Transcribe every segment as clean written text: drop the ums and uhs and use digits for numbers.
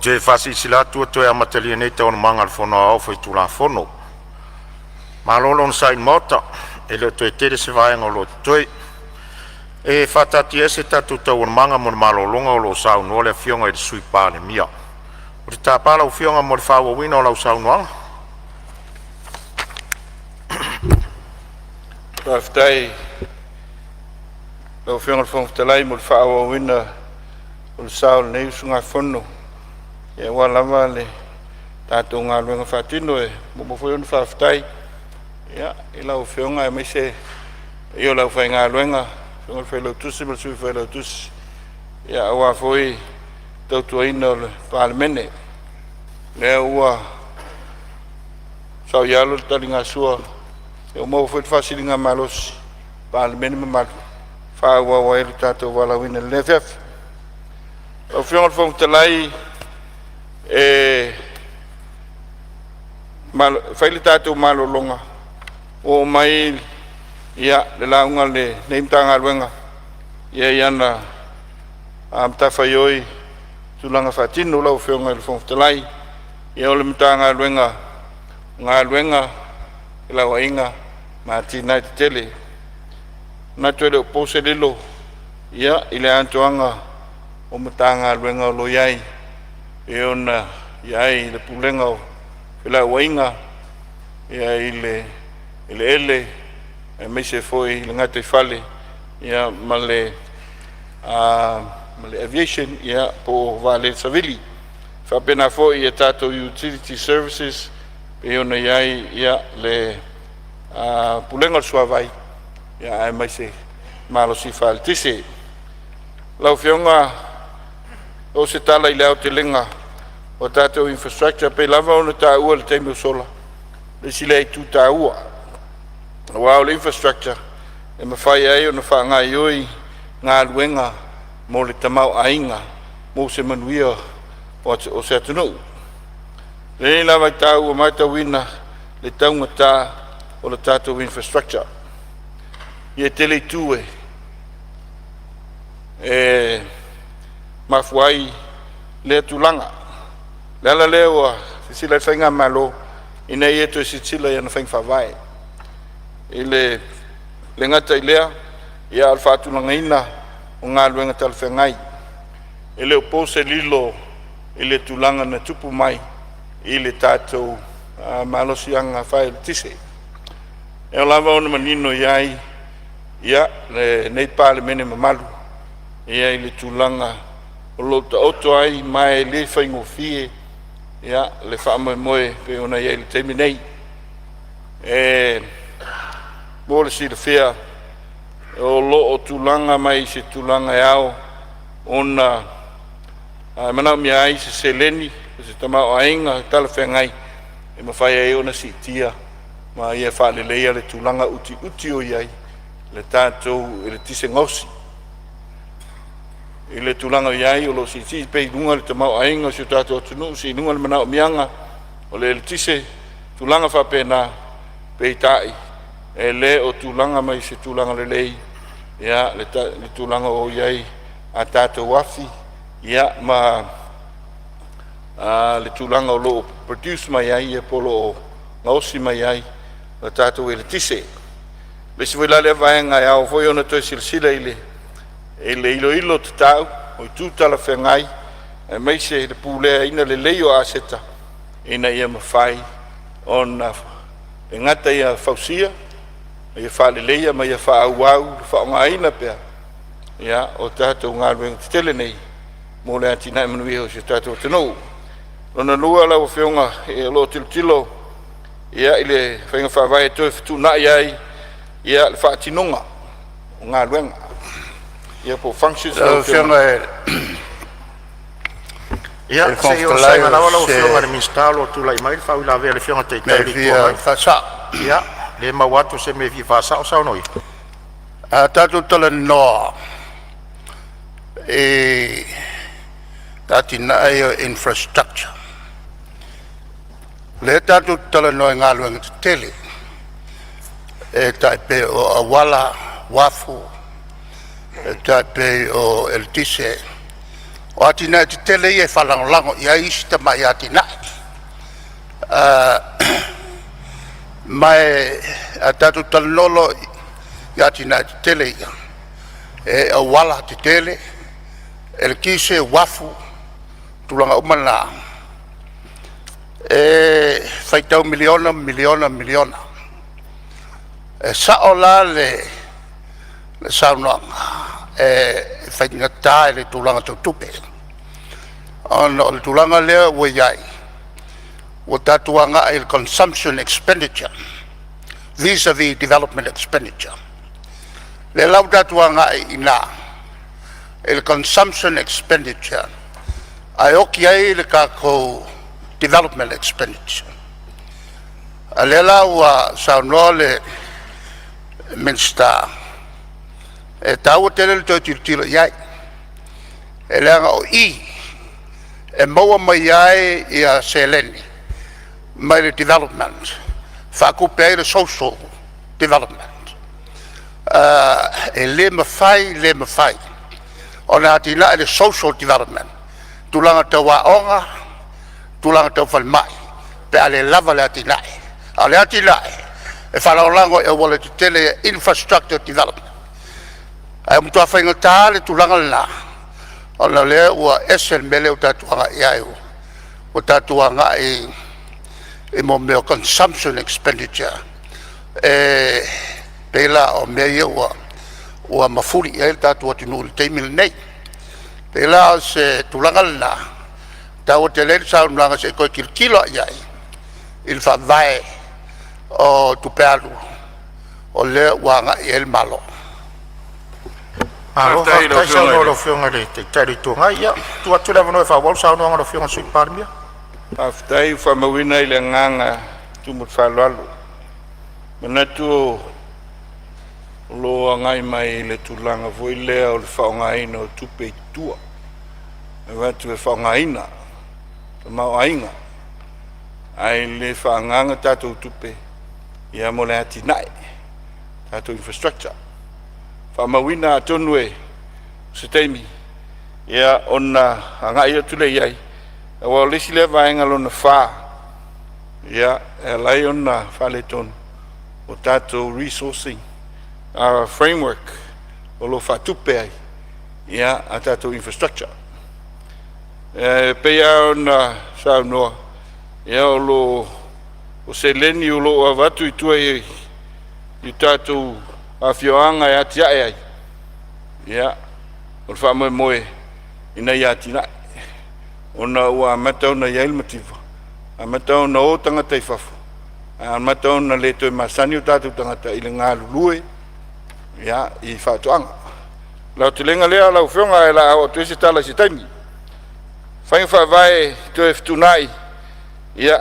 te faasilasila atu ua toe amatalia nei Taualumaga a le Fono Aoao Faitulafono. Malo le onosai i le Maota, e le o toe tele se vaega o lo o totoe. E faataatiaese tatou Taualumaga mo le malologa o lo o saunoa le Afioga i le Sui Palemia. Ou te tapa lau Afioga mo le faaauauina o lau saunoaga. Faafetai i lau Afioga i le Fofoga Fetalai mo le faaauauina o le sa o lenei usugafono aua lava le tatou galuega faatino. E muamua foi ona faafetai i lau Afioga aemaise le paia o le aufaigaluega, le Susuga i le Failautusi ma le Sui Failautusi aua foi le tautuaina o le Palemene. O lea ua saoialo le taligasua, ua maua foi le faasiligamalosi i le Palemene mamalu e faaauau ai lo tatou valaauina i lenei afiafi. Lau Afioga i le Fofoga Fetalai, e fai le tatou malologa ua oo mai le lauga a lenei Matagaluega i ana matafaioi, tulaga faatino. Lau Afioga i le Fofoga Fetalai, o le Matagaluega o Galuega, Felauaiga ma Atinae Eseese. E manatu e le o po se lilo i le atoaga o Matagaluega o lo o i ai, e pei ona i ai le Pulega o Felauaiga i le eleele aemaise foi le gataifale ma le aviation po o vaalele savili. E faapena foi i tatou utility services e pei ona i ai le Pulega o le Suavai aemaise le malosi faaeletise. Lau Afioga, o se tala i le aotelega o tatou infrastructure e pei lava ona taua i le taimi ua sola, o le isi lea itu taua, aua o le infrastructure e mafai ai ona faagaioi galuega mo le tamaoaiga mo se manuia o se atunuu. I lenei la vaitau ua matauina le taugata o le tatou infrastructure. E tele itu e mafua ai lea tulaga. O le ala lea ua silasila ai le faigamalo ina ia toe silasila i ana faiga faavae. E le gata i lea, a o le faatulagaina o galuega talafeagai. E le o po se lilo i le tulaga na tupu mai i le tatou malosiaga faaeletise. E ao lava ona manino i ai lenei Palemene mamalu i le tulaga o lo o taoto ai, ma e le faigofie le faamoemoe e pei ona i ai i le taimi nei. Mo le silafia, o lo o tulaga mai i se tulaga e ao ona manaomia ai se seleni, se tamaoaiga talafeagai e mafai ai ona siitia ma ia faaleleia le tulaga utiuti o i ai le tatou eletise gaosi. I le tulaga o i ai o lo o siisii pea i luga le tamaoaiga o si o tatou atunuu, sii i luga le manaomiaga o le eletise, tulaga faapena. Peitai, e le o tulaga mai i se tulaga lelei le tulaga o i ai a tatou afi ma le tulaga o lo o produce mai ai po o lo o gaosi mai ai le tatou eletise. O le isi foi la lea vaega e ao foi ona toe silasila i le iloilo tatau o itu talafeagai aemaise le puleaina lelei o aseta ina ia mafai ona e le gata ia fausia, a ia faaleleia ma ia faaauau le faaaogaina pea o tatou galuega tetele nei mo le atinae manuia o si o tatou atunuu. Lona lua lau Afioga, o lo o tilotilo i le faiga faavae e toe fetuunai ai le faatinoga o galuega po o functions lau Lau Afioga i Ia, le se Fofoga i onosai Fetalai, mai o lava lau se Afioga i le Minisita o lo o tulai mai le faauilavea a le Afioga i le Taitai mea o e le Itu fia Agai. faasao. Ia, o lea e maua atu o se mea e fia faasao, saunoa ia. A tatou talanoa i atinae ia o infrastructure, lea tatou te talanoa i galuega tetele e tai pei o auala, uafu, e tai pei o eletise. O atinae tetele ia e faalagolago i ai isi tamai atinae. Ma a tatou talanoa loa i atinae tetele ia, e auala tetele, eletise, uafu, tulaga uma na, e faitau miliona miliona miliona. E sao la le saunoaga, e faigata i le tulaga tau tupe, ona o le tulaga lea ua i ai, ua tatou agai i le consumption expenditure vis-a-vis development expenditure. O lea la ua tatou agai i ina i le consumption expenditure ae oti ai le tatou development expenditure. A o lea la ua saunoa le Minisita, e taua tele le toe tilotilo i ai, e leaga o i e maua mai ai seleni mai le development e faatupe ai le social development. E le mafai, le mafai ona atiae le social development, tulaga tau aoga, tulaga tau falemai pe a le lava le atinae. A o le atinae e faalagolago i auala tetele, infrastructure development. Ae ua matua faigata lava le tulaga lena, ona o lea ua ese le mea lea ua tatou agai i ai, ua tatou agai i mea o consumption expenditure, e pei la o mea ia ua mafuli i ai le tatou atunuu i le taimi lenei. E pei la o se tulaga lena e taua tele ai le saunoaga se i toe tilotilo lava i ai i le faavae o tupe alu o lea ua agai i ai le Malo. Malo Faafetai i lau faafetai Afioga saunoa i i lau le Afioga i le Taitai o le Itu Agai. Ia, tuu atu le avanoa e faaauau le saunoaga a lau Afioga i le Sui Palemia. Faafetai. Ua faamauina le agaga tumu i le faaaloalo. E manatu o lo o agai mai i le tulaga foi lea o le faaaogaina o tupe i tua, e avatu e faaaogaina tamaoaiga ae le faaagaaga tatou tupe mo le atinae, tatou infrastructure. Faamauina atonu o se taimi ona agai atu lea i ai, aua o le isi lea vaega lona 4 e ala ai ona faaletonu, o tatou resourcing framework o lo o faatupe ai a tatou infrastructure. E pei lava ona saunoa, o seleni o lo o avatu i tua i tatou afioaga e atiae ai, o le faamoemoe ina ia atiae, ona ua amata ona i ai le mativa, amata ona o tagata i fafo, amata ona le toe masani o tatou tagata i le galulue i faatoaga. O le aotelega lea lau Afioga, ae o le a oo atu i ai se tala i se taimi. Faiga faavae toe fetuunai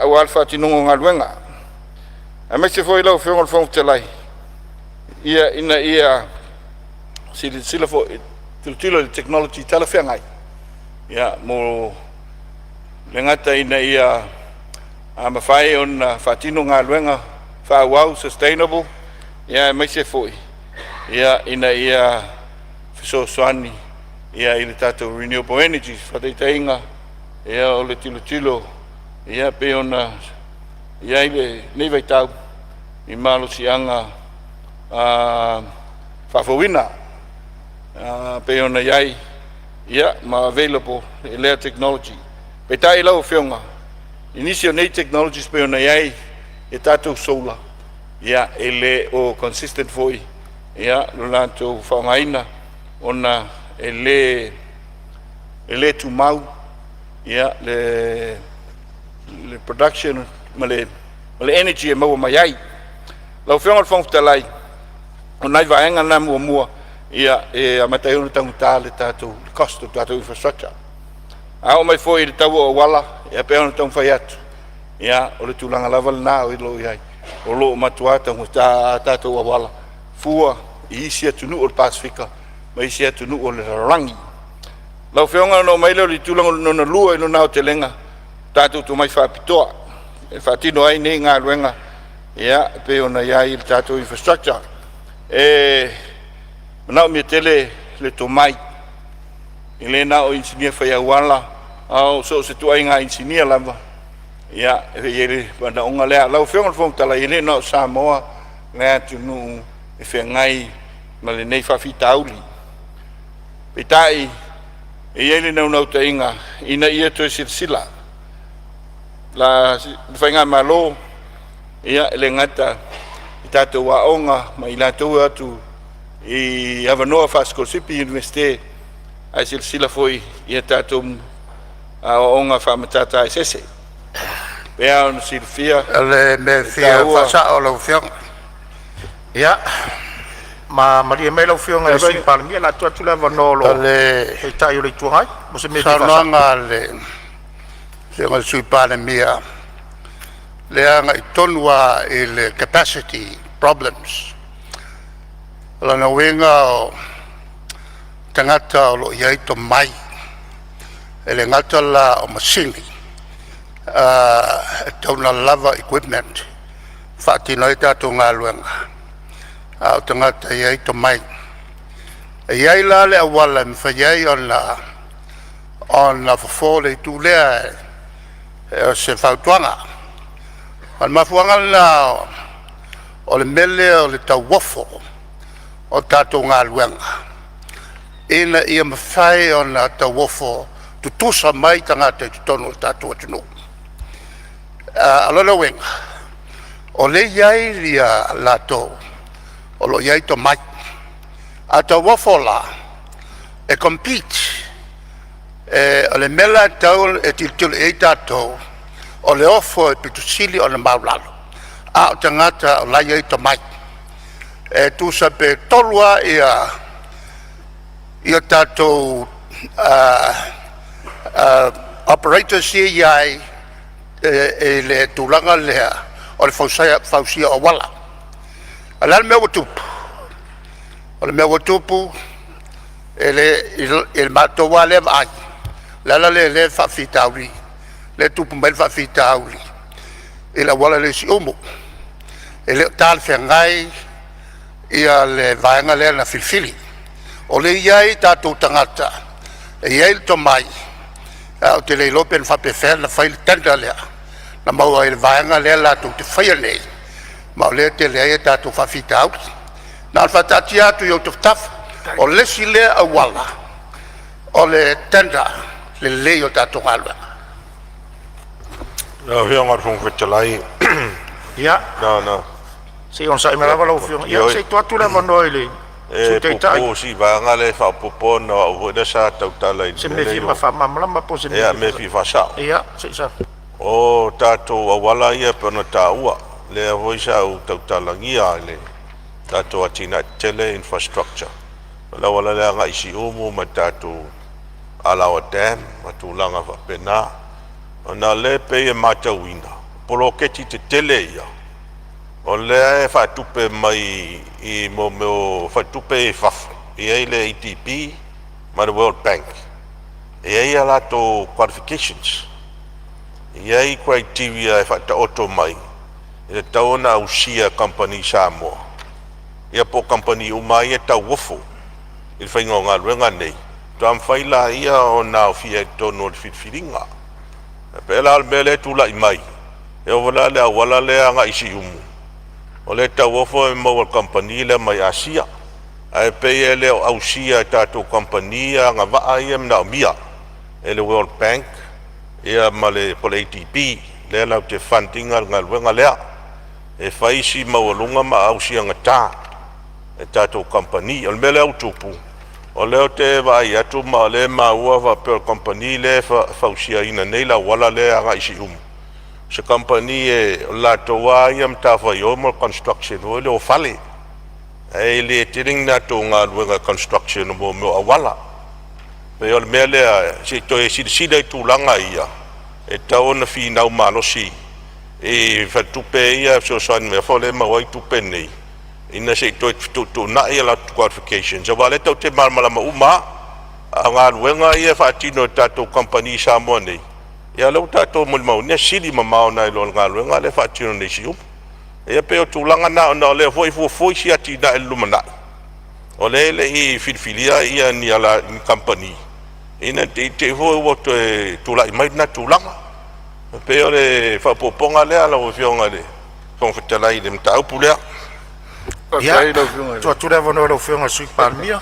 aua le faatinoina o galuega, aemaise foi lau Afioga i le Fofoga Fetalai, ina ia silasila foi, tilotilo i le technology talafeagai mo le gata ina ia mafai ona faatino galuega faaauau, sustainable, aemaise foi ina ia fesoasoani i le tatou renewable energy. Faataitaiga, o le tilotilo pei ona i ai lenei vaitau i malosiaga faafouina pei ona i ai ma available lea technology. Peitai lau Afioga i nisi o nei technologies pei ona i ai a tatou solar, e le o consistent foi lo latou faaaogaina ona e le tumau le production ma le energy e maua mai ai. Lau Afioga i le Fofoga Fetalai, o nai vaega na muamua e amata ai ona taugata le tatou cost o le tatou infrastructure. A oo mai foi i le tau o auala, e pei ona taumafai atu, o le tulaga lava lena o lo o i ai, o lo o matua taugata lava tatou auala fua i isi atunuu o le Pasefika ma isi atunuu o le lalolagi. Lau Afioga ona oo mai lea i le tulaga lona lua i lona aotelega, tatou tomai faapitoa e faatino ai nei galuega e pei ona i ai le tatou infrastructure. E manaomia tele le tomai. E le na o inisinia fai auala, a o so o se ituaiga inisinia lava. Ia, e i ai le manaoga lea. Lau Afioga i le Fofoga Fetalai, e le na o Samoa le atunuu e feagai ma lenei faafitauli. Peitai, e i ai le naunautaiga ina ia toe silasila la le faigamalo, ia, e le gata i tatou aoga ma i latou e o atu i avanoa faasikolasipi i Iunivesite, ae silasila foi i a tatou aoaoga faa-Matata Eseese. E pei ona silafia O le mea e e fia taua. faasao lau Afioga. Ia, malie mai lau Afioga i le Sui Palemia, o le a tuu atu le avanoa o O lo le Taitai o le Itu Agai mo se mea e fia faasao. saunoaga a le Afioga i le Sui Palemia lea e agai tonu lava i le capacity problems. O lona uiga o tagata o lo o i ai tomai, e le gata la o masini e tatau ona lava equipment e faatino ai a tatou galuega, a o tagata e i ai tomai. E i ai la le auala e mafai ai ona fofo le itu lea, o se fautuaga. O le mafuaaga lena o le mea lea o le tauofo o tatou galuega, ina ia mafai ona tauofo tutusa mai tagata i totonu o le tatou atunuu. O lona uiga o lea e i ai latou o lo o i ai tomai. A tauofo la, e compete. O le mea la e tatau ona tilotilo i ai tatou, o le ofo e aupito sili ona maualalo, a o tagata o la e i ai tomai. E tusa pe tolu lava tatou operators ia e i ai i le tulaga lea o le fausia o auala. A o le a le mea ua tupu? O le mea ua tupu i le matou lava lea vaai, o le ala lea o lea e faafitauli lea e tupu mai ai le faafitauli i le auala lea i Siumu. E le o talafeagai le vaega lea na filifili. O lea e i ai tatou tagata e i ai le tomai, ae ou te le iloa pe na faapefea ona fai le tender lea na maua ai e le vaega lea latou te faia nei, ma o lea e tele ai a tatou faafitauli. Na ona faataatia atu i ou tafatafa, o le isi lea auala o le tender lelei o tatou galuega. Lau Afioga i le Fofoga Fetalai, Ia, na ona se i onosai mai lava lau Afioga, Ioe. se i tuu atu le avanoa i le E Sui Taitai puupuu si vaega lea e faaopoopo ona o au foi lea sa tautala i se le mea mea e lea fia o faamalamalama po o se mea ia e mea fia e fia faasao. Ia, se i sa. O tatou auala ia pei ona taua, lea foi sa ou tautalagia i le tatou atinae tetele infrastructure, o le auala lea agai i Siumu ma le tatou Alaoa Dam ma tulaga faapena. Ona o lea e pei e matauina, poloketi tetele ia, o lea e faatupe mai i mea o faletupe ia i fafo, e i ai le ADB ma le World Bank, e i ai a latou qualifications, e i ai criteria e faataoto mai e tatau ona ausia e kamupani Samoa, ia po o kamupani uma lava ia e tauofo i le faiga o galuega nei, faatoa mafai lea ona aofia i totonu o le filifiliga. E pei la o le mea lea e tulai mai, e oo foi la i le auala lea e agai i Siumu, o lea e tauofo e maua e le kamupani lea mai Asia, ae pei e le o ausia e tatou kamupani ia agavaa ia e manaomia e le World Bank ma le po o le ADB lea latou te fund ina le galuega lea. E fai si maualuga ma ausiagata e tatou kamupani. O le mea lea ua tupu, o lea ou te vaai atu ma o lea e maua faapea o le kamupani lea e fausiaina nei le auala lea e agai i Siumu, o se kamupani o le latou lava ia matafaioi mo le construction foi lea o fale, ae le tele ni latou galuega construction o mea o auala. E pei o le mea lea se i toe silasila i tulaga ia, e tatau ona finau malosi i faletupe ia e fesoasoani mai foi lea e maua ai tupe nei, ina se i toe fetuutuunai a latou qualifications, aua o lea tatou te malamalama uma lava. A o galuega ia e faatino e tatou kamupani i Samoa nei, ia o lea ua tatou molimauina e sili mamao nai lo le galuega lea e faatino nei i Siumu. Ia pei o tulaga na ona o lea foi e fuafua isi atinae i le lumanai, o lea e le i filifilia ni kamupani Ina ne i te i foi ua toe tulai mai lena tulaga. E pei o le faaopoopoga lea lau Afioga i le Fofoga Fetalai i le mataupu lea. Ia, Faafetai i lau Afioga i tuu le atu le avanoa i lau Afioga i le Sui Palemia.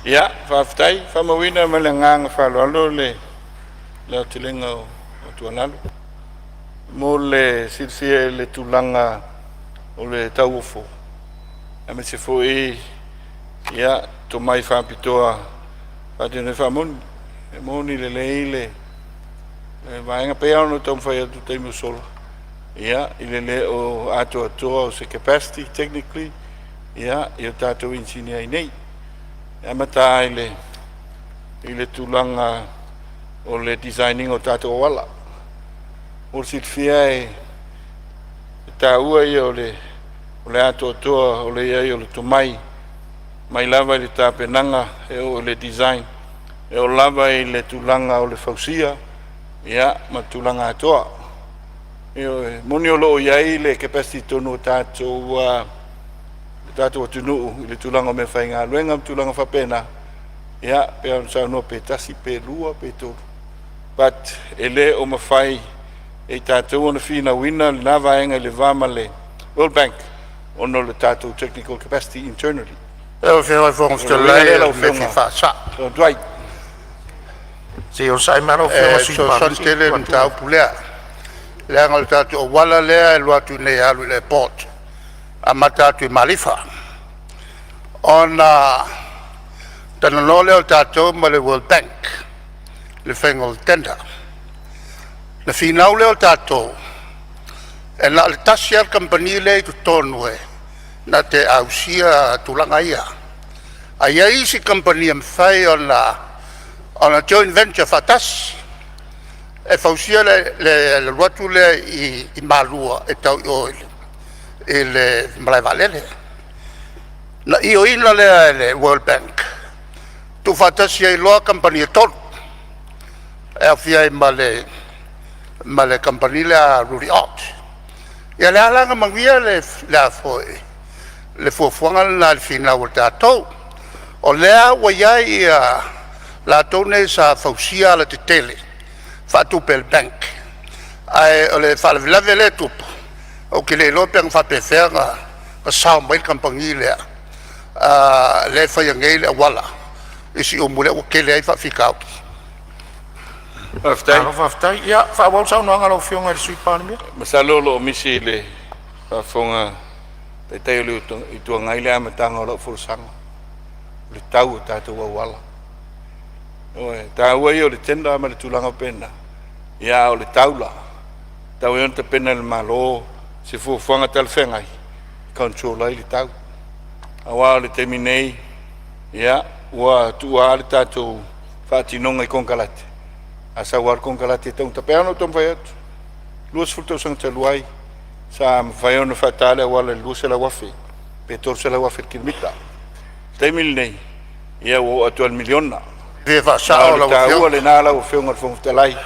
Ia, faafetai. E faamauina ma le agaga faaaloalo le aotelega o tuualalo. Mo le silafia i le tulaga o le tauofo, aemaise foi ia tomai faapitoa faatino ai. Faamoni, e moni lelei le vaega, pei lava ona ou taumafai atu i le taimi ua sola, ia, i le le o atoatoa o se capacity technically ia i o tatou inisinia i inei. E amata lava i le tulaga o le design ina o tatou auala. Mo le silafia, e taua ia o le atoatoa o le i ai o le tomai mai lava i le tapenaga e oo i le design, e oo lava i le tulaga o le fausia, ia, ma tulaga atoa. Ioe, moni o lo o i ai le capacity i totonu o le tatou atunuu i le tulaga o mea faigaluega ma tulaga faapena, ia, pei ona saunoa pe tasi pe lua pe tolu, but e le o mafai e i tatou ona finauina lena vaega i le va ma le World Bank ona o le tatou technical capacity internally. Lau Afioga i le Fofoga O le uiga Fetalai, lea o lau le mea e fia Afioga faasa'o. Tuai. Se i onosai mai lau Afioga i E le Sui Palemia fesoasoani se i tele tuu le atu le mataupu lea, leaga o le tatou auala lea e alu atu i inei e alu i le airport, amata atu i Malifa. Ona talanoa lea o tatou ma le World Bank i le faiga o le tender. Na finau lea o tatou, e na o le tasi lava le kamupani lea e i totonu e na te ausia tulaga ia, ae i ai isi kamupani e mafai ona join venture faatasi e fausia le alu atu lea i Malua e tau i o i le malae vaalele. Na ioeina lea e le World Bank, tuufaatasi ai loa kamupani e tolu e aofia ai ma le kamupani lea a Rudy Ott. Ia lea la na manuia le a foi le fuafuaga lena i le finau a tatou. O lea ua i ai ia latou nei sa fausia alatetele faatupe e le bank, ae o le faalavelave lea e tupu, ou te le iloa pe na faapefea ona sao mai le kamupani lea lea e faia nei le auala i Siumu lea ua tele ai faafitauli. Faafetai. Malo faafetai. Ia faaauau le saunoaga a lau Afioga i le Sui Palemia. Masalo o lo o misi i le faafofoga a le Taitai o le Itu Agai le amataga o lau folasaga, o le tau o tatou auala. O le taua ia o le tender ma le tulaga faapena, ia a o le tau la, e tatau ai ona tapena e le Malo se fuafuaga talafeagai e control ai le tau. Aua o le taimi nei, ia, ua tuua le tatou faatinoga i konekarate, a sau lava le konekarate e taugata. E pei lava ona ou taumafai atu, 20 tausaga talu ai sa mafai ona faata le auala i le $200,000 pe $300,000 i le kilomita. O le taimi lenei, ia ua oo atu lava i le miliona. Fia Ma o faasa'o le lau taua Afioga. lena lau Afioga i le Fofoga Fetalai,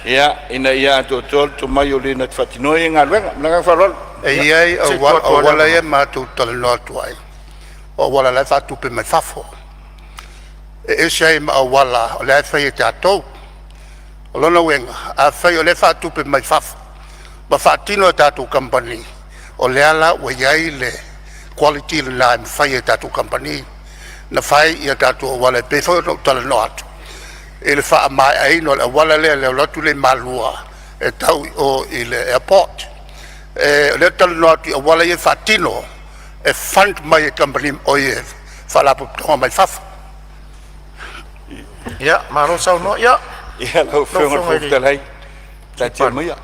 ia, ina ia atoatoa le tomai o le na te faatinoina ia galuega. Ma le agaga faaaloalo. E i ai Se i tuu auala, atu lava le auala ia avanoa. matou te talanoa atu ai, o auala la e faatupe mai fafo, e ese ai ma auala o la e fai e tatou. O lona uiga afai o lea e faatupe mai fafo ma faatino e tatou kamupani, o lea la ua i ai le quality lena e mafai e tatou kamupani ona fai ia tatou auala e pei foi ona ou talanoa atu i le faamaeaina o le auala lea i le alu atu lea i Malua e tau i o i le airport. O lea ou te talanoa atu i auala ia e faatino e fund mai e kamupani oi e faalapotopotoga mai fafo. Ia malo saunoa. Ia Ia, lau lau Afioga i le Afioga Fofoga i le Fetalai, Sui taatia Palemia. maia,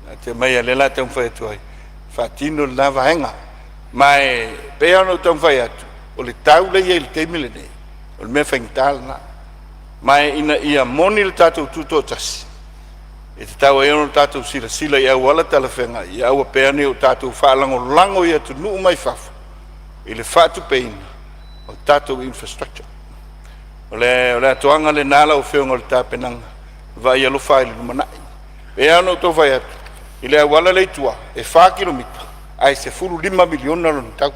taatia maia o lea o le a taumafai atu ai e faatino lena vaega. Ma e pei lava ona ou taumafai atu, o le tau lea e i ai i le taimi lenei, o le mea faigata lena. Ma e ina ia moni le tatou tutoatasi, e tatau ai ona tatou silasila i auala talafeagai, ia aua pea ne i o tatou faalagolago i atunuu mai fafo i le faatupeina o tatou infrastructure. O le atoaga lena lau Afioga o le tapenaga, vaai alofa i le lumanai. E pei lava ona ou tau fai atu, i le auala lea i tua, e 4 kilomita ae $15 miliona lona tau.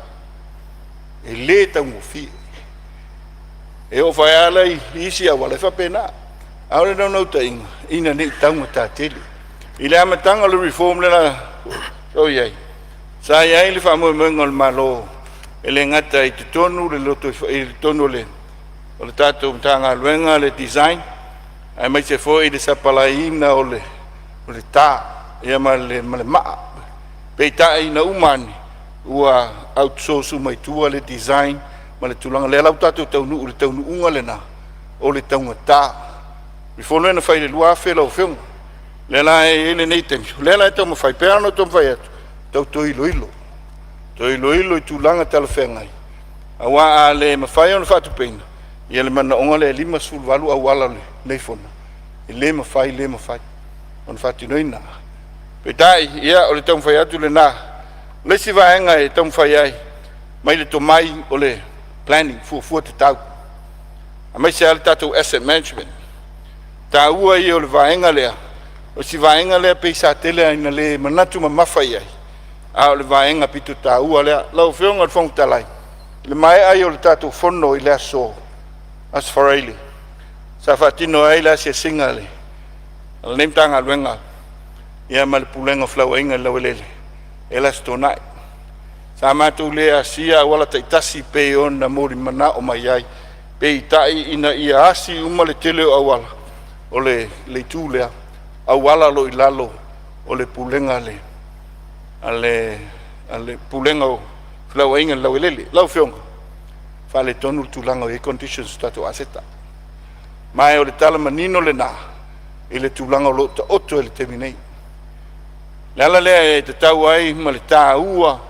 E le taugofie. E oo foi lava la i isi auala, e faapena. A o le naunautaiga, ina ne i taugata tele. I le amataga o le reform lea sa i ai, sa i ai le faamoemoega o le Malo, e le gata i totonu i totonu o le tatou Matagaluega le design, aemaise foi le sapalala o le ta ma le maa. Peitai ina uma ane, ua outsource uma i tua le design ma le tulaga lea la ua tatou taunuu i le taunuuga lena o le taugata. Reform lea na fai i le 2000 lau Afioga, lea la e i ai lenei taimi, o lea la e taumafai pei ona taumafai atu, tau toe iloilo, toe iloilo i tulaga talafeagai, aua a le mafai ona faatupeina ia le manaoga lea e 58 auala o lenei fono, e le mafai, le mafai ona faatinoina. Peitai, ia, o le taumafai atu lena. O le isi vaega e taumafai ai mai le tomai o le planning, fuafua tatau, aemaise lava le tatou asset management, taua ia o le vaega lea. O si vaega lea pei sa tele lava ina le manatu mamafa i ai, a o le vaega pito taua lea. Lau Afioga i le Fofoga Fetalai, i le maea ai o le tatou fono i le Aso Faraile sa faatino ai le asiasiga a lenei Matagaluega ma le Pulega o Felauaiga i le Laueleele e le Aso Toonai, sa matou le asia auala taitasi pei ona molimanao mai ai. Peitai ina ia asi uma le tele o auala o le itu lea, auala o lo o i lalo o le Pulega a le Pulega o Felauaiga i le Laueleele. Lau Afioga, faaletonu le tulaga o i ai conditions o tatou aseta, ma o le tala manino lena i le tulaga o lo o taoto ai i le taimi nei. Le ala lea e tatau ai ma le taua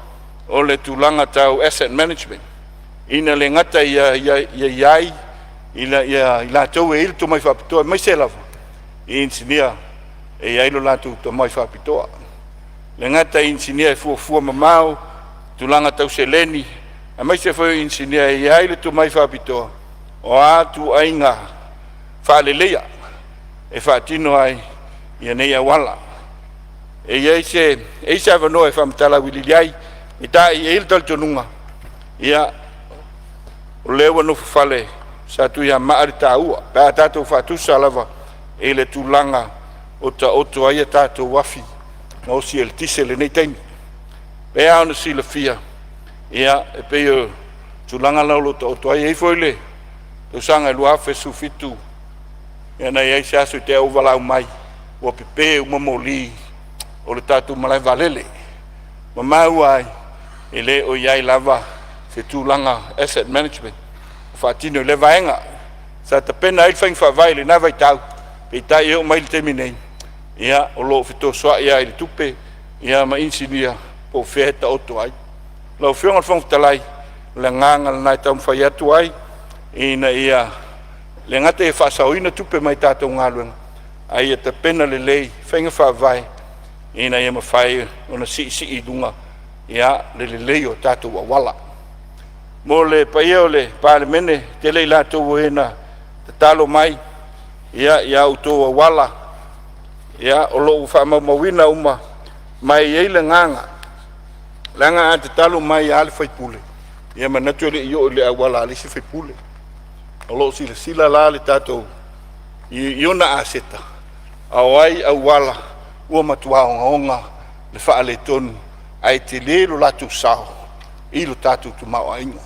o le tulaga tau asset management, ina le gata ia i ai ina ia i latou e i ai le tomai faapitoa, aemaise lava i inisinia e i ai lo latou tomai faapitoa. Le gata i inisinia e fuafua mamao tulaga tau seleni, aemaise foi o inisinia e i ai le tomai faapitoa o a ituaiga faaleleia e faatino ai ia nei auala. E i ai se avanoa e faamatala auiliili ai, peitai e i ai le talitonuga, ia, o lea ua nofo fale Satuiamaa le taua pe a tatou faatusa lava i le tulaga o taoto ai a tatou afi gaosi eletise i lenei taimi. E pei lava ona silafia, ia, e pei o tulaga la o lo o taoto ai. E i ai foi le tausaga e 2017, na i ai se aso i te i ua valaau mai ua pepe uma moli o le tatou malae vaalele, ma maua ai e le o i ai lava se tulaga asset management o faatino i lea vaega. Sa tapena ai le faiga faavae i lena vaitau, peitai e oo mai i le taimi nei, ia, o lo o fetosoai lava i le tupe, ia, ma inisinia po o fea e taoto ai. Lau Afioga i le Fofoga Fetalai, o le agaga lena e taumafai atu ai, ina ia le gata ia faasaoina tupe mai tatou galuega, a ia tapena lelei faiga faavae ina ia mafai ona siisii i luga ia le lelei o tatou auala. Mo le paia o le Palemene, tele i latou o e na tatalo mai, ia, ia outou auala, ia, o lo o faamaumauina uma, ma e i ai le agaga, leaga a tatalo mai lava le sui usufono, ia manatu e le i oo i le auala a le isi sui usufono. O lo o silasila la le tatou i ona aseta, a o ai auala ua matua ogaoga le faaletonu ae tele lo latou sao i lo tatou tamaoaiga,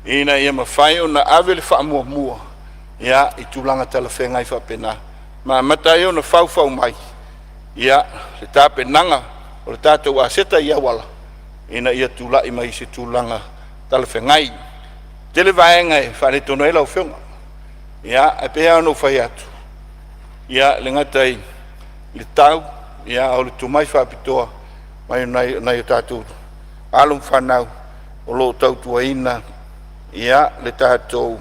ina ia mafai ona ave le faamuamua, ia, i tulaga talafeagai faapena ma amata ai ona faufau mai ia le tapenaga o le tatou aseta i auala ina ia tulai mai i se tulaga talafeagai. Tele vaega e faaletonu ai lau Afioga, ia, ae pei lava ona ou fai atu, ia, le gata i le tau, ia, a o le tomai faapitoa mai nai o tatou alo ma fanau o lo o tautuaina ia le tatou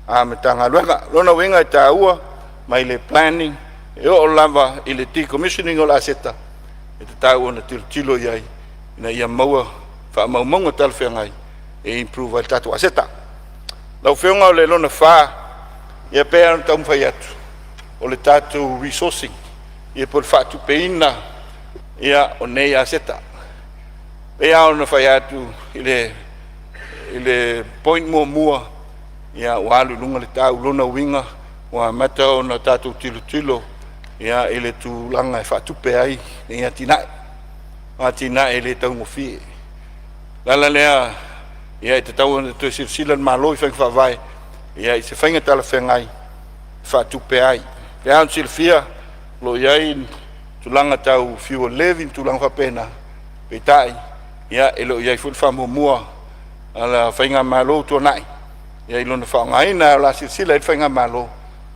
Matagaluega. O lona uiga e taua mai le planning e oo lava i le decommissioning o le aseta, e tatau ona tilotilo i ai ina ia maua faamaumauga talafeagai e improve ai le tatou aseta. Lau Afioga, o le lona fa, ia, pei ona taumafai atu, o le tatou resourcing, ia, po o le faatupeina, ia, o nei aseta. Pei lava ona fai atu i le point muamua, ia, ua alu i luga le tau. Lona uiga ua amata ona tatou tilotilo ia i le tulaga e faatupe ai nei atinae. O atinae e le taugofie. O le ala lea ia e tatau ona toe silasila le Malo i faiga faavae ia i se faiga talafeagai e faatupe ai. E pei lava ona silafia o lo o i ai tulaga tau fuel levy ma tulaga faapena, peitai ia e le o i ai foi le faamuamua a le faigamalo ua tuanai i lona faaaogaina, ae o le a silasila i ai le faigamalo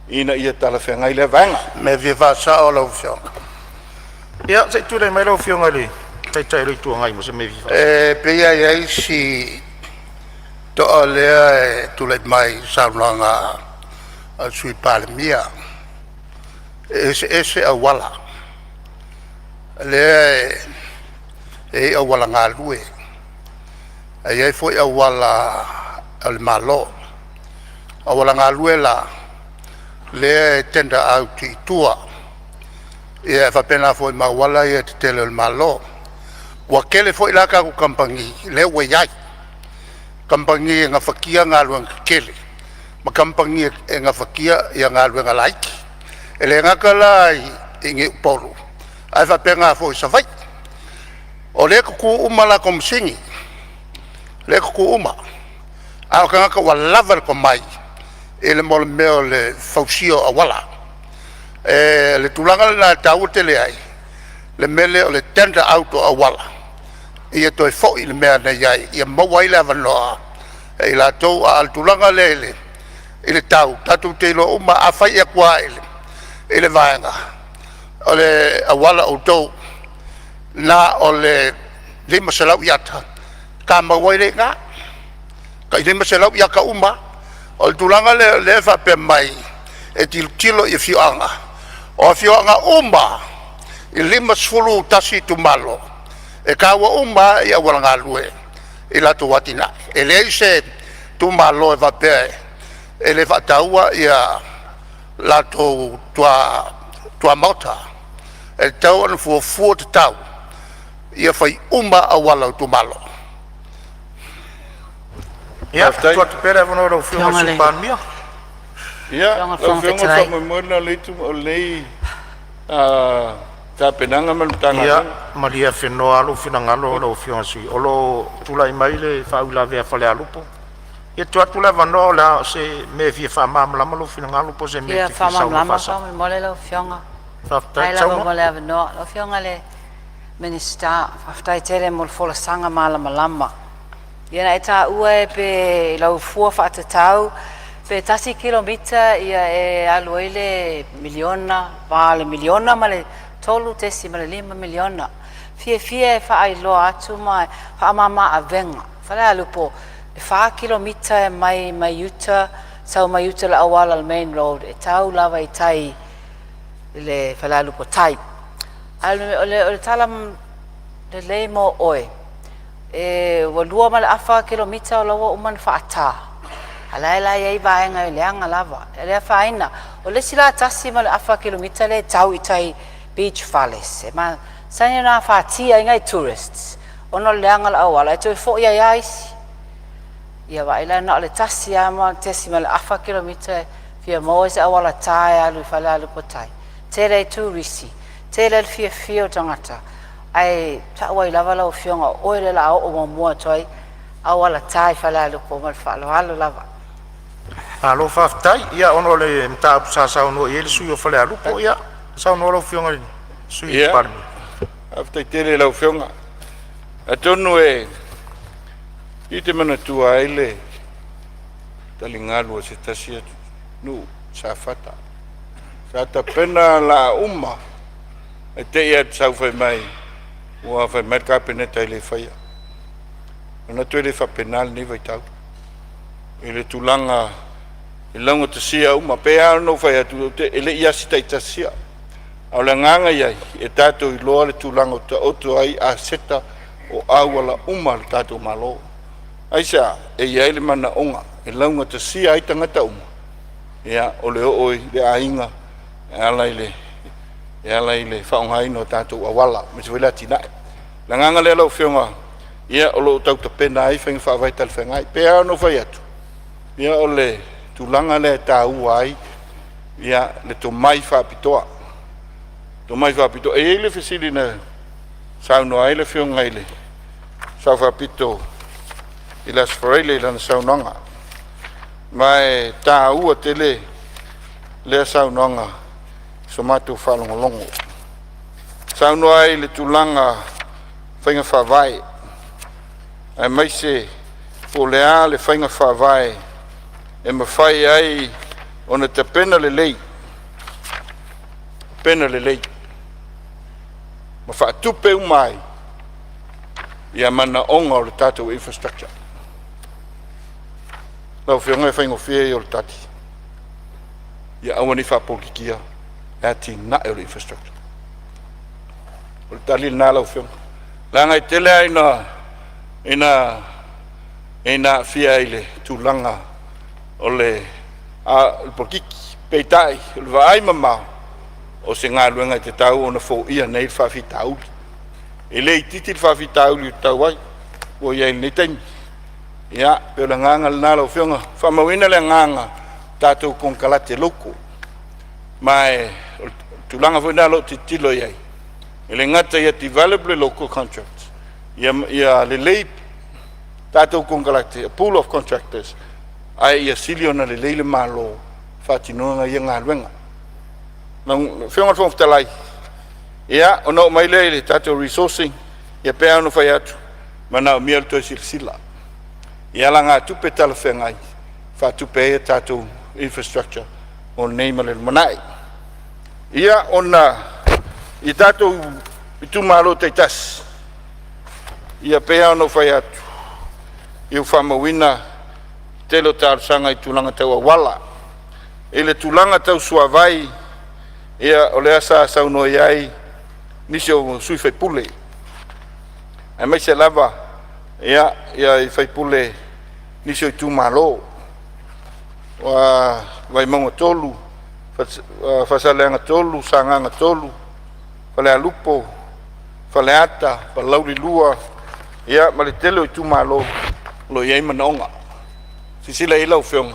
ina ia talafeagai lea vaega. Mea e fia faasao lau Afioga. Ia, se i tulai mai lau Afioga i le Taitai o le Itu Agai mo se mea e fia faasao. E pei lava e i ai si toa lea e tulai mai i le saunoaga a le Sui Palemia, e eseese auala. O lea e i ai auala galue, ae i ai foi auala a le Malo. O auala galue la lea e tender out i tua, ia e faapena foi ma auala ia tetele a le Malo. Ua tele foi la tatou kamupani lea ua i ai, kamupani e gafatia galuega tetele ma kamupani e gafatia galuega laiti. E le gata la i Upolu ae faapena foi i Savaii. O lea e tutu uma a latou masini, o lea e tutu uma, a o tagata ua lava le tomai i le mea o le fausia o auala. O le tulaga lena e taua tele ai le mea lea o le tender out o auala ia toe foi i le mea na i ai ia maua ai le avanoa e i latou. A o le tulaga lea i le tau, tatou te iloa uma lava, a fai atu lava i le vaega o le auala outou na o le 500 iata, tamau ai lea i ina, tai 500 iata uma lava. O le tulaga lea o lea e faapea mai e tilotilo i afioaga, o afioaga uma lava e 51 itumalo, e taua uma lava auala galue i latou atinae. E leai se itumalo e faapea e le faataua ia latou tuamaota. E tatau ona fuafua tatau ia fai uma lava auala o itumalo. Ia, Faafetai. tuu atu pea le avanoa i lau Afioga i le Sui Palemia. Ia, lau Afioga o le faamoemoe lena o lenei tapenaga ma le Ia, Matagaluega. malie afenoa lava lou finagalo lau Afioga i le sui usufono, o lo o tulai mai le faauilavea a Falealupo. Ia tuu atu le avanoa o le a se mea e fia faamalamalama lou finagalo po o se mea e Fia te fia saunoa faamalamalama faasao. faamolemole lau Afioga. Faafetai Faafetai lava saunoa. mo le avanoa. Lau Afioga i le Minisita, faafetai tele mo le folasaga malamalama. Ia na e taua pe i lau fua faatatau pe 1 kilomita e alu ai le $1 miliona, va o le $1 miliona ma le $3.5 miliona. E fiafia e faailoa atu ma faamama avega, Falealupo e 4 kilomita e mai uta sau mai uta i le auala o le main road e tau lava i tai i le Falealupo tai. A o le tala lelei mo oe, ua 2.5 kilomita o la ua uma ona faatā, a o la e la e i ai vaega e leaga lava. E le afaina. O le isi la 1.5 kilomita lea e tau i tai i Beach Fales e masani ona afatia ai nai tourists ona o le leaga o le auala e toe foi ai lava isi. Ia vaai la na o le 1.5 kilomita e fia maua se auala ta e alu i Falealupo tai, tele ai turisi, tele ai le fiafia o tagata, ae tau ai lava lau afioga o oe lea o le a oo muamua atu ai auala ta i Falealupo. Ma le faaaloalo lava. Malo faafetai. Ia ona o le mataupu sa saunoa i ai le sui usufono o Falealupo, ia saunoa lau Afioga i le Sui Ia, Palemia. faafetai tele i lau Afioga. Atonu e i te manatua ai le taligalu a se tasi atunuu i Safata. Sa tapena laa uma ae te i ua sau fai mai ua fai mai le Kapeneta e le faia. Manatu e le faapena lenei vaitau i le tulaga e laugatasia uma. E pei lava ona ou fai atu, e le i asi taitasia, a o le agaga ia ia tatou iloa le tulaga o taoto ai aseta o auala uma a le tatou Malo. Aisea? E i ai le manaoga e laugatasia ai tagata uma, ia o le oo i le aiga e ala i le e ala i le faaaogaina o tatou auala aemaise foi le atinae. O le agaga lea lau Afioga, ia o lo o tau tapena ai faiga faavae talafeagai. E pei lava ona ou fai atu, ia o le tulaga lea e taua ai Ia, le tomai faapitoa, tomai faapitoa. E i ai le fesili na saunoa ai le Afioga i le Sao Faapito i le Aso Faraile i lana saunoaga, ma e taua tele lea saunoaga i so matou faalogologo. Saunoa ai i le tulaga faiga faavae, aemaise po o le a le faiga faavae e mafai ai ona tapena lelei, tapena lelei ma faatupe uma ai ia manaoga o le tatou infrastructure. Lau Afioga e faigofie ia o le tali, ia aua ne i faapolokikia le atinae o le infrastructure. O le tali lena lau Afioga, leaga e tele lava ina aafia i le tulaga o le polokiki. Peitai, o le vaai mamao, o se galuega e tatau ona foia nei le faafitauli. E le itiiti le faafitauli ua tau ai, ua i ai i lenei taimi. Ia, pei o le agaga lena lau Afioga, faamauina le agaga tatou konekarate local, ma o le tulaga foi lena o lo o tilotilo i ai, e le gata ia develop le local contract, ia lelei tatou konekarate, a pool of contractors, ae ia sili ona lelei le Malo faatinoga ia galuega. Lau Afioga i le Fofoga Fetalai, ia, ona oo mai lea i le tatou resourcing, ia pei lava ona fai atu, manaomia le toe silasila i alagatupe talafeagai e faatupe ai a tatou infrastructure mo nei ma le lumanai. Ia, ona i tatou itumalo taitasi, ia pei lava ona ou fai atu, ia ua faamauina le tele o talosaga i tulaga tau auala. I le tulaga tau suavai, ia o lea sa saunoa i ai nisi o sui usufono, aemaise lava ia sui usufono o nisi o itumalo, Vaimauga 3, Faasaleleaga 3, Sagaga 3, Falealupo, Faleata, Palauli 2, ia ma le tele o itumalo o lo o i ai manaoga. Silasila i ai lau Afioga,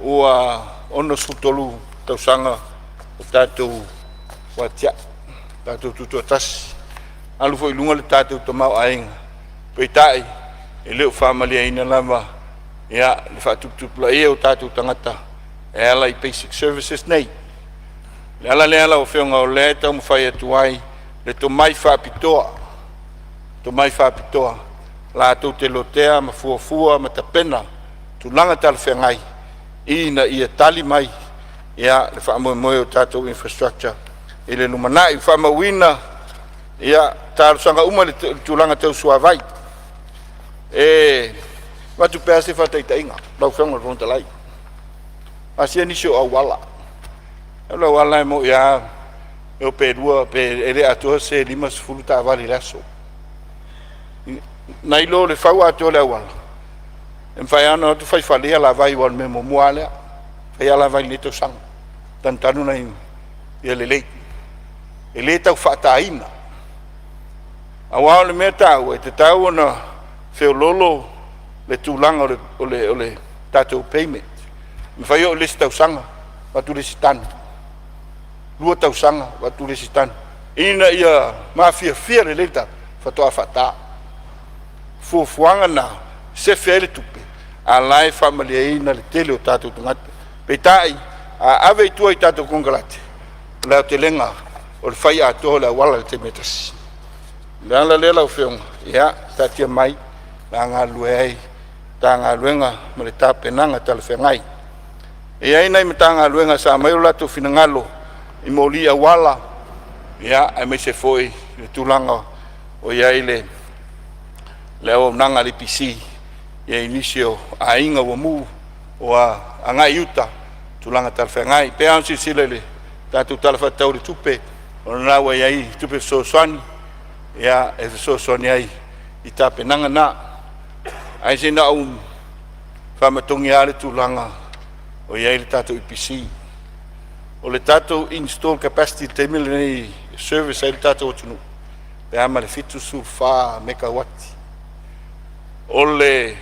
ua 63 tausaga o tatou atiae, tatou tutoatasi, alu foi i luga le tatou tamaoaiga, peitai, e le o faamalieina lava ia le faatuputupulaia o tatou tagata e ala i basic services nei. O le ala lea lau Afioga o lea e taumafai atu ai le tomai faapitoa, tomai faapitoa latou te lotea ma fuafua ma tapena tulaga talafeagai ina ia tali mai ia le faamoemoe o tatou infrastructure i le lumanai. Faamauina ia talosaga uma i le tulaga tau suavai. E avatu pea se faataitaiga lau Afioga i le Fofoga Fetalai, asia nisi o auala. O le auala e moni lava e o pe lua pe e le atoa se 50 taavale i le aso. Nai lo le fau atoa o le auala, e mafai lava ona o atu fai fale i alavai, aua o le mea muamua lava lea, fai alavai i lenei tausaga, tanutanu nai ia lelei. E le tau faataina, aua o le mea taua, e tatau ona feoloolo le tulaga o le tatou payment. E mafai oo i le isi tausaga avatu le isi tanu, 2 tausaga avatu le isi tanu, ina ia mafiafia lelei le tagata faatoa faata. Fuafuaga na sefe ai le tupe, a o la e faamalieina le tele o tatou tagata. Peitai, a ave i tua i tatou konekarate, o le aotelega o le fai atoa o le auala i le taimi e tasi. O le ala lea lau Afioga, ia taatia mai o le a galulue ai le Matagaluega ma le tapenaga talafeagai. E i ai nai Matagaluega sa aumai o latou finagalo i moli auala, ia, aemaise foi le tulaga o i ai le auaunaga a le EPC i nisi o aiga ua mu ua agai i uta i tulaga talafeagai. E pei lava ona silasila i le tatou Tala Faatatau o le Tupe, o lena ua i ai tupe fesoasoani e fesoasoani ai i tapenaga na. Ae se na ou faamatogi lava le tulaga o i ai le tatou EPC. O le tatou install capacity i le taimi lenei e service ai le tatou atunuu, pe a ma le 74 mekauati. O le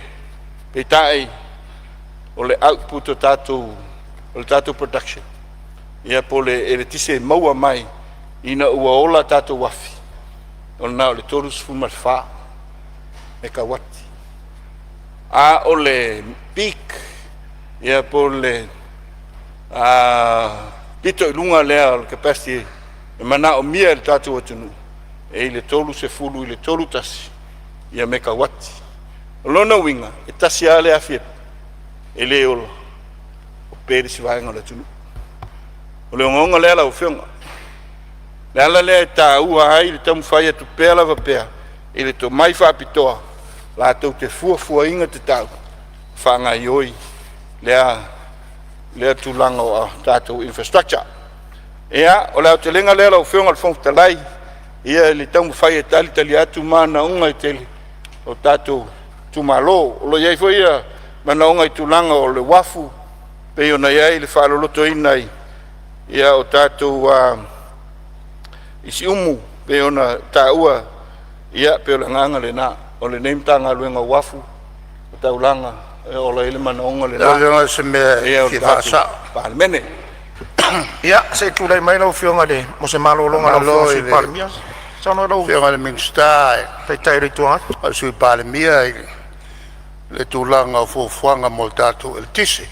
peitai o le output o le tatou production. Ia po o le eletise e maua mai ina ua ola tatou afi, o lena o le 34 mekauati. A o le peak, ia po o le pito i luga lea o le capacity e manaomia e le tatou atunuu, e i le 30 i le 31 ia mekauati. O lona uiga, e tasi lava le afi e le ola, ope le isi vaega o le atunuu. O le ogaoga lea lau Afioga. O le ala lea e taua ai le taumafai atu pea lava pea i le tomai faapitoa latou te fuafuaina tatau faagaioi lea tulaga o a tatou infrastructure. Ia, o le aotelega lea lau Afioga i le Fofoga Fetalai, ia i le taumafai e talitali atu manaoga e tele o tatou itumalo. O lo o i ai foi ia manaoga i tulaga o le uafu pei ona i ai le faalolotoina ia o tatou i Siumu pei ona taua, ia pei o le agaga lena o lenei Matagaluega o Uafu ma Taulaga e ola ai le manaoga Lau lena Afioga o se mea e e o le fia tatou faasao. Palemene. Ia, se i tulai mai lau Afioga i le mo se malologa a lau Faamalo Afioga i le i Sui le Palemia. Saunoa lau Afioga i le Minisita Taitai o le Itu Agai. o le Sui Palemia i le tulaga o fuafuaga mo le tatou eletise.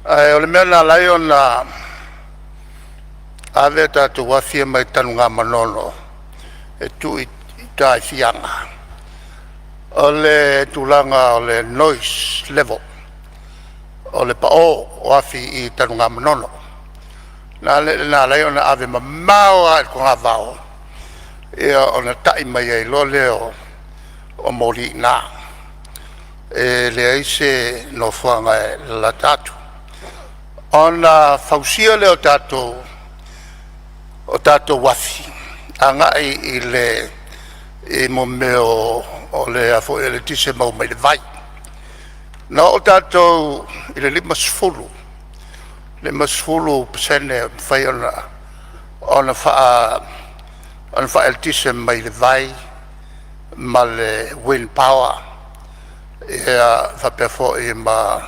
Ae o le mea na ala ai ona ave a tatou afi ia mai Tanugamanono e tuu i uta i Fiaga, o le tulaga o le noise level, o le pao o afi i Tanugamanono. Na ala ai ona ave mamao lava i le togavao ia ona tai mai ai loa lea o moli i ina. E leai se nofoaga e lalata atu. Ona fausia lea o tatou afi agai i le i mea o le a foi eletise e maua mai le vai. Na oo tatou i le 50, 50% e mafai ona faaeletise mai le vai ma le wind power faapea foi ma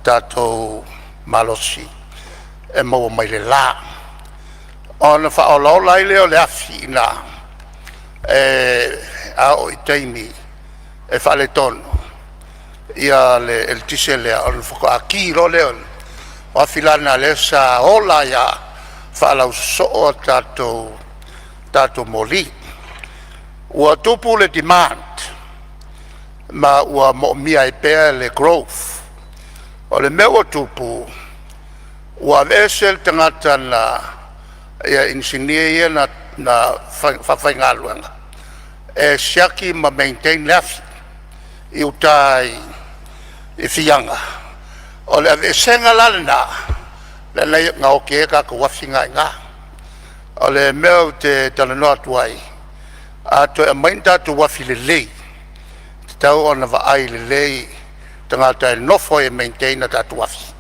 tatou malosi e maua mai le la. Ona faaolaola ai lea o le afi i ina e a oo i taimi e faaletonu ia le eletise lea, ona faatoa ki loa lea. O afi la na o lea sa ola ai lava faalausosoo a tatou moli. Ua tupu le demand ma ua moomia ai pea le growth. O le mea ua tupu, ua aveese le tagata na ia inisinia ia na faafaigaluega e siaki ma maintain le afi i uta i Fiaga. O le aveesega la lena lea na oti ai a tatou afi na i ina. O le mea ou te talanoa atu ai, a toe aumai ni tatou afi lelei, e tatau ona vaai lelei tagata e nofo ai e maintain a tatou afi,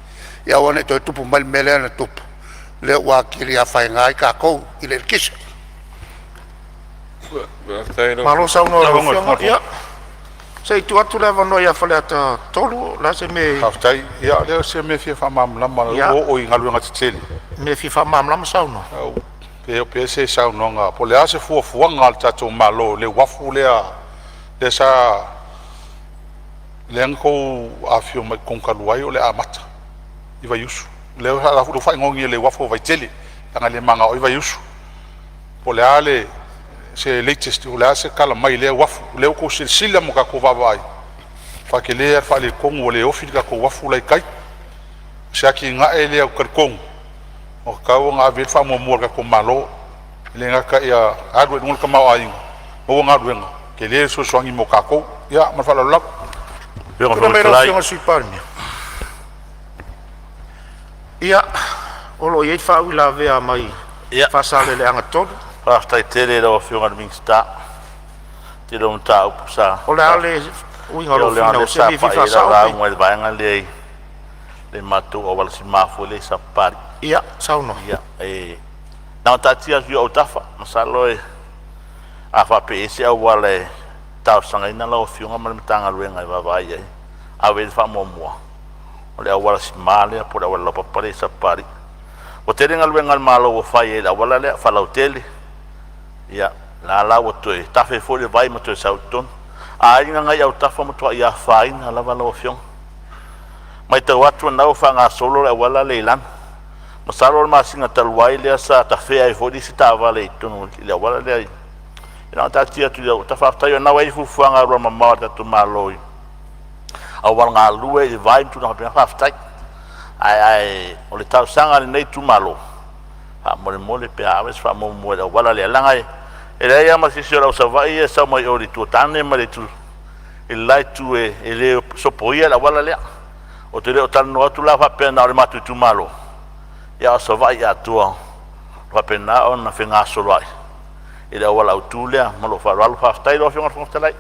ia aua ne i toe tupu mai le mea lea na tupu, lea ua atili afaina ai tatou i le eletise. Faafetai i lau Malo saunoa i Lau lau Afioga i le Afioga. Fofoga Ia, se i tuu atu le avanoa ia Faleata 3, o le a se mea e... Faafetai. Ia o se mea e fia faamalamalama o lea ua oo i galuega tetele. Mea e fia faamalamalama saunoa. Pe oo pea se saunoaga po o le a se fuafuaga a le tatou Malo i le uafu lea lea sa lea na outou afifio mai totonu talu ai o le a amata i Vaiusu. Lea ua faaigoa nei o le uafu o Vaitele leaga e le manao ai Vaiusu. Po o le a se latest, po o le a se tala mai i lea uafu, o lea ua outou silasila ma tatou vaavaai, matua tele lava le faaletonu ua le ofi le tatou uafu la e i tai. O se atinae lea ou te talitonu ua tatau ona ave i ai le faamuamua a le tatou Malo, e le gata ia alu ai i luga le tamaoaiga, maua galuega, tele le fesoasoani mo tatou. Ia ma le faaaloalo lava. Tulai mai lau Afioga i le Sui Palemia. Ia, o lo o i ai le faauilavea mai Faasaleleaga 3. Faafetai tele i lau Afioga i le Minisita i le tele o mataupu sa O le a le uiga o ia lou leaga o finau lea se sa mea e fia pai ai lau faasao pe... lauga i le vaega lea i le matou auala sima foi lea i Sapapalii. Ia, saunoa. Ia, e na ona taatia atu i ou autafa, masalo e a faapea e i ai se auala e talosagaina lau Afioga ma le Matagaluega e vaavaai i ai, ave i ai le faamuamua, o le auala sima lea po o le auala laupapa lea i Sapapalii. Ua tele galuega a le Malo ua fai ai i le auala lea faalautele, ia la la ua toe tafe foi le vai ma toe sau i totonu. Aiga na i autafa ua matuai afaina lava lau Afioga. Matau atu o lena ua faagasolo le auala lea i lalo, masalo o le masina talu ai lea sa tafea ai foi le isi taavale i totonu i le auala lea. Ia na ona taatia atu i ou autafa. Faafetai o lena ua i ai fuafuaga alualumamao a le tatou Malo i auala galue i le vai ma tulaga faapena, faafetai. Ae o le talosaga a lenei itumalo, faamolemole pe a ave se faamuamua i le auala lea, leaga e leai lava ma se isi o le au Savaii ia e sau mai o i le itu o Tane ma le itu i le la itu e le sopoia le auala lea. Ou te le o talanoa atu la faapea na o le matou itumalo, a o Savaii atoa o faapena ona fegasoloai i le auala autu lea. Ma lou faaaloalo, faafetai lau Afioga i le Fofoga Fetalai.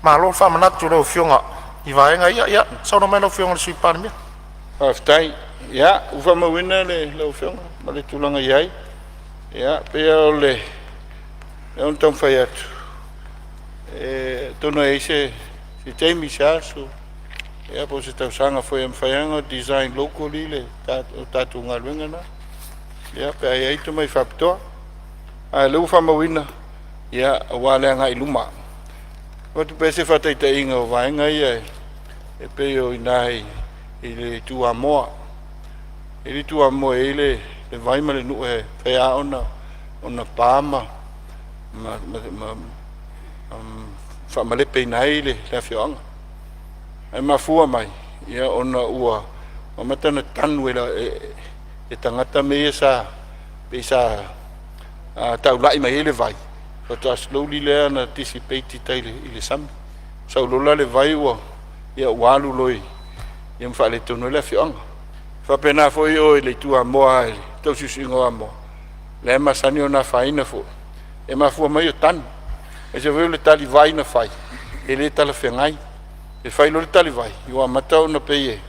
Malo faamanatu i lau Afioga i vaega ia. Ia, saunoa mai lau Afioga i le Sui Palemia. Faafetai. Ia, ua faamauina lau Afioga ma le tulaga e i ai. Ia, pei lava o le mea na taumafai atu, atonu e i ai se taimi, se aso, ia po o se tausaga foi e mafai lava ona design locally le tatou galuega lena, ia pe a i ai tomai faapitoa. A o lea ua faamauina aua le agai i luma. E avatu pea se faataitaiga o vaega ia e pei o i ina i le itu Amoa. E i ai le itu Amoa e i ai le vai ma le nuu e fai lava ona pa ma faamalepeina ai le afioaga. Ae mafua mai ona ua amata ona tanu e tagata mea ia sa pei sa taulai mai ai le vai, faatoa slowly lea na dissipate i tai i le sami. Sau loa la le vai ua alu loa ma faaletonu ai le afioaga. E faapena foi o i le itu Amoa i le tausiusiuga o Amoa, lea e masani ona afaina foi, e mafua mai o tanu. Aemaise foi o le talivai na fai, e le talafeagai. E fai loa le talivai, ua amata ona pei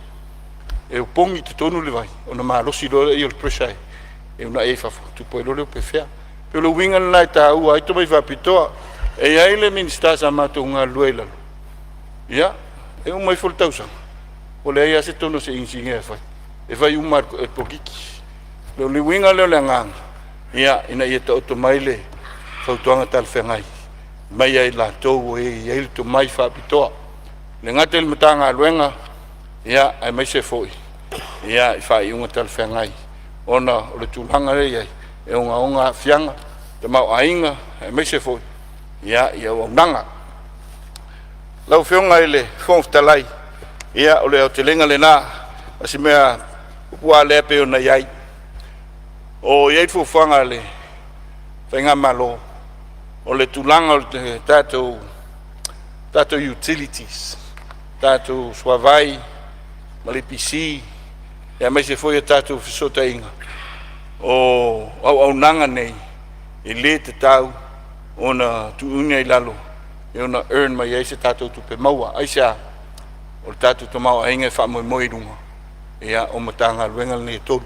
e opogi i totonu le vai, ona malosi loa lea o le pressure e uunai ai i fafo, tupu ai loa le pefea. E pei o le uiga lena e taua ai tomai faapitoa. E i ai le Minisita sa matou galulue ai i lalo, ia, e uma ifo le tausaga, ua leai lava se tonu a se inisinia e fai, e fai uma lava e le polokiki. O le uiga lea o le agaga, ina ia taoto mai le fautuaga talafeagai mai ia i latou e i ai le tomai faapitoa, e le gata i le Matagaluega, aemaise foi i faaiuga talafeagai, ona o le tulaga lea e i ai, e ogaoga aafiaga, tamaoaiga, aemaise foi i auaunaga. Lau Afioga i le Fofoga Fetalai, ia o le aotelega lena o si mea puupuu lava lea pei ona i ai. O i ai fuafuaga a le faigamalo, o le tulaga o le tatou utilities, tatou suavai ma le EPC, aemaise foi o tatou fesootaiga, o auaunaga nei e le tatau ona tuuina i lalo e ono earn mai ai se tatou tupe maua. Aisea? O le tatou tamaoaiga e faamoemoe i luga o Matagaluega nei e tolu.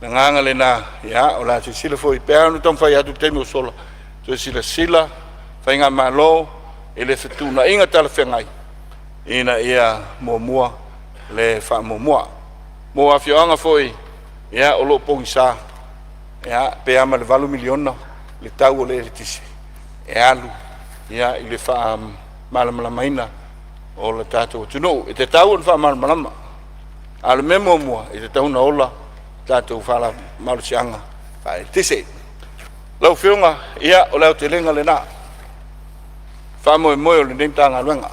O le agaga lena, o le a silasila foi, e pei lava ona taumafai atu i le taimi ua sola, toe silasila faigamalo i le fetuunaiga talafeagai ina ia muamua le faamuamua. Mo afioaga foi o lo o pogisa, pe a ma le $8 miliona le tau o le eletise e alu i le faamalamalamaina o le tatou atunuu. E tatau ona faamalamalama, a o le mea muamua, e tatau ona ola tatou malosiaga faaeletise. Lau Afioga, ia, o le aotelega lena, faamoemoe o lenei Matagaluega.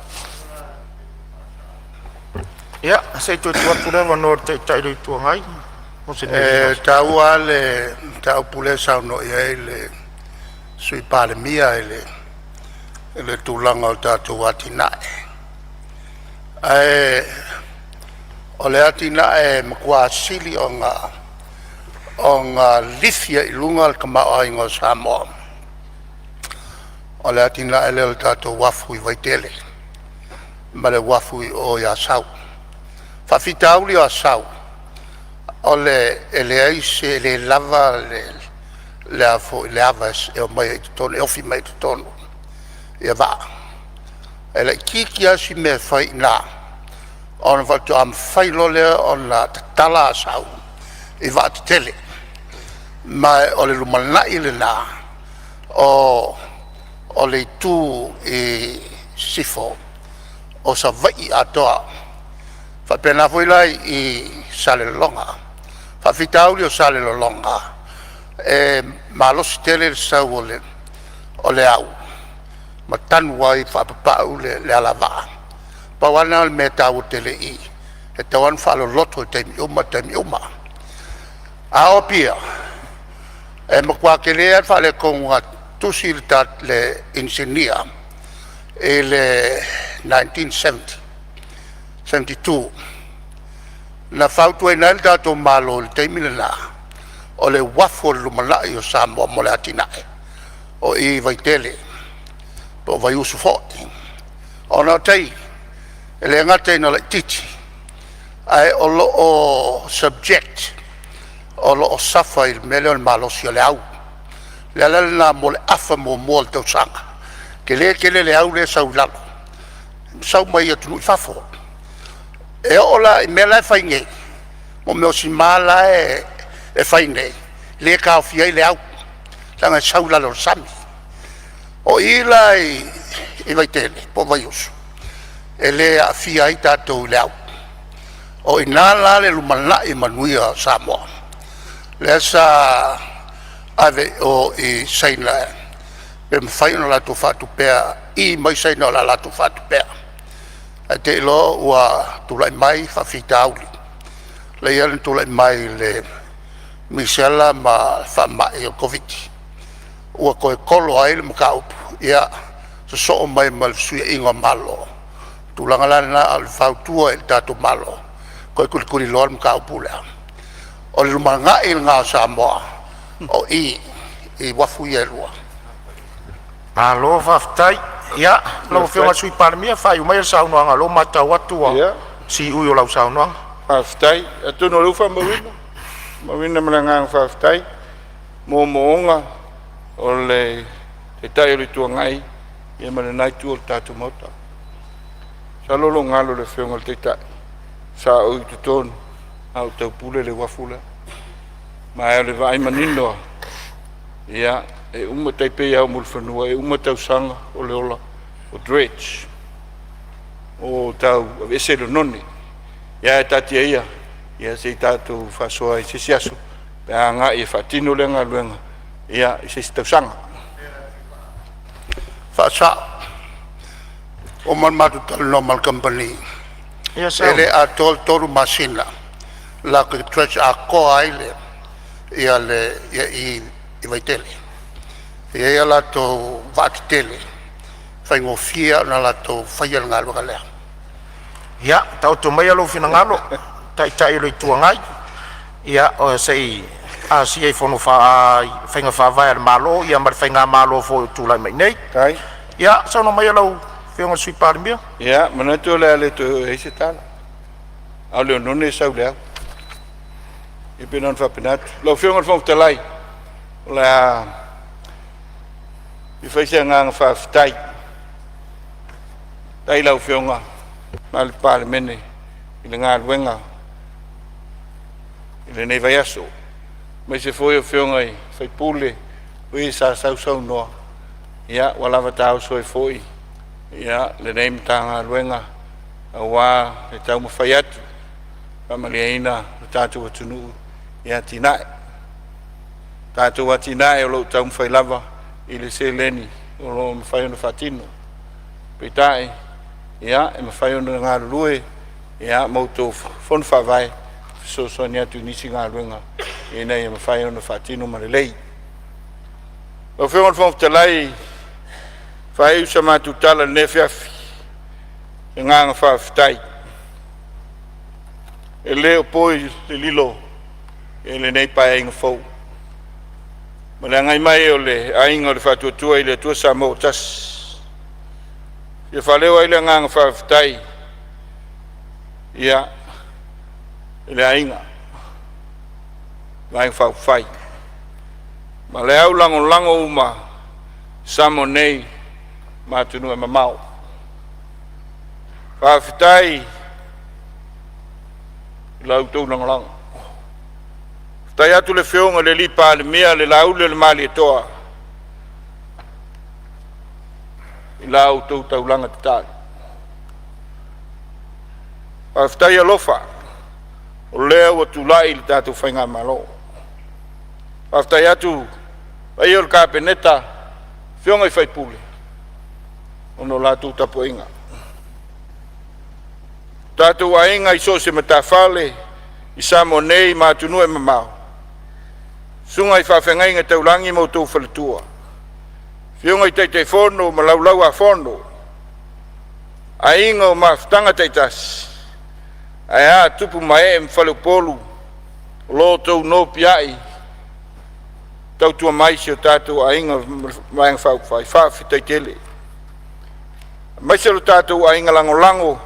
Ia, se i toe tuu atu le avanoa i le Taitai o le Itu Agai mo se E taua lava le mataupu lea e saunoa i ai le Sui Palemia i le tulaga o tatou atinae. Ae o le atinae e matua sili ona lifi ai i luga le tamaoaiga o Samoa, o le atinae lea o le tatou uafu i Vaitele ma le uafu i Asau. O le faafitauli o Asau, e leai se… e le lava le ava e omai ai i totonu e ofi mai ai i totonu vaa. E laitiiti lava si mea e fai i ina ona faatoa mafai loa lea ona tatala Asau i vaa tetele. Ma o le lumanai lena o le itu i sisifo o Savaii atoa, faapena foi la i Salelologa. O faafitauli o Salelologa, e malosi tele le sau o le au ma tanu ai faapapau le alavaa. Pau lava lena o le mea e taua tele i i, e tatau lava ona faaloloto i taimi uma taimi uma. A o Apia, e matua tele lava le faaletonu na tusi le inisinia i le 1972, na fautuaina ai le tatou Malo i le taimi lena, o le uafu o le lumanai o Samoa mo le atinae o i i Vaitele po o Vaiusu foi. Ona o tai, e le gata ina laitiiti ae o lo o subject, o lo o suffer i le mea lea o le malosi o le au. O le ala lena mo le afa muamua o le tausaga, tele tele le au lea e sau i lalo, sau mai atunuu i fafo. E oo la i mea la e fai nei, mo mea o sima la e fai nei, lea e taofi ai le au leaga e sau i lalo o le sami. O i la i Vaitele po o Vaiusu, e le aafia ai tatou i le au. O i ina la le lumanai manuia o Samoa, lea sa ave i o i Saina pe mafai ona latou faatupea, i mai Saina o le a latou faatupea. Ae te i loa ua tulai mai faafitauli lea na tulai mai i le misela ma le faamai o le Koviti, ua toe tolo ai le mataupu, ia sosoo mai ma le fesuiaiga o Malo. O le tulaga la lena o le fautua i le tatou Malo, toe tulituliloa le mataupu lea. O le lumanai lena o Samoa o i i uafu ia e lua. Malo faafetai. Ia lau Afioga i le Sui Palemia, faaiu maia le saunoaga o lea ua matau atu ua siui o lau saunoaga. Faafetai. Atonu o lea ua faamauina, faamauina ma le agaga faafetai moomooga o le Taitai o le Itu Agai ia ma lena itu o le tatou Maota. Masalo o lo o galo i le Afioga i le Taitai sa ou i totonu a o taupule le uafu lea. Ma o le vaai manino lava, ia e uma, e tai pei lava o Mulifanua, e uma tausaga o le ola o dredge, o tau aveese le oneone. Ia ae taatia ia se i tatou faasoa i se isi aso pe a agai e faatino lea galuega i se isi tausaga. Faasao. Ua uma ona matou talanoa ma le kamupani, Ia e le saunoa. atoa le 3 masina latou te dredge atoa ai le i i Vaitele. E i ai a latou vaa tetele e faigofie ona latou faia le galuega lea. Ia taoto maia lou finagalo Taitai o le Itu Agai, ia se i asia i faiga faavae a le Malo ma le faigamalo foi o tulai mai nei. Faafetai. Ia saunoa maia lau Afioga i le Sui Palemia. Ia, manatu o le a le toe oo i ai se tala, a o le oneone e sau i le au. Ia pei na ona faapena atu. Lau Afioga i le Fofoga Fetalai, o le a fia fai se agaga faafetai, faafetai i lau Afioga ma le Palemene i le galuega i lenei vaiaso, aemaise foi o Afioga i sui usufono o e sa sausaunoa, ia ua lava taoso ai foi lenei Matagaluega aua le taumafai atu e faamalieina le tatou atunuu i atinae. O tatou atinae o lo o taumafai lava i le seleni o lo o mafai ona faatino. Peitai, ia, e mafai ona galulue ma outou fono faavae e fesoasoani atu i nisi galuega ina ia mafai ona faatino ma lelei. Lau Afioga i le Fofoga Fetalai, e faaiu sa matou tala i lenei afiafi i le agaga faafetai. E le o po se lilo i lenei Paeaiga fou ma le agai mai o le Aiga o le Faatuatua i le Atua Samoa ua Tasi e faaleo ai le agaga faafetai i le Aiga Vaega Faaupufai ma le au lagolago uma i Samoa nei ma atunuu e mamao. Faafetai i la outou lagolago. Faafetai atu i le Afioga i le Palemia, le Lauli o le Malietoa, i la outou taulaga tatalo. Faafetai alofa o lea ua tulai le tatou faigamalo. Faafetai atu i le paia o le Kapeneta, afioga i sui usufono ona o la outou tapuaiga. O tatou aiga i so o se matafaale i Samoa nei ma atunuu e mamao, susuga i faafeagaiga taulagi ma outou faletua, afioga i Taitaifono ma Laulau-a-Fono, aiga o mafutaga taitasi, ae a tupu ma ee ma faleupolu o lo o outou nopiai tautua mai i si o tatou aiga Vaega Faaupufai. Faafetai tele. Aemaise lo tatou aiga lagolago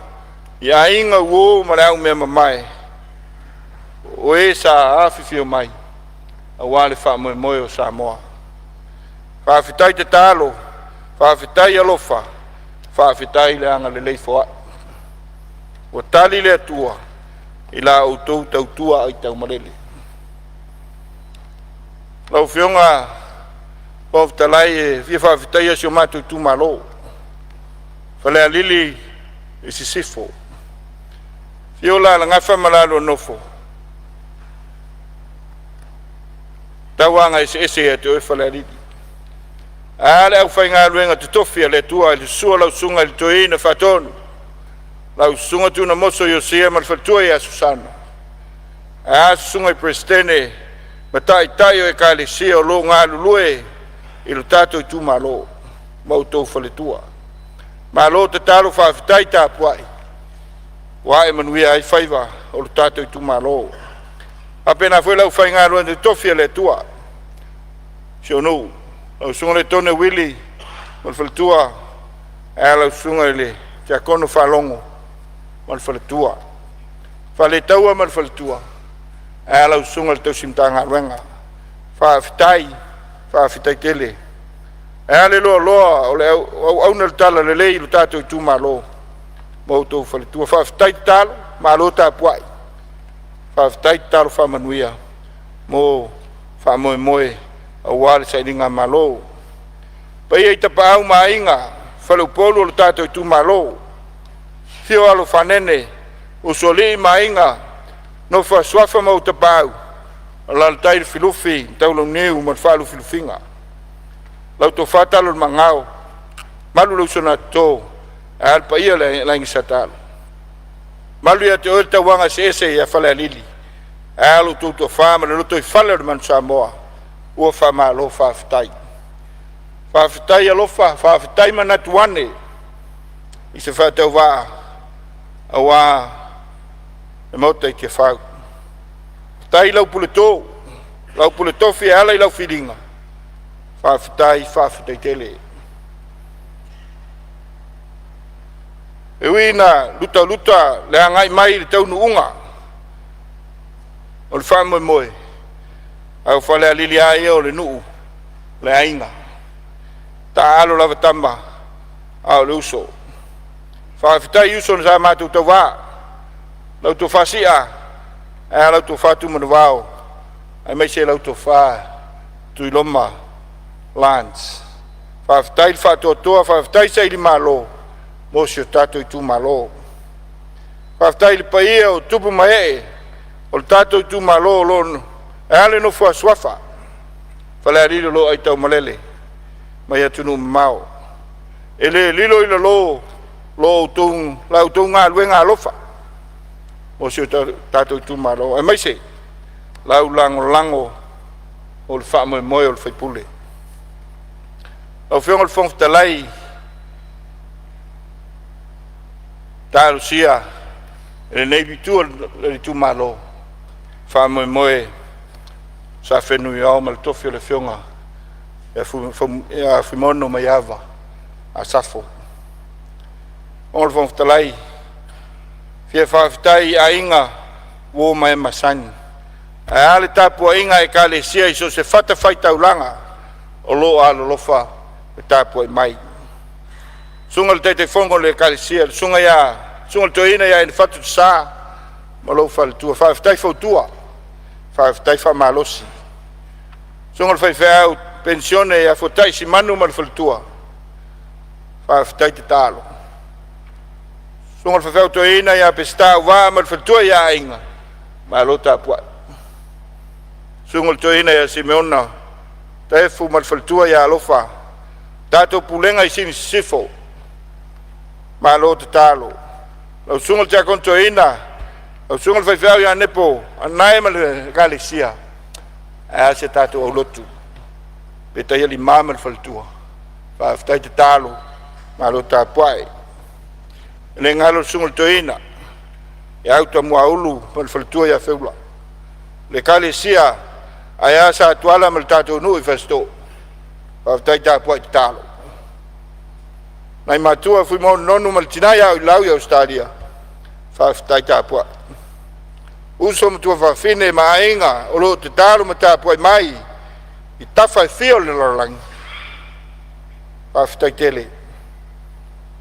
i aiga uo ma le aumeamamae o e sa afifio mai aua le faamoemoe o Samoa. Faafetai tatalo, faafetai alofa, faafetai le agalelei foai. Ua tali le Atua i la outou tautua aitaumalele. Lau Afioga i le Fofoga Fetalai, e fia faafetaia si o matou itumalo, Falealili i Sisifo. Afio Alalagafa ma la lua nofo, tauaga eseese ia te oe Falealili. Ae a le aufaigaluega totofi a le Atua i le susu o lau susuga i le Toeaina Faatonu, lau susuga Tunamoso Iosia ma le faletua ia Susana, ae a susuga i Peresetene ma taitai o ekalesia o lo o galulue i lo tatou itumalo ma outou faletua. Malo tatalo, faafetai tapuai ua ae manuia ai faiva o le tatou itumalo. Faapena foi le aufaigaluega totofi a le Atua i si ou nuu, lau susuga Letone Uili ma le faletua, ae a lau susuga i le Tiakono Faalogo ma le faletua, Faletaua ma le faletua, ae a lau susuga i le tausi Matagaluega. Faafetai, faafetai tele. Ae a le loaloa o le auauna le talalelei i lo tatou itumalo ma outou faletua. Faafetai tatalo, malo tapuai, faafetai tatalo faamanuia mo faamoemoe aua le sailigamalo. Paia i Tapaau ma Aiga, Faleupolu o le tatou itumalo, afio Alo o Fanene, Usoalii ma Aiga, Nofo a Suafa ma ou Tapaau, alaalatai Lufilufi, Taulauniu ma le Faalufilufiga. Lau Tofa Talolemagao, malu le uso na toto ae a le paia o le Aiga Sa Talo. Malu ia te oe le tauvaga eseese ia Falealili, ae a lo outou toafa ma le lotoifale o le Manu Samoa, ua faamalo faafetai. Faafetai alofa, faafetai manatu ane i se faatauvaa aua le Maota i Tiafau. Faafetai i lau puleto, lau pule tofi e ala i lau filiga, faafetai, faafetai tele. E ui ina lutaluta le agai mai i le taunuuga o le faamoemoe, a o Falealili lava ia o le nuu, o le aiga. E taalo lava tama a o le uso. Faafetai uso sa matou tauva, lau tofa Sia ae a lau tofa Tumanavao, aemaise lau tofa Tuiloma Lance. Faafetai le faatoatoa, faafetai sailimalo mo si o tatou itumalo. Faafetai i le paia o tupu ma ee o le tatou itumalo o lo o ae a le nofo a suafa Falealili o lo o aitaumalele mai atunuu mamao. E le lilo i lalo lo outou galuega alofa mo si o tatou itumalo, aemaise lau lagolago mo le faamoemoe o le faipule. Lau Afioga i le Fofoga Fetalai, talosia e lenei itu o le itumalo faamoemoe sa fenumiao ma le tofi o le Afioga ia Fuimaono Maiava Asafo. Lau Afioga i le Fofoga Fetalai, fia faafetai i aiga, uo ma e masani ae a le tapuaiga a ekalesia i so o se fatafaitaulaga o lo o alolofa ma tapuai mai. Susuga i le Taitaifono o le Ekalesia, le susuga i le Toeaina ia Nefatu Sa ma lou faletua, faafetai fautua. Faafetai faamalosi. Susuga i le Faifeau Penisione ia Fuatai Simanu ma le faletua, faafetai tatalo. Susuga i le Faifeau Toeaina ia Peseta Auvaa ma le faletua ia Aiga, malo tapuai. Susuga i le Toeaina ia Simeona Taefu ma le faletua ia Alofa, tatou pulega i Sini Sisifo, malo tatalo. Lau Susuga i le Tiakono Toeaina, lau Susuga i le Faifeau ia Nepo Anae ma le Ekalesia, ae a si a tatou aulotu, Petaia Lima ma le faletua, faafetai tatalo, malo tapuai. E le galo le susuga i le toeaina ia Utamuaulu ma le faletua ia Feula, le Ekalesia ae a Satuala ma le tatou nuu i Fasitoo, faafetai tapuai tatalo. Nai matua Fuimaono Nonu ma le tina ia Oilau i Ausetalia, faafetai tapuai. Uso ma tuafafine ma aiga o lo o tatalo ma tapuai mai i tafa e fia o le lalolagi, faafetai tele.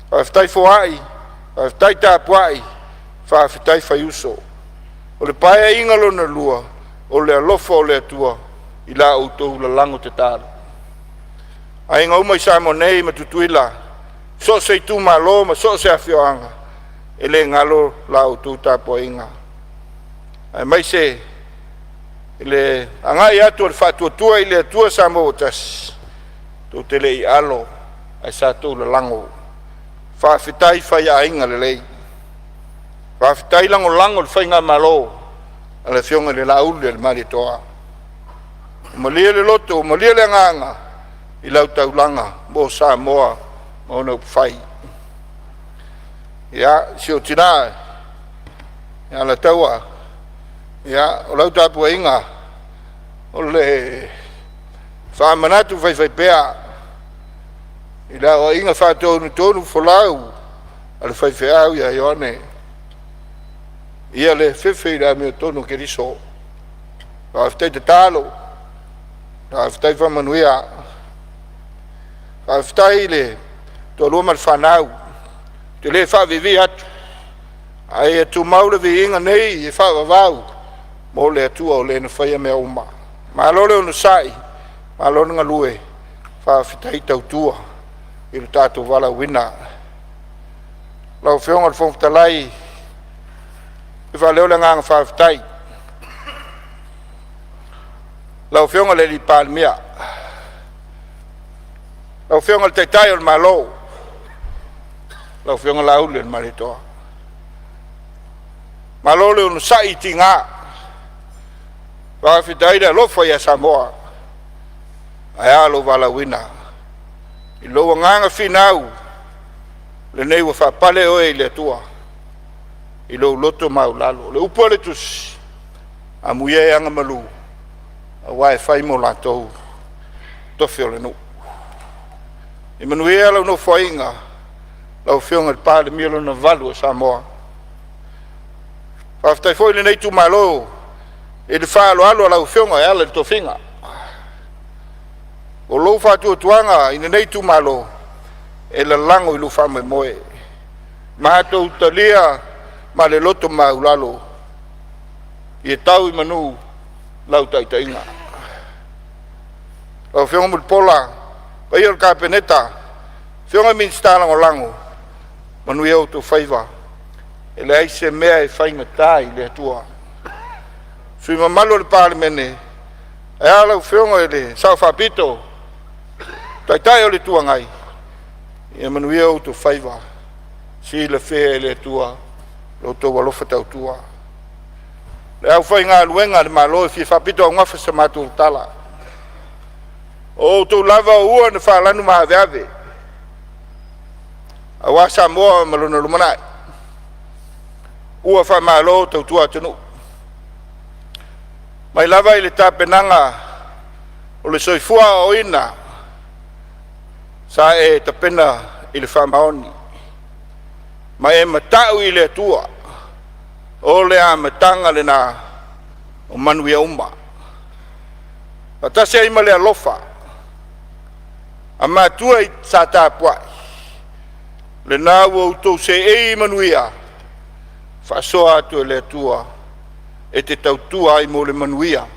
Faafetai foai, faafetai tapuai, faafetai faiuso. O le Paeaiga lona lua, o le alofa o le Atua i la outou lalago tatalo. Aiga uma i Samoa nei ma Tutuila, so o se itumalo ma so o se afioaga, e le galo la outou tapuaiga, aemaise le agai atu o le Faatuatua i le Atua Samoa ua Tasi, tou te le i alo ae sa outou lalago. Faafetai faiaiga lelei, faafetai lagolago i le faigamalo a le Afioga i le Laaulialemalietoa. Ua malie le loto ua malie le agaga i lau taulaga mo Samoa ma ona upufai. Ia, si ou tina ia Alataua, ia, o lau tapuaiga o le faamanatu faifaipea i le aoaiga faatonutonufolau a le faifeau ia Ioane, ia le fefe i le amiotonu a Keriso. Faafetai tatalo, faafetai faamanuia. Faafetai i le toalua ma le fanau, ou te le faaviivii atu, ae ia tumau le viiga nei e faavavau mo le Atua o le na faia mea uma. Malo le onosai, malo le galue, faafetai tautua i lo tatou valaauina. Lau Afioga i le Fofoga Fetalai, e faaleo le agaga faafetai i lau Afioga i le Palemia, lau Afioga i le Taitai o le Malo, lau Afioga Laauli ma le Malietoa. Malo le onosai i tiga, faafetai le alofa ia Samoa, ae a lou valaauina. I lou agaga finau, lenei ua faapale oe i le Atua i lou loto maualalo. O le upu a le tusi, amuia e agamalu aua e fai mo latou tofi o le nuu. Ia manuia lau nofoaiga lau Afioga i le Palemia lona valu o Samoa. Faafetai foi lenei itumalo i le faaaloalo a lau Afioga e ala i le tofiga. O lou faatuatuaga i lenei itumalo e lalago i lou faamoemoe. Matou talia ma le loto maualalo ia tau i manu lau taitaiga. Lau Afioga Mulipola, paia o le Kapeneta, Afioga i Minisita Lagolago, manuia outou faiva. E leai se mea e faigata i le Atua. Sui usufono mamalu o le Palemene, ae a lau Afioga i le Sao Faapito, Taitai o le Itu Agai, ia manuia outou faiva, silafia e le Atua lo outou alofa tautua. Le aufaigaluega a le Malo e fia faapitoaugafa sa matou tala, o outou lava o ua na falanu ma aveave aua Samoa ma lona lumanai. Ua faamalo tautua atunuu. Mai lava i le tapenaga o le soifua aoaoina sa e tapena i le faamaoni ma e matau i le Atua, o le amataga lena o manuia uma. Faatasi ai ma le alofa a matua i sa tapuai, lena ua outou seei i manuia, faasoa atu e le Atua. e te tautua ai mo le manuia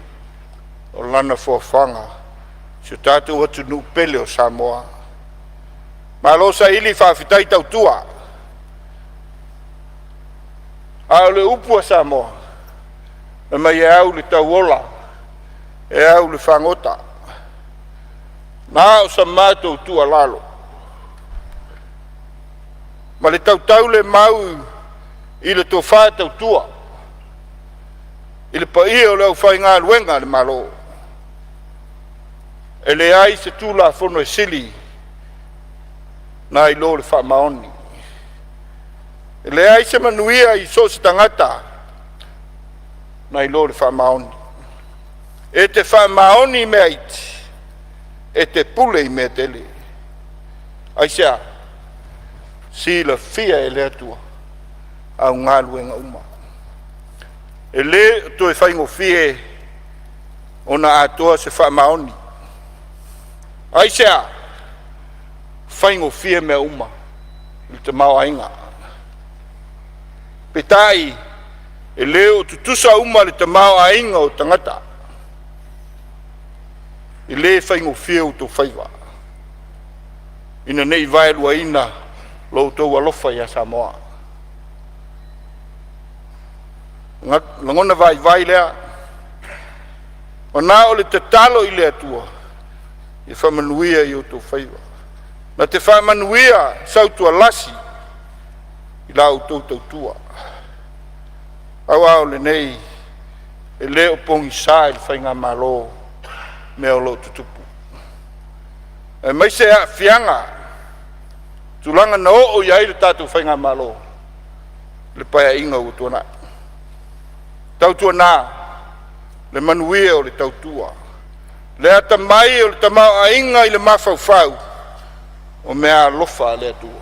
o Lana foafoaga i si o tatou atunuu pele o Samoa. Malo saili faafetai tautua. A o le upu a Samoa, fai mai e au i le tauola, e au i le fagota. Na o sa matou tuualalo ma le tautaulemau i le tofa tautua i le paia o le aufaigaluega a le Malo, e leai se Tulafono e sili nai lo le faamaoni. E leai se manuia i so o se tagata nai lo le faamaoni. E te faamaoni i mea iti, e te pule i mea tele. Aisea? Silafia e le Atua au galuega uma. E le o toe faigofie ona atoa se faamaoni. Aisea? Faigofie mea uma i le tamaoaiga, peitai e le o tutusa uma le tamaoaiga o tagata. E le faigofie outou faiva ina ne i vaeluaina lo outou alofa ia Samoa. O lagona vaivai lea, ua na o le tatalo i le Atua ia faamanuia i outou faiva, na te faamanuia sautualasi i la outou tautua. Aua o lenei, e le o pogisa i le Faigamalo mea o lo o tutupu, aemaise aafiaga o tulaga na oo i ai le tatou Faigamalo i le Paeaiga ua tuanai. Tautuana le manuia o le tautua, le atamai o le tamaoaiga i le mafaufau o meaalofa a le Atua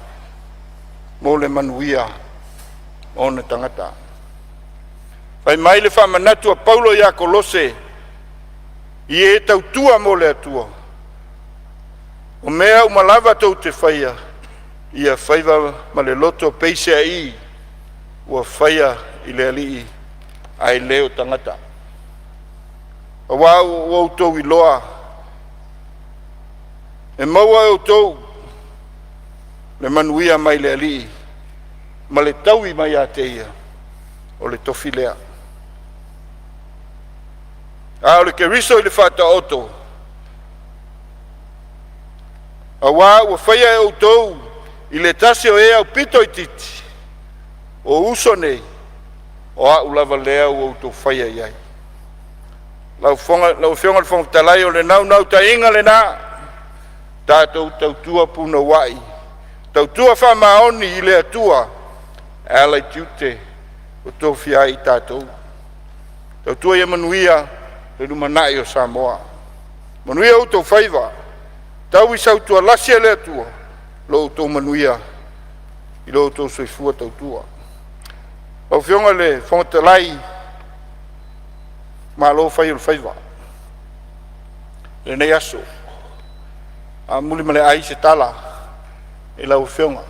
mo le manuia o ona tagata. Fai mai le faamanatu a Paulo ia Kolose, i e tautua mo le Atua, o mea uma lava tou te faia, ia fai ma le loto peiseai ua faia i le Alii ae le o tagata. Aua ua outou iloa, e maua e outou le manuia mai le Alii ma le taui mai ia te Ia o le tofi lea. A o le Keriso i le Faataoto, aua ua faia e outou i le tasi o e aupito itiiti, o uso nei, o au lava lea ua outou faia i ai. Lau Afioga i le Fofoga Fetalai, o le naunautaiga lena, tatou tautua punouai, tautua faamaoni i le Atua e ala i tiute ua tofia ai i tatou. Tautua ia manuia le lumanai o Samoa. Manuia outou faiva, tau i le Atua lo outou manuia i lo outou soifua tautua. Lau Afioga i le Fofoga Fetalai, malo fai o le faiva i lenei aso. Amuli ma le ai se tala i lau Afioga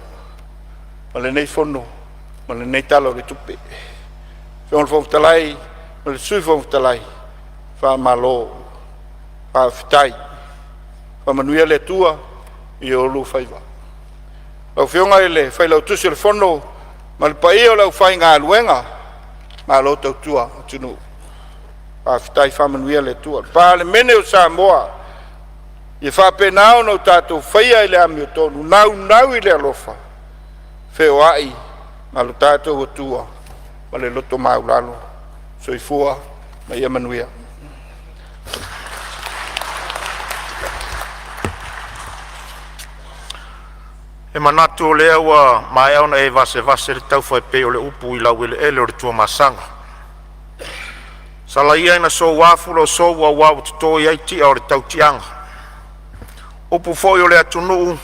ma lenei fono ma lenei Tala o le Tupe. Lau Afioga i le Fofoga Fetalai ma le Sui Fofoga Fetalai, faamalo faafetai. Faamanuia le Atua i oulua faiva. Lau Afioga i le Failautusi o le Fono ma le paia o le aufaigaluega, malo tautua atunuu, faafetai. Faamanuia le Atua. Le Palemene o Samoa, ia faapena ona tatou faia i le amiotonu, naunau i le alofa, feoai ma lo tatou Atua ma le loto maualalo. Soifua ma ia manuia. E manatu o lea ua maea ona e vasevase le taufa e pei o le upu i laueleele o le Tuamasaga. Sala ia ina soua fula o sou aua ua toto i ai tia o le tautiaga. O upu foi o le atunuu,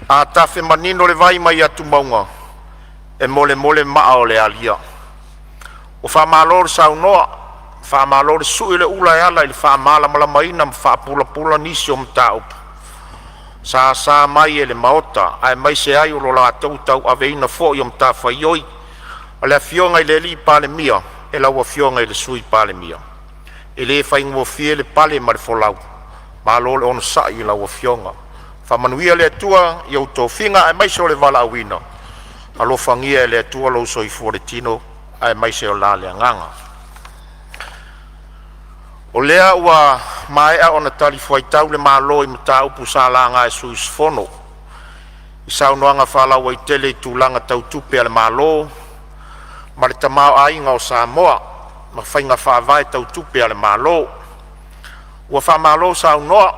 a tafe manino le vai mai atumauga, e molemole maa o le alia. Ua faamalo le saunoa, faamalo le sui le ula e ala i le faamalamalamaina ma faapulapula nisi o mataupu sa asa mai e le Maota aemaise ai o lo latou tauaveina foi o matafaioi a le Afioga i le Palemia e lau Afioga i le Sui Palemia, e le faigofie le pale ma le folau. Malo le onosai i lau afioga. Faamanuia le Atua i ou tofiga aemaise o le valaauina. Alofagia e le Atua lou soifua ma le tino aemaise o la le agaga. O lea ua maea ona talifuaitau le Malo i mataupu sa laga e sui usufono i saunoaga faalauaitele i tulaga tau tupe a le Malo ma le tamaoaiga o Samoa ma faiga faavae tau tupe a le Malo. Ua faamalo saunoa,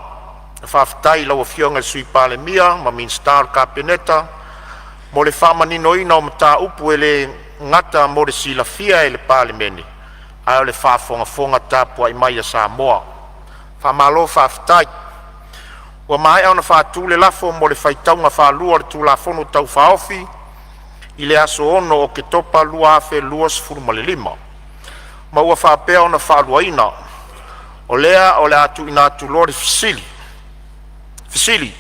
faafetai i lau Afioga i le Sui Palemia ma Minisita o le Kapeneta mo le faamaninoina o mataupu e le gata mo le silafia e le Palemene a o le faafogafoga tapuai mai a Samoa. Faamalo faafetai. Ua maea ona faatu le lafo mo le faitauga faalua o le Tulafono Tau Faaofi i le aso 6 Oketopa 2025, ma ua faapea ona faaluaina. O lea o le a tuuina atu loa le fesili. Fesili: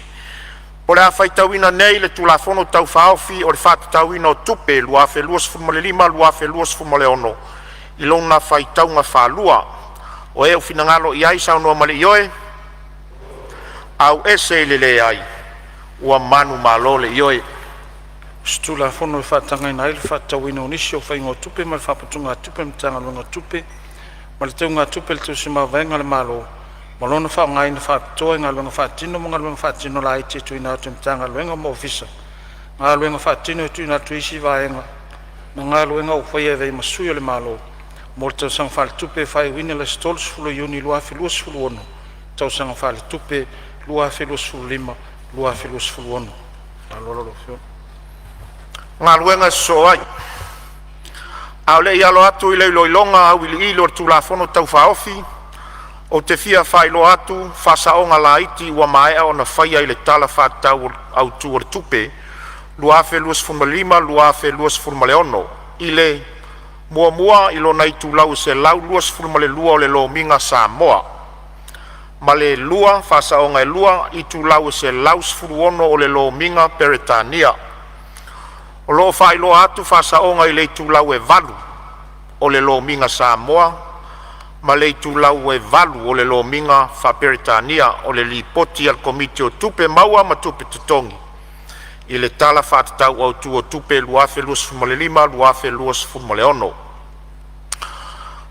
Po o le a faitauina nei le Tulafono Tau Faaofi o le Faatatauina o Tupe 2025/2026 i lona faitauga faalua? O e ua finagalo i ai saunoa ma le ioe, auese le leai, manumalo le ioe. E faatagaina ai le faatatauina o nisi o faiga o tupe mai le faaputugatupe a le Matagaluega o Tupe ma le teugatupe a le tusi ma vaega a le Malo ma lona faaaogaina faapitoa i galuega faatino ma galuega faatino laiti e tuuina atu i Matagaluega ma Ofisa, galuega faatino e tuuina atu i isi vaega ma galuega ua faia e avea ai ma sui o le Malo, mo le tausaga faaletupe e faaiuina i le aso 30 Iuni 2026, tausaga faaletupe 2025/2026. E A o le i alo atu i le iloiloga auiliili o le Tulafono Tau Faaofi, ou te fia faailoa atu Faasaoga laiti ua maea ona faia i le Tala Faatatau Autu o le Tupe 2025/2026 i le: 1. I lona itulau e 122 o le Lomiga Samoa; ma le 2. Faasaoga e 2 itulau e 116 o le Lomiga Peretania. O lo o faailoa atu faasaoga i le itulau e 8 o le Lomiga Samoa ma le itulau e 8 o le Lomiga faa-Peretania o le Lipoti a le Komiti o Tupe Maua ma Tupe Totogi i le Tala Faatatau Autu o Tupe 2025/2026.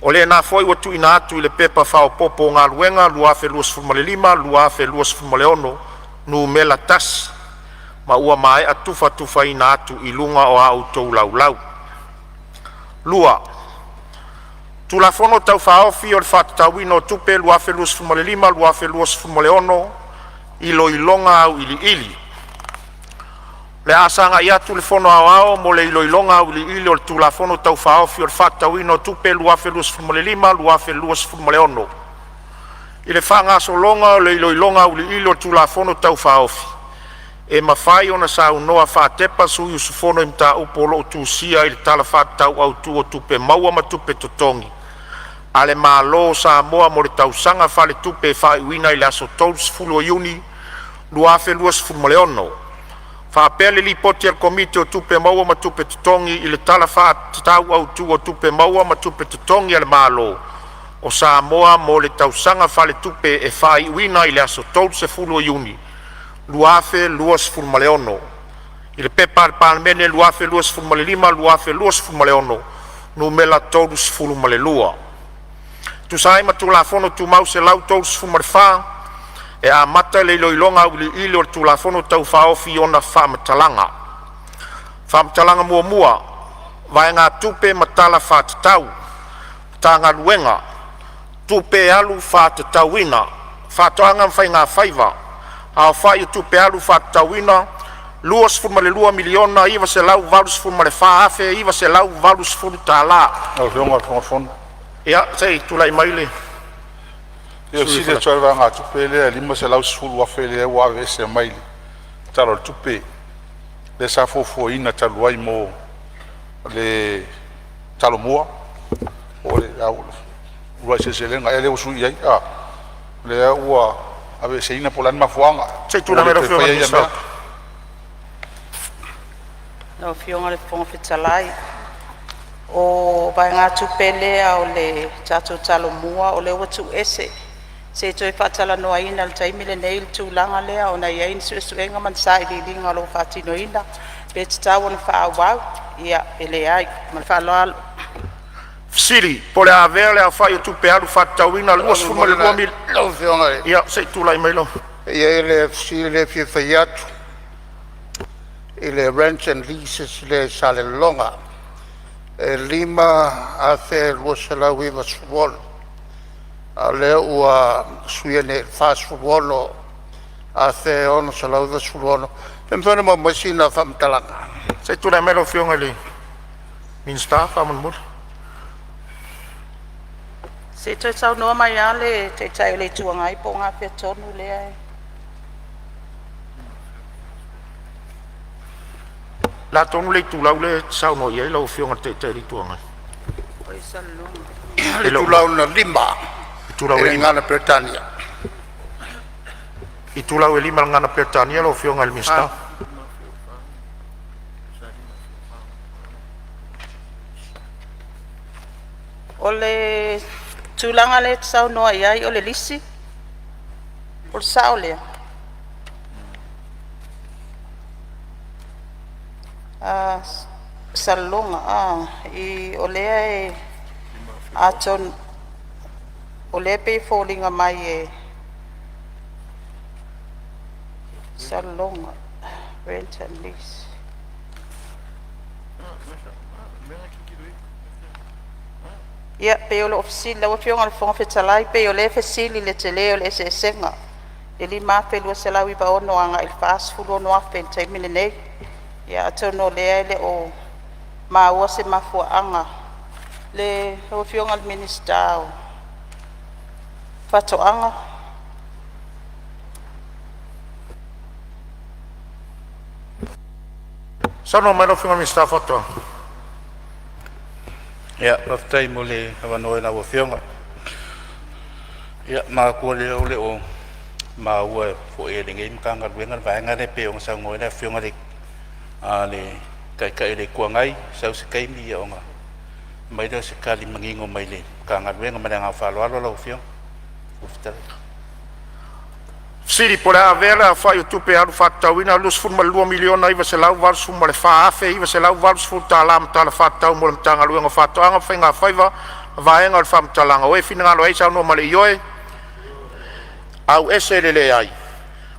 O lena foi ua tuuina atu i le Pepa Faaopoopo o Galuega 2025/2026 Nu.1 ma ua maea tufatufaina atu i luga o a outou Laulau. 2. Tulafono Tau Faaofi o le Faatatauina o Tupe 2025/2026 Iloiloga Auiliili. O le a sagai atu le Fono Aoao mo le iloiloga auiliili o le Tulafono Tau Faaofi o le Faatatauina o Tupe 2025/2026. I le faagasologa o le iloiloga auiliili o le Tulafono Tau Faaofi, e mafai ona saunoa faatepa sui usufono i mataupu o lo o tusia i le Tala Faatatau Autu o Tupe Maua ma Tupe Totogi a le Malo Samoa mo le tausaga faaletupe e faaiuina i le aso 30 Iuni 2026, faapea le Lipoti a le Komiti o Tupe Maua ma Tupe Totogi i le Tala Faatatau Autu o Tupe Maua ma Tupe Totogi a le Malo o Samoa mo le tausaga faaletupe e faaiuina i le aso 30 Iuni 2026 i le P.P.2025/2026 Nu.32. E tusa ai ma Tulafono Tumau 134, e amata le iloiloga auiliili o le Tulafono Tau Faaofi i ona faamatalaga. Faamatalaga Muamua, Vaegatupe ma Tala Faatatau Matagaluega Tupe Alu Faatatauina Faatoaga ma Faiga Faiva Aofai o Tupe Alu Faatatauina $22,984,980. Lau Afioga i le Fofoga Fetalai. Ia se i tulai mai le Ia, e fesili atu lava i le vaegatupe lea e $510,000 lea ua aveese mai le Tala o le Tupe lea sa fuafuaina talu ai mo le Talomua mo le Uluai Seleselega ea lea ua sui i ai a? O lea ua aveeseina po o le a le mafuaaga Se i ua tulai le mai lau toe Afioga i faia le ia Minisita. mea. Lau Afioga i le Fofoga Fetalai, O vaegatupe lea o le tatou Talomua o lea ua tuuese se i toe faatalanoaina i le taimi lenei le tulaga lea, ona e i ai ni suesuega ma ni sailiiliga o lo o faatinoina pe tatau ona faaauau, ia pe leai. Ma le faaaloalo. Fesili po o le a avea le aofai o tupe alu faatatauina $22,000,000. Lau Afioga i Ia se i tulai mai lau E i ai le fesili lea e fia fai atu i le rent and leases lea i Salelologa e $5,296, a o lea ua suia nei i le $46,696. Pe mafai ona maua mai sina faamatalaga? Se i tulai mai lau Afioga i le Minisita faamolemole. Se i toe saunoa mai lava le Taitai o le Itu Agai po o gafea tonu lea e… O le a tonu le itulau lea e te saunoa i ai lau Afioga i le Taitai o le Itu Agai? O le itulau lona 5 Itulau i e le 5. Gagana Peretania. Itulau e 5 i le Gagana Peretania lau Afioga i le Minisita. O le tulaga lea e te saunoa i ai o le lisi? O le sao lea? Salelologa o lea e atonu o lea e pei e foliga mai e Salelologa rent and lease. Ia pei o lou fesili lau Afioga i le Fofoga Fetalai, pei o lea e fesili i le tele o le eseesega, e $5,296 agai i le $46,000 i le taimi lenei. Ia atonu o lea e le o maua se mafuaaga. Lau Afioga i le Minisita o Faatoaga. Saunoa mai lau Afioga i le Minisita o Faatoaga. Ia, faafetai mo le avanoa i lau Afioga. Ia manatua lea o le o maua foi e lenei Matagaluega le vaega lea pei ona saunoa ai le Afioga i le Taitai o le Itu Agai, sau se taimi ona aumai lea o se tali manino mai le Matagaluega. Ma le agaga faaaloalo lau Afioga i le Fofoga Fetalai. Fesili po o le a avea le aofai o tupe alu faatatauina $22,984,980 ma tala faatatau mo le Matagaluega o Faatoaga ma Faigafaiva vaega o le faamatalaga, ua e finagalo ai saunoa ma le ioe, auese le leai.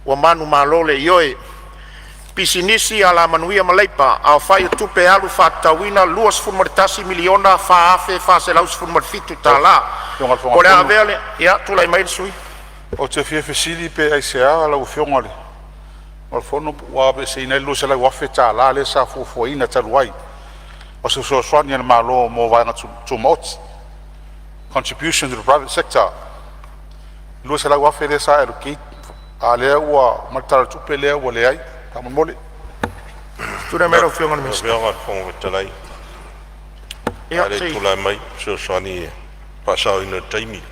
Ua manumalo le Ioe. Pisinisi, Alamanuia ma Leipa, aofai o tupe alu faatatauina $21,004,417. Lau Afioga i le Po o Fofoga le a Fetalai, avea le… Ia, tulai mai le sui. Ou te fia fesili pe aisea lau Afioga i le Fono ua aveeseina ai le $200,000 lea sa fuafuaina talu ai o se fesoasoani a le Malo mo Vaega Tumaoti, contribution to the private sector. $200,000 lea sa allocate a o lea ua aumai le Tala o le Tupe lea ua leai. Faamolemole. Tulai mai lau Afioga i le Minisita. Lau Afioga i le Fofoga Fetalai, Ia a le se i i tulai mai e fesoasoani i le faasaoina o le taimi.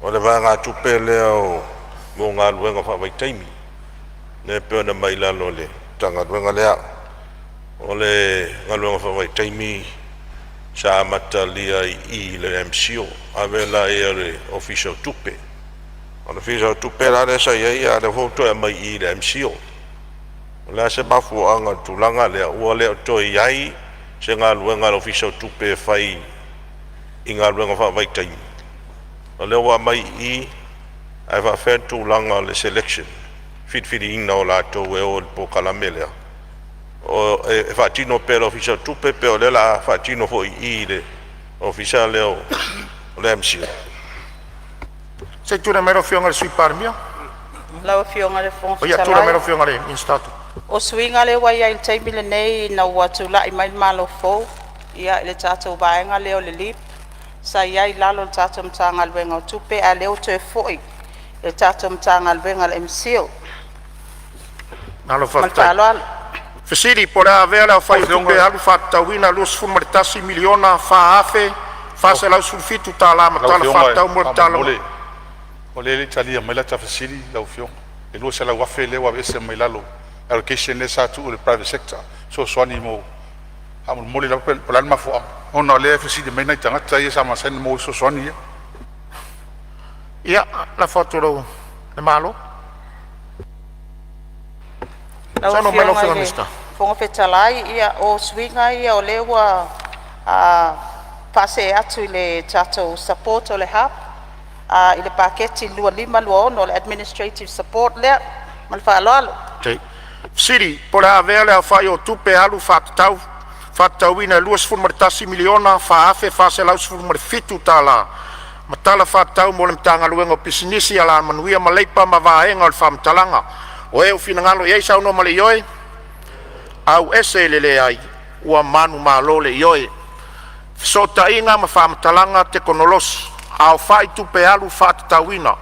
O le vaegatupe lea mo galuega faavaitaimi lea e pei ona aumai i lalo o le Matagaluega lea. O le galuega faavaitaimi sa amatalia i i le MCIL, ave lea i le Ofisa o Tupe. O le Ofisa o Tupe la lea sa i ai, a o lea foi ua toe aumai i i le MCIL. O le a se mafuaaga o le tulaga lea? Ua le o toe i ai se galuega a le Ofisa o Tupe e fai i galuega faavaitaimi, o lea ua aumai i i, ae faafefea le tulaga o le selection, filifiliina o latou e o i le polokalame lea? E faatino pea e le Ofisa o Tupe pe o lea o le a faatino foi i i le Ofisa lea o le MCIL? Se i tulai mai lau Afioga i le Sui Palemia. Lau Afioga i le Fofoga Ia, tulai mai Fetalai, lau Afioga i le Minisita o Tupe. o suiga lea ua i ai i le taimi lenei ina ua tulai mai le Malo fou i le tatou vaega lea o le LEAP, sa i ai i lalo o le tatou Matagaluega o Tupe, a o lea ua toe foi i le tatou Matagaluega o le MCIL. Malo Ma le faafetai. faaaloalo. Fesili po o le a avea le aofai Lau o tupe Afioga, alu faatatauina $21,004,417 ma lau tala Afioga faatatau mo le Tala faamolemole o lea e le i talia mai lata fesili lau Afioga. E $200,000 lea ua aveese mai lalo allocation lea sa tuu i le private sector e fesoasoani mo… Faamolemole lava po o le a le mafuaaga? Ona o lea e fesili mai nai tagata ia sa masani ona maua ai fesoasoani ia. Ia, lafo atu i le Malo. Lau Saunoa mai lau Afioga Afioga i i le le Minisita. Fofoga Fetalai, ia o suiga ia o lea ua faasee atu i le tatou support o le hub i le paketi 25/26, o le administrative support lea. Ma le faaaloalo. Fesili po o le a avea le aofai o tupe alu faatatauina e $21,004,417 ma tala faatatau mo le Matagaluega o Pisinisi, Alamanuia ma Leipa ma Vaega o le Faamatalaga. O e ua finagalo i ai saunoa ma le ioe, auese le leai, ua manumalo le ioe. Fesootaiga ma Faamatalaga Tekonolosi Aofai Tupe Alu Faatatauina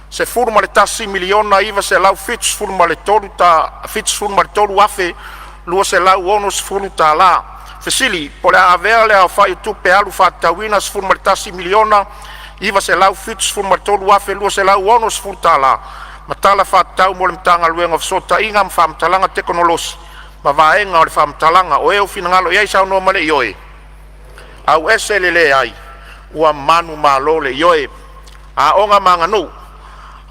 $11,973,260. Fesili po o le a avea le aofai o tupe alu faatatauina $11,973,260 ma tala faatatau mo le Matagaluega o Fesootaiga ma Faamatalaga Tekonolosi ma Vaega o le Faamatalaga. O e ua finagalo i ai saunoa ma le ioe, auese le leai, ua manumalo le ioe. Aoga ma Aganuu.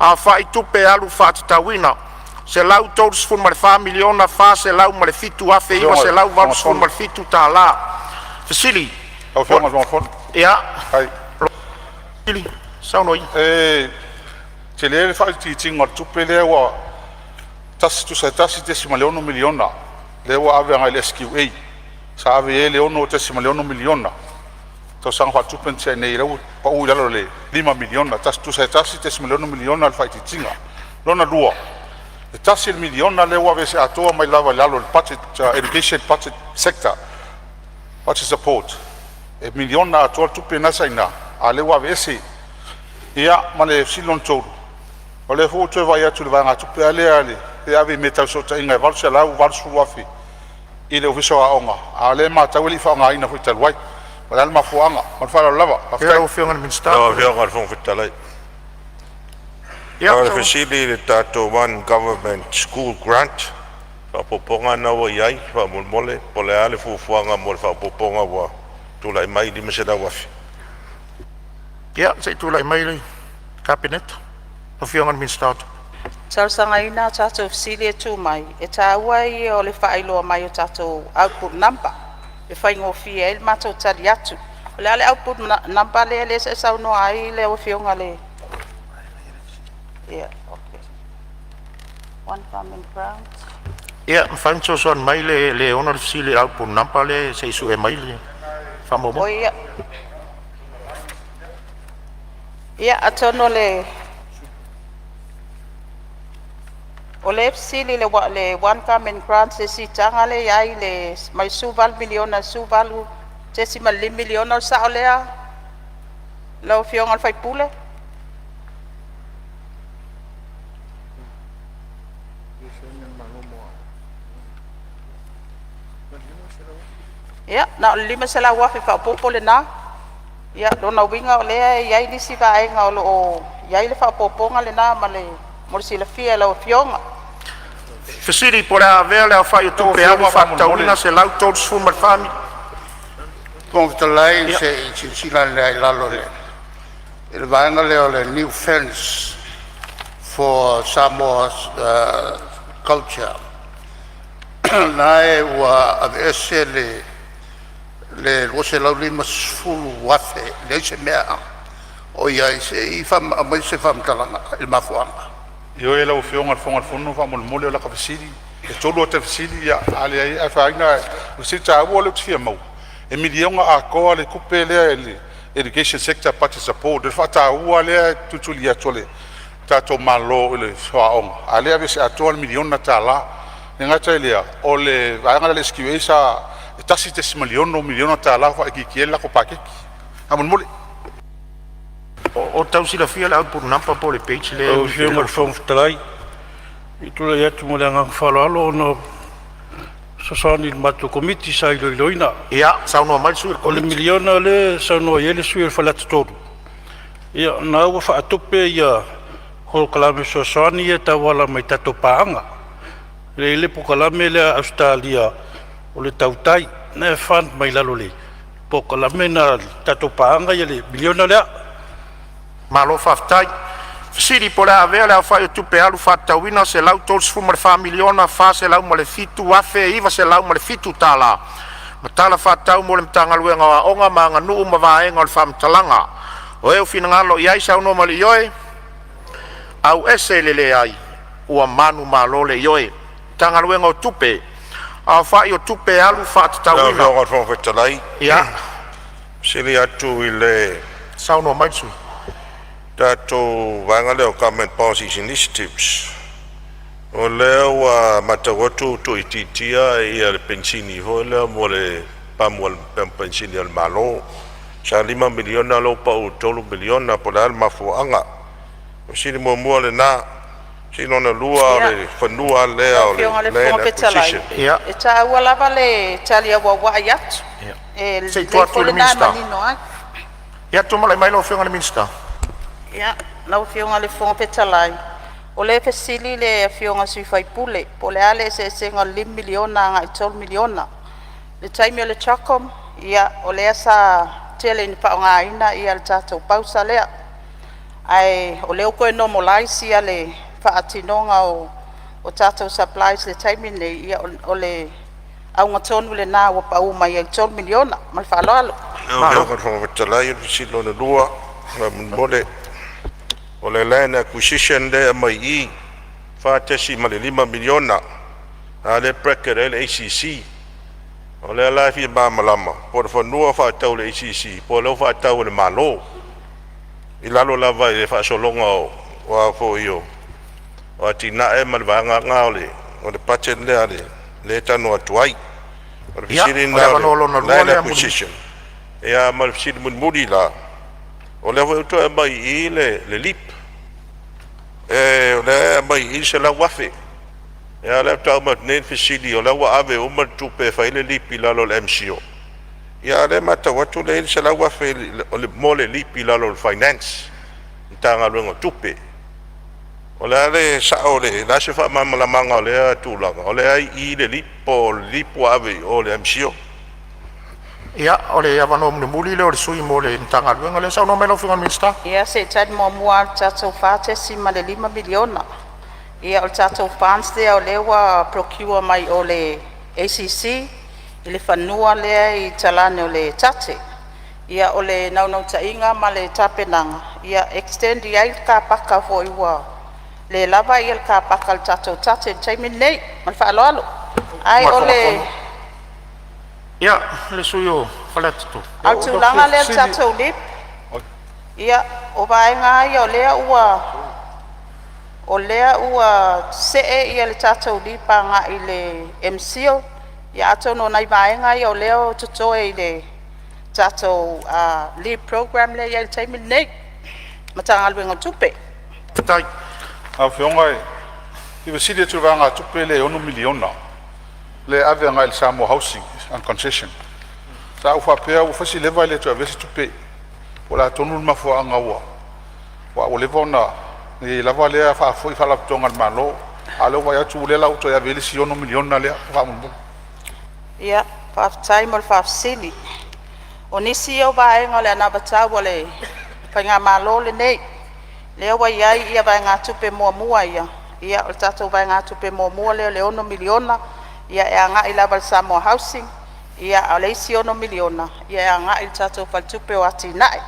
Aofai Tupe Alu Faatatauina $134,407,987. Fesili. Lau Afioga i le Fofoga Fetalai. Ia, Faafetai. saunoa ia. E tele le faaitiitiga o le tupe lea ua tusa e $1.6 miliona lea ua ave agai i le SQA. Sa ave i ai le $6.6 miliona tausaga faaletupe na tea nei, lea ua pau i lalo i le $5 miliona, tusa e $1.6 miliona le faaitiitiga. Lona lua, e $1 miliona lea ua aveese atoa mai lava i lalo o le Budget Education Budget Sector Budget Support, e miliona atoa le tupe lena sa i ina, a o lea ua aveese. Ia ma le fesili lona tolu, o lea foi ua toe vaai atu i le vaegatupe lava lea e ave i mea tau fesootaiga e $880,000 i le Ofisa o Aoga, a o lea e matau e le i faaaogaina foi talu ai. O le a le mafuaaga? Ma le faaaloalo lava. Ia, Faafetai. lau Afioga i le Minisita. Lau Afioga i le Fofoga Fetalai. Ia, O le saunoa. fesili i le tatou One Government School Grant, faaopoopoga lena ua i ai faamolemole, po o le a le fuafuaga mo le faaopoopoga ua tulai mai le $500,000? Ia, se i tulai mai le Kapeneta, lau Afioga i le Minisita o Tupe. E talosagaina a tatou fesili e tuu mai, e taua ia o le faailoa mai o tatou output number e faigofie ai le matou tali atu. O le a le output number lea sa e saunoa ai lau Afioga i le? Ia, okay. One Government Grant. Ia, mafai ona fesoasoani mai le ona le fesili i le output number lea se i sue mai le faamaumauga. Oi, ia, atonu o lea e fesili le One Government Grant, le siitaga lea e i ai le mai $18 miliona i le $18.5 miliona, o le sao lea lau Afioga i le sui usufono? Ia, na o le $500,000 faaopoopo lena. Ia, lona uiga o lea e i ai nisi vaega o lo o i ai le faaopoopoga lena ma le mo le silafia e lau Afioga. Fesili po o le a avea le aofai o Lau tupe alu Afioga faamolemole. faatatauina 134. Fofoga Fetalai, Ia, se i silasila ane lava i lalo i le vaega lea o le new fence for Samoa's culture, lena ua aveese le $250,000, e leai se mea o i ai. Se i aumai se faamatalaga i le mafuaaga. Ioe lau Afioga i le Fofoga o le Fono, faamolemole o lata fesili, e tolu ata fesili a leai e afaina. O le fesili taua lea ou te fia maua, e miliona atoa le tupe lea i le Education Sector Budget Support, le faataua lea e tulituli atu e le tatou Malo i le aoga, a o lea e aveese atoa le miliona tala. E le gata i lea, o le vaega lea a le SQA sa e $1.6 miliona tala ua faaitiitia ai le latou paketi. Faamolemole. O tau silafia le output number po o le page lea Lau e Afioga i le Fofoga Fetalai, ou te tulai atu ma le agaga faaaloalo ona e fesoasoani i le matou Komiti sa iloiloina. Ia, saunoa mai le sui o le O le Komiti. miliona lea e saunoa i ai le sui usufono o Faleata 3, ia o lena ua faatupe ia polokalame fesoasoani ia e tauala mai tatou paaga. E i ai le polokalame lea a Ausetalia o le Tautai, na e fund mai lalo o le polokalame lena a le tatou paaga ia le miliona lea. Malo faafetai. Fesili po o le a avea le aofai o tupe alu faatatauina $134,407,907 ma tala faatatau mo le Matagaluega o Aoga ma Aganuu ma Vaega o le Faamatalaga. O e ua finagalo i ai saunoa ma le ioe, auese le leai, ua manumalo le ioe. Matagaluega o Tupe, aofai o tupe alu Lau faatatauina. Afioga i le Fofoga Fetalai, sili atu i le Saunoa mai le sui. tatou vaega lea o Government Policies Initiatives, o lea ua matau atu ua tuuitiitia ia le penisini foi lea mo le pamu penisini a le Malo, sa $5 miliona lea ua pau i le $3 miliona. Po o le a le mafuaaga? O le fesili muamua lena. O le fesili lona lua o le fanua lea Lau o le Afioga i le Land Fofoga Fetalai, Acquisition. E taua lava le tali auauai atu, e Se i tuu lelei atu i foi le lena e Minisita. manino ai. Ia tulai mai lau Afioga i le Minisita. Ia, lau Afioga i le Fofoga Fetalai, o lea e fesili le Afioga i le sui usufono po o le a le eseesega o le $5 miliona agai i le $3 miliona. I le taimi o le CHOGM, ia o lea sa tele ina faaaogaina le tatou pausa lea, ae o lea ua toe normalise le faatinoga o tatou supplies i le taimi lenei, ia o le auga tonu lena ua pau mai ai i le $3 miliona. Ma le faaaloalo. Lau Afioga i le Fofoga Fetalai, o le fesili lona lua faamolemole, o le Land Acquisition lea e aumai i i, $4.5 miliona, a lea e bracket ai le ACC. O lea la e fia malamalama po o le fanua faatau i le ACC po o lea ua faatau e le Malo i lalo lava i le faasologa o a foi o atinae ma le vaega lena o le budget lea e talanoa atu ai. O le fesili O le lena o avanoa lona le lua Land lea mulimuli. Acquisition. Ia ma le fesili mulimuli la, o lea foi ua toe aumai i i le LEAP, o lea e aumai i i le $100,000. A o lea faatoa uma atu nei le fesili o lea ua ave uma le tupe e fai ai le LEAP i lalo o le MCIL, a o lea e matau atu o lea e i ai le $100,000 mo le LEAP i lalo o le Finance, le Matagaluega o Tupe. O le a le sao o le a se faamalamalamaga o lea tulaga o lea e i i le LEAP po o le LEAP ua ave i o i le MCIL? Ia, o le avanoa mulimuli lea o le sui usufono mo le Matagaluega lea. Saunoa mai lau Afioga i le Minisita. Ia se i tali muamua lava i le tatou $4.5 miliona. Ia o le tatou funds lea o lea ua procure mai o le ACC i le fanua lea i talaane o le TATTE. Ia o le naunautaiga ma le tapenaga, ia extend i ai le car paka foi ua le lava le car paka a le tatou TATTE i le taimi lenei. Ma le faaaloalo. Ae o le Ia, le sui usufono mo Faleata 3. A o le tulaga lea i le tatou LEAP, ia o vaega lava ia o lea ua see le tatou LEAP agai i le MCIL. Ia atonu o nai vaega ia o lea e totoe i le tatou LEAP program lea e i ai i le taimi lenei, Matagaluega o Tupe. Lau Afioga e fia fesili atu i le vaegatupe lea e $6 miliona lea e ave agai le Samoa Housing and Concession. Sa ou faapea ua fai si leva e le toe avea se tupe. Po o le a tonu le mafuaaga ua leva ona i ai lava lea faafoi i faalapotopotoga a le Malo, a o lea ua vaai atu o lea la ua toe ave i ai le isi $6 miliona lea faamolemole. Ia, faafetai mo le faafesili. O nisi ia o vaega o le anavatau a le faigamalo lenei, lea ua i ai vaegatupe muamua ia, ia o le tatou vaegatupe muamua lea o le $6 miliona e agai lava i le Samoa Housing, a o le isi $6 miliona e agai i le tatou Faletupe o Atinae,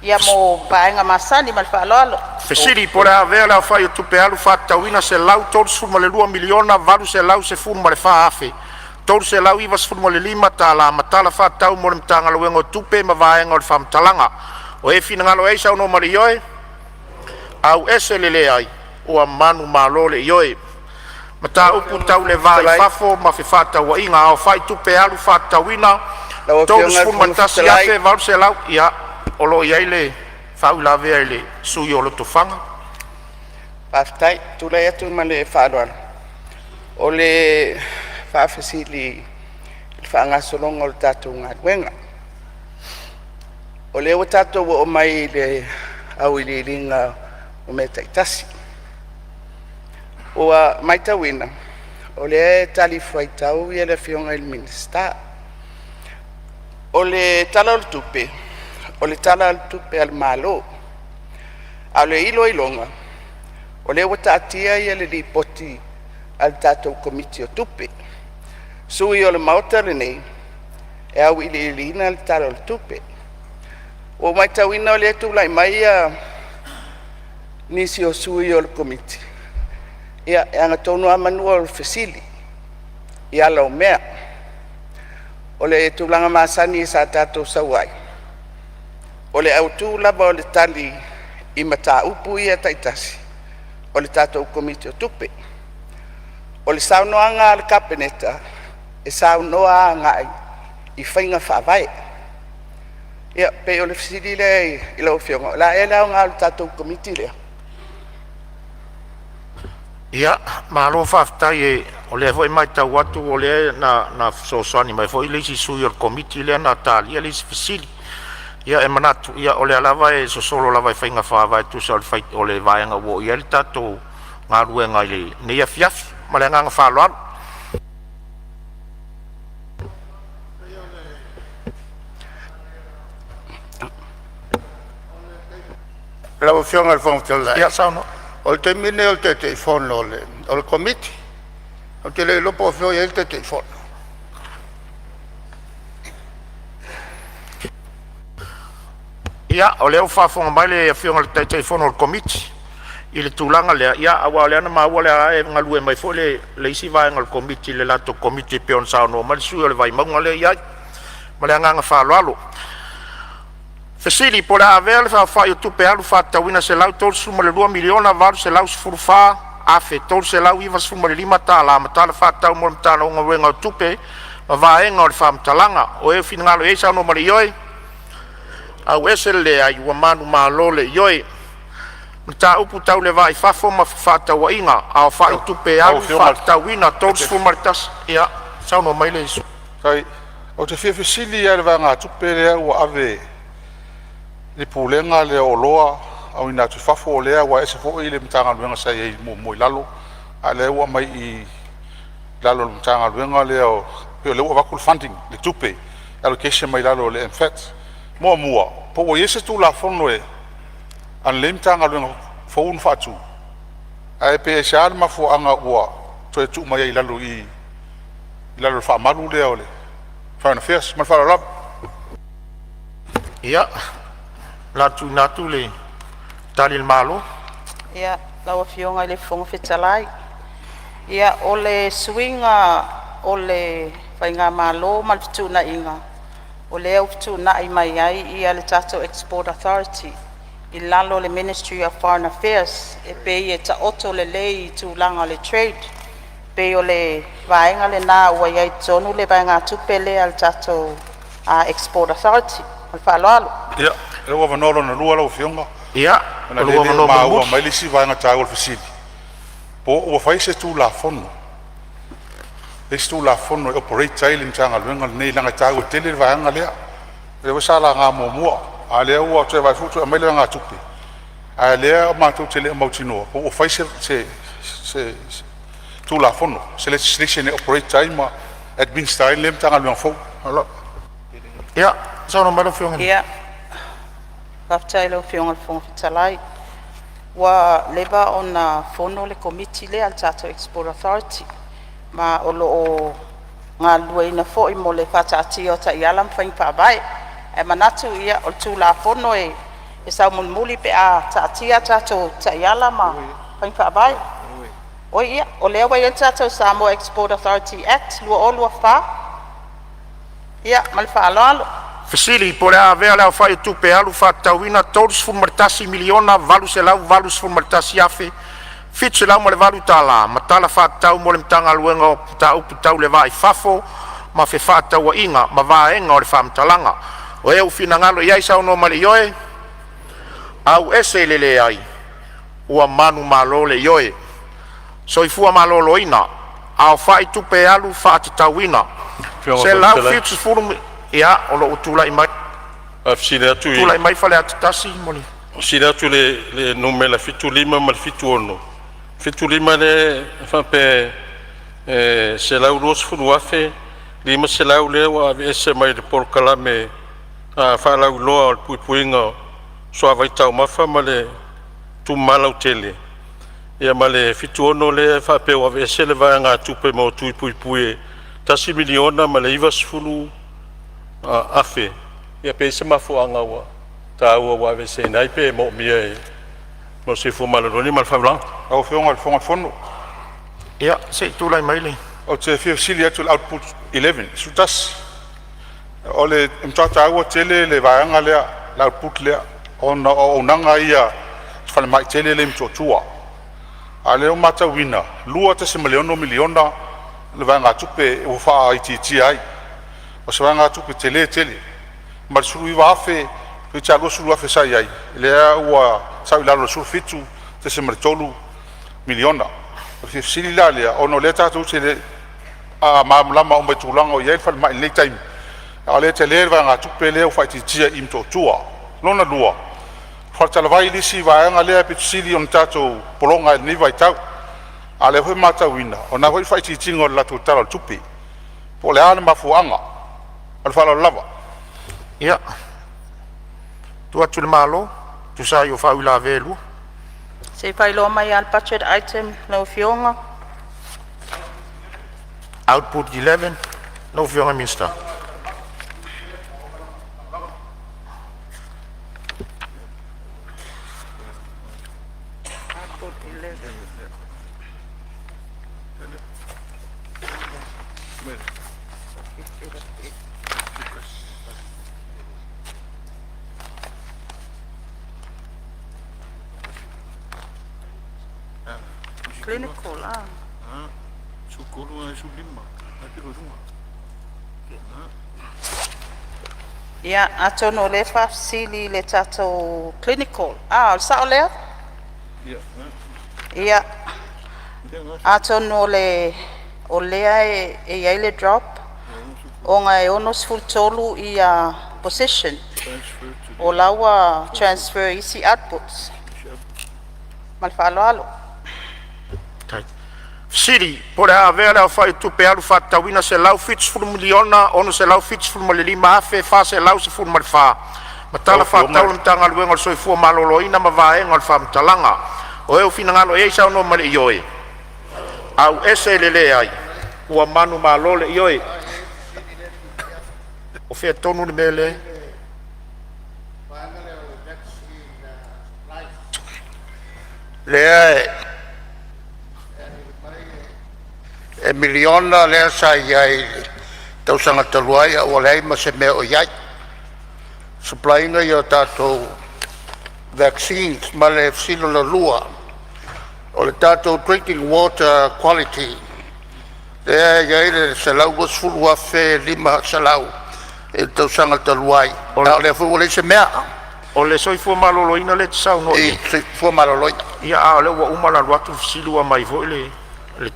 ia mo vaega masani. Ma le faaaloalo. Fesili po o le a avea le aofai o tupe alu faatatauina $132,814,395 ma tala faatatau mo le Matagaluega o Tupe ma Vaega o le Faamatalaga. O e finagalo ai saunoa ma le ioe, auese le leai, ua manumalo le ioe. Mataupu tau le Va i Fafo ma Fefaatauaiga, aofai tupe alu faatatauina Lau Afioga i le Fofoga Fetalai, 31,800 ia o lo o i ai le faauilavea i le sui usufono o Lotofaga. Faafetai. Ou te tulai atu ma le faaaloalo o le faafesili i le faagasologa o le tatou galuega. O lea ua tatou oo mai i le auiliiliga o mea taitasi. Ua matauina o lea e talifuaitau le Afioga i le Minisita. O le Tala o le Tupe, o le Tala o le Tupe a le Malo, a o le iloiloga o lea ua taatia le Lipoti a le tatou Komiti o Tupe. Sui o le Maota lenei e auiliiliina le Tala o le Tupe. Ua ou matauina o lea e tulai mai nisi o sui o le Komiti, ia e agatonu lava manu o le fesili i ala o mea. O le tulaga masani sa tatou sau ai, o le autu lava o le tali i mataupu ia taitasi, o le tatou Komiti o Tupe. O le saunoaga a le Kapeneta, e saunoa agai i faiga faavae. Ia pei o le fesili lea i lau Afioga, o le a ea le aoga o le tatou Komiti lea? Ia, malo faafetai, o lea foi e matau atu o lea na fesoasoani mai foi le isi sui o le Komiti lea na talia le isi fesili. Ia e manatu o lea lava e sosolo lava i faiga faavae e tusa o le vaega ua oo i ai le tatou galuega i lenei afiafi. Ma le agaga faaaloalo. Lau Afioga i le Fofoga Fetalai, Ia saunoa. O le taimi lenei o le Taitaifono o le Komiti. Ou te le iloa po o afio o i ai le Taitaifono. Ia, o lea ua faafofoga mai le Afioga i le Taitaifono o le Komiti i le tulaga lea, aua o lea na maua o lea lava e galue mai foi le isi vaega o le Komiti i le latou Komiti e pei ona saunoa mai le sui usufono o le Vaimauga lea e i ai. Ma le agaga faaaloalo. Fesili Po o le a avea le aofai o Tupe Alu faatatauina $132,814,395 ma tala faatatau mo le Matagaluega o Tupe ma vaega o le faamatalaga. O e finagalo ai saunoa mai i le ioe, auese le leai ua manumalo le ioe. Mataupu Tau le Va i Fafo ma Fefaatauaiga, Aofai o Tupe Lau Alu Afioga Faatatauina $31, ia saunoa mai le i le Ou te fia fesili lava i le vaegatupe lea ua ave i le Pulega lea o Oloa Auina atu i Fafo lea ua ese foi le Matagaluega sa i ai muamua i lalo, a o lea ua aumai i i lalo o le Matagaluega lea pei o lea ua avatu le funding le tupe allocation mai lalo o le MFAT. Muamua, po ua i ai se Tulafono a lenei Matagaluega fou na faatu, ae pe aisea le mafuaaga ua toe tuu mai ai i lalo i i i lalo o le faamalu lea o le Foreign Affairs. Ma le faaaloalo lava. Ia, o le a tuuina atu le Tali a le Malo. Ia, lau Afioga i le Fofoga Fetalai, ia o le suiga o le faigamalo ma le fetuunaiga, o lea ua fetuunai mai ai ia le tatou Export Authority i lalo o le Ministry of Foreign Affairs e pei e taoto lelei i tulaga o le trade. E pei o le vaega lena ua i ai tonu le vaegatupe lea a le tatou Export Authority. Ma le faaaloalo. Ia, o lou avanoa lona lua lau Afioga, Ia, o ona o lou lea e le o avanoa maua mulimuli. mai le isi vaega taua o le fesili, po ua fai se Tulafono, le isi Tulafono e operate ai le Matagaluega lenei leaga e taua tele le vaega lea. O lea foi sa laga muamua, a o lea ua toe vaai atu foi ua toe aumai le vaegatupe, a o lea matou te le o mautinoa po ua fai se Tulafono, se legislation e operate ai ma administer ai lenei Matagaluega fou. Ia, saunoa mai lau Afioga i le. Ia, faafetai i lau Afioga i le Fofoga Fetalai. Ua leva ona fono le Komiti lea le tatou Export Authority ma o lo o galulueina foi mo le faataatia o taiala ma faiga faavae. Ae manatu ia o le Tulafono e saumulimuli pe a taatia a tatou taiala ma faiga faavae. Oi ia, o lea ua i ai le tatou Samoa Export Authority Act 2024. Ia ma le faaaloalo. Fesili Po o le a avea le aofai o Tupe Alu faatatauina $31,881,708 ma tala faatatau mo le Matagaluega o Mataupu Tau le Va i Fafo ma Fefaatauaiga ma vaega o le faamatalaga. O e ua finagalo i ai saunoa mai i le ioe, auese le leai ua manumalo le ioe. Soifua Maloloina, Aofai Tupe Alu Faatatauina Afioga i le Fofoga Fetalai, $170 ia o loo ua tulai mai faafesili atu i tulai mai Faleata 1 mo le fesili atu i le numera 75 ma le 76. 75 lea e faapea e $120,000 $500 lea ua aveese mai le polokalame faalauiloa o le puipuiga o le suavai taumafa ma le tumama lautele, ia ma le $76 lea e faapea ua aveese le vaegatupe mo tui puipui e $1,090,000. Ia pe i ai se mafuaaga ua taua ua aveeseina ai pe moomia e mo le soifua maloloina ma le faaaloalo. Lau Afioga i le Fofoga Fetalai. Ia se i tulai mai le Ou te fia fesili atu i le output 11, o le matua taua tele le vaega lea, le output lea ona o auaunaga ia i le falemai tele lea i Motootua. A o lea ua matauina e $2.6 miliona le vaegatupe ua faaitiitia ai. O se vaegatupe tele tele ma le $19,000 toeitiiti lava $20,000 sa i ai, lea ua sau i lalo i le $17.3 miliona. O le fia fesili la lea ona o lea tatou te le i malamalama uma i le tulaga o i ai le falemai i lenei taimi, a o lea e tele le vaegatupe lea ua faaitiitia i Motootua. Lona lua, o faletalavai le isi vaega lea aupito sili ona tatou pologa ai i lenei vaitau, a o lea foi e matauina o lena foi e faaitiitia o le latou Tala o le Tupe. Po o le a le mafuaaga? Ma le faaaloalo lava. Ia, tuu atu i le Malo e tusa ai o faauilavea e lua. Se i faailoa mai lava le budget item lau Afioga. Output 11 lau Afioga i le Minisita. Clinical. Ia, atonu o lea e faafesili i le tatou clinical. O le sao lea? Ia, atonu o lea e i ai le drop ona e 63 position o la ua transfer i isi outputs. Ma le faaaloalo. Po o le a avea le aofai o Tupe Alu faatatauina $170,675,414 ma Lau tala Afioga faatatau a le Matagaluega o le Soifua Maloloina ma vaega o le faamatalaga. O e ua finagalo i ai saunoa ma le ioe, auese le leai, ua manumalo le ioe. O fea tonu le mea lea? Lea e miliona lea sa i ai i le tausaga talu ai ae ua leai ma se mea o i ai, supply ina ia o tatou vaccines. Ma le fesili lona lua, o le tatou drinking water quality lea e i ai le $120,500 i le tausaga talu ai, a o lea foi ua leai se mea. O le soifua maloloina lea e te saunoa i i le soifua maloloina. Ia, a o lea ua uma ona alu atu fesili ua aumai foi le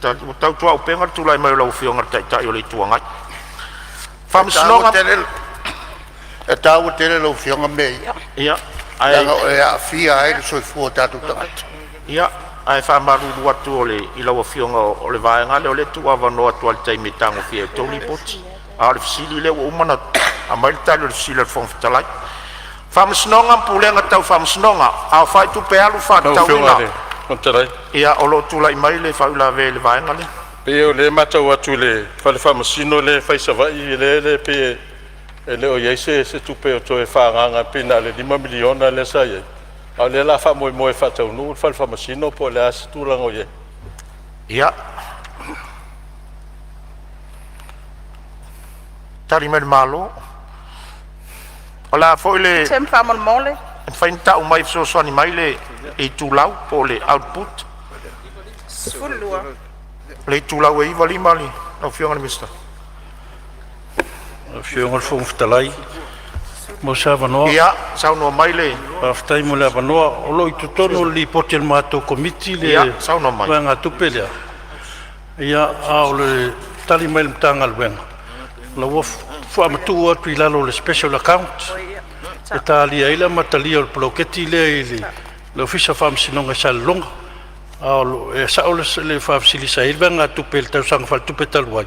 tali. Ua tautuaupega le tulai mai o lau Afioga i le Taitai o le Itu Agai. E taua Faamasinoga. tele, e taua tele lau Afioga mea ia, Ia, ae leaga e aafia ai le soifua o tatou tagata. Ia, ae faamalulu atu i lau Afioga, o le vaega lea o lea e tuuavanoa atu lava i le taimi e tagofia ai e outou lipoti. A o le fesili lea ua uma ona aumai le tali o le fesili a le Fofoga Fetalai. Faamasinoga ma Pulega Tau Faamasinoga, Aofai Tupe Alu Lau Afioga Faatatauina. i le Fofoga Fetalai. Ia, o lo o tulai mai le faauilavea i le vaega lea. Pei o lea e matau atu i le fale faamasino lea e fai i Savaii, lea e pei e le o i ai se tupe o toe faaagaaga, pei na o le $5 miliona lea sa i ai, a o lea o le a faamoemoe e faataunuu le fale faamasino po o le a se tulaga o i ai? Ia. Tali mai le Malo. O le a foi le Item faamolemole. E mafai ona tau mai e fesoasoani mai le itulau po o le output. 12. O le itulau e 95 lau Afioga i le Minisita. Lau Afioga i le Fofoga Fetalai, mo se avanoa. Ia, saunoa mai le. Faafetai mo le avanoa. O lo o i totonu o le lipoti a le matou Komiti Ia, le saunoa mai. vaegatupe lea, ia a o le tali mai a le Matagaluega, o la ua faamatuu atu i lalo o le special account e talia ai le amatalia o le poloketi lea i le Ofisa o Faamasinoga i Salelologa. A o lo e sao le faafesili sa i ai le vaegatupe i le tausaga faaletupe talu ai,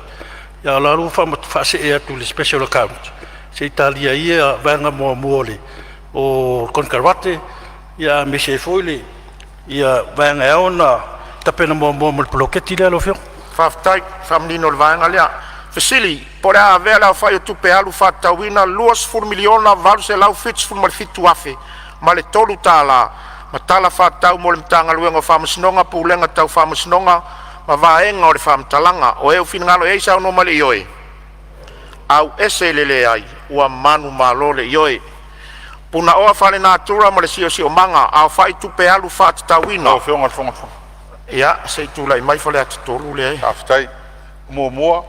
Ia o la ua faasee atu i le special account se i talia ai ia vaega muamua o le konekarate, ia aemaise ai foi le vaega e ao ona tapena muamua mo le poloketi lea lau Afioga. Faafetai faamanino le vaega lea. Fesili po o le a avea le aofai o tupe alu faatatauina $20,877,003 ma tala faatatau mo le Matagaluega o Faamasinoga, Pulega Tau Faamasinoga ma Vaega o le Faamatalaga. O e ua finagalo i ai saunoa mai i le ioe, auese le leai, ua manumalo le ioe. Punaoa Faalenatura ma le Siosiomaga, aofai tupe alu faatatauina. Lau Afioga i le Fofoga Fetalai. Ia se i tulai mai Faleata 3 lea. Faafetai. Muamua,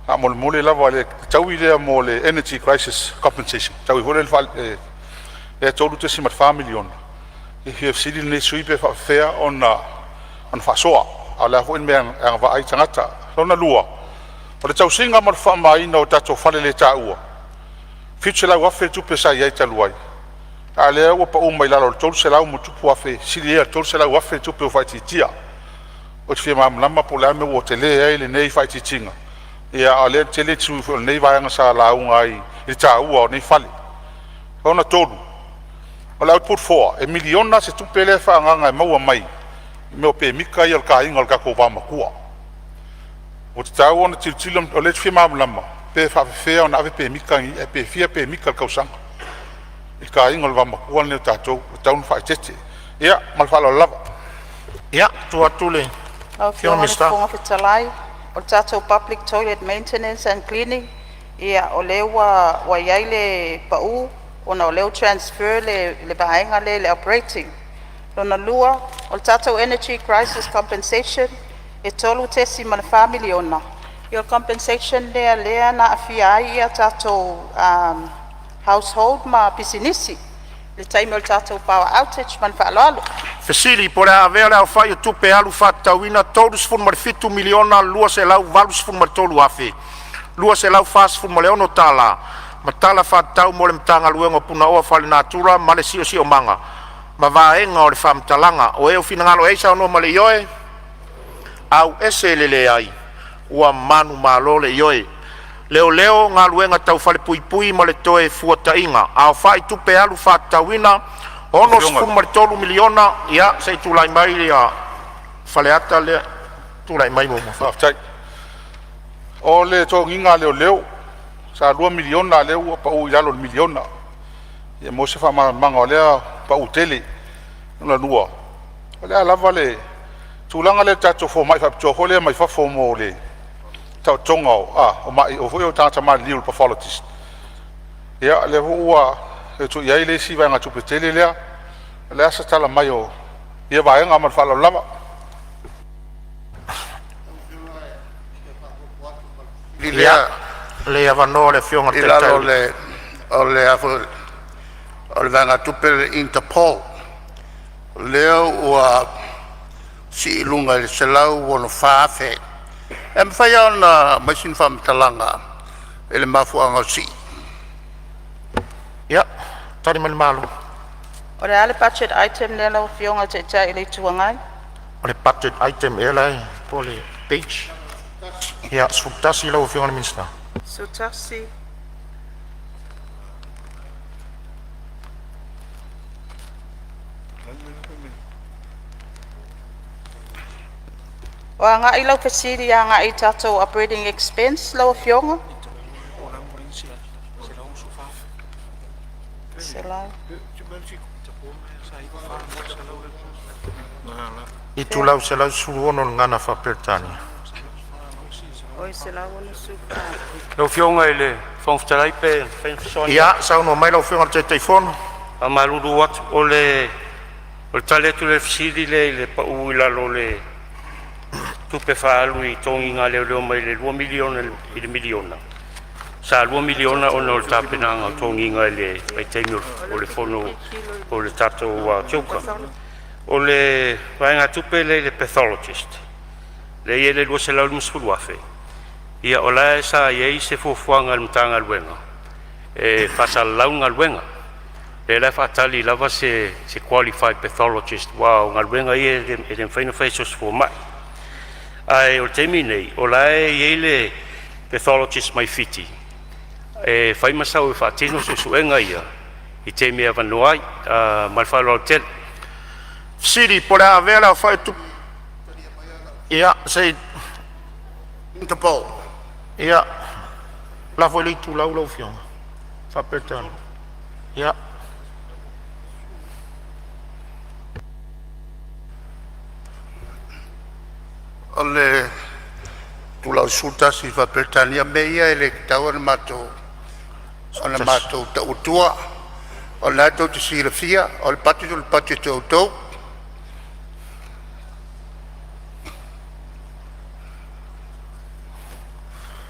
faamolemole lava le taui lea mo le Energy Crisis Compensation, le taui foi lea e $3.4 miliona. E fia fesili lenei sui usufono pe faapefea ona faasoa, a o le a foi le mea e agavaa ai tagata. Lona lua, o le tausiga ma le faamamaina o tatou faleletaua, e $700,000 le tupe sa i ai talu ai, a o lea ua pau mai lalo i le $300+ afe, sili ia i le $300,000 le tupe ua faaitiitia. Ou te fia malamalama po o le a le mea ua tele ai lenei faaitiitiga, a o lea e tele sui usufono foi o lenei vaega sa lauga ai i le taua o nei fale. Lona tolu, o le output 4, e $1 miliona se tupe lea e faaagaaga e maua mai i mea o pemita ia o le taina o le tatou vaomatua. Ua tatau ona tilotilo, o lea ou te fia malamalama pe faapefea ona ave pemita nei ae pe fia pemita i le tausaga i le taina o le vaomatua lenei o tatou, ua tatau ona faaeteete. Ia ma le faaaloalo lava. Ia, tuu atu le Lau Afioga i le Afioga i le Minisita. Fofoga Fetalai, o le tatou public toilet maintenance and cleaning, ia o lea ua i ai le pau ona o lea ua transfer le vaega lea i le operating. Lona lua, o le tatou energy crisis compensation e $3.4 miliona. Ia o le compensation lea lea na aafia ai tatou household ma pisinisi i le taimi o le tatou power outage. Ma le faaaloalo. Fesili po o le a avea le aofai o tupe alu faatatauina $37,283,246 ma tala faatatau mo le Matagaluega o Punaoa Faalenatura ma le Siosiomaga ma Vaega o le Faamatalaga. O e ua finagalo i ai saunoa ma le ioe, auese le leai, ua manumalo le ioe. Leoleo, Galuega Tau Falepuipui ma le Toefuataiga, aofai tupe alu faatatauina $63,000,000. Ia se i tulai mai ia Faleata lea, tulai mai muamua. Faafetai. O le totogiina a leoleo sa $2 miliona a o lea ua pau i lalo i le $1 miliona. Ia mo se faamalamalamaga o lea pau tele. Lona lua, o le a lava le tulaga lea i le tatou fomai faapitoa foi lea mai fafo mo le taotoga o tagata maliliu, le pathologist. Ia lea foi ua toe tuu i ai le isi vaegatupe tele lea. O le a se tala mai o ia vaega ma le faaaloalo lava. Ia, le avanoa le Afioga i I le lalo Taitai. o le a foi o le vaegatupe le Interpol, o lea ua sii i luga i le $164,000. E mafai lava ona aumai sina faamatalaga i le mafuaaga o le sii? Ia, tali mai le Malo. O le a le budget item lea lau Afioga i le Taitai o le Itu Agai? O le budget item ea la e po o le page? Ia, 11 lau Afioga i le Minisita. 11. O agai lau fesili agai i tatou operating expense lau Afioga? Itulau 116 o le Gagana Faa-Peretania. Lau Afioga i le Fofoga Fetalai pe mafai ona fesoasoani Ia, atu. saunoa mai lau Afioga i le Taitaifono. Faamalulu atu, o le tali atu lea i le fesili lea i le pau i lalo o le tupe faaalu i toniga leoleo mai le $2 miliona i le $1 miliona. Sa $2 miliona ona o le tapenaga o toniga i le vaitaimi o le fono o le tatou CHOGM. O le vaegatupe lea i le pathologist, lea e i ai le $250,000, ia o la e sa i ai se fuafuaga a le Matagaluega e faasalalau le galuega. Lea la e faatali lava se qualified pathologist aua o galuega ia e le mafai ona fai e se fomai. Ae o le taimi lenei, o la e i ai le pathologist mai Fiti e fai ma sau e faatino suesuega ia i taimi e avanoa ai. Ma le faaaloalo tele. Fesili po o le a avea le aofai o tupe. Ia, se i Ia, lafo i le itulau lau Afioga faa-Peretania. Ia. O le itulau e 11 faa-Peretania o mea ia e le tatau ona matou tau atua, o lena tou te silafia o le budget o le budget a outou.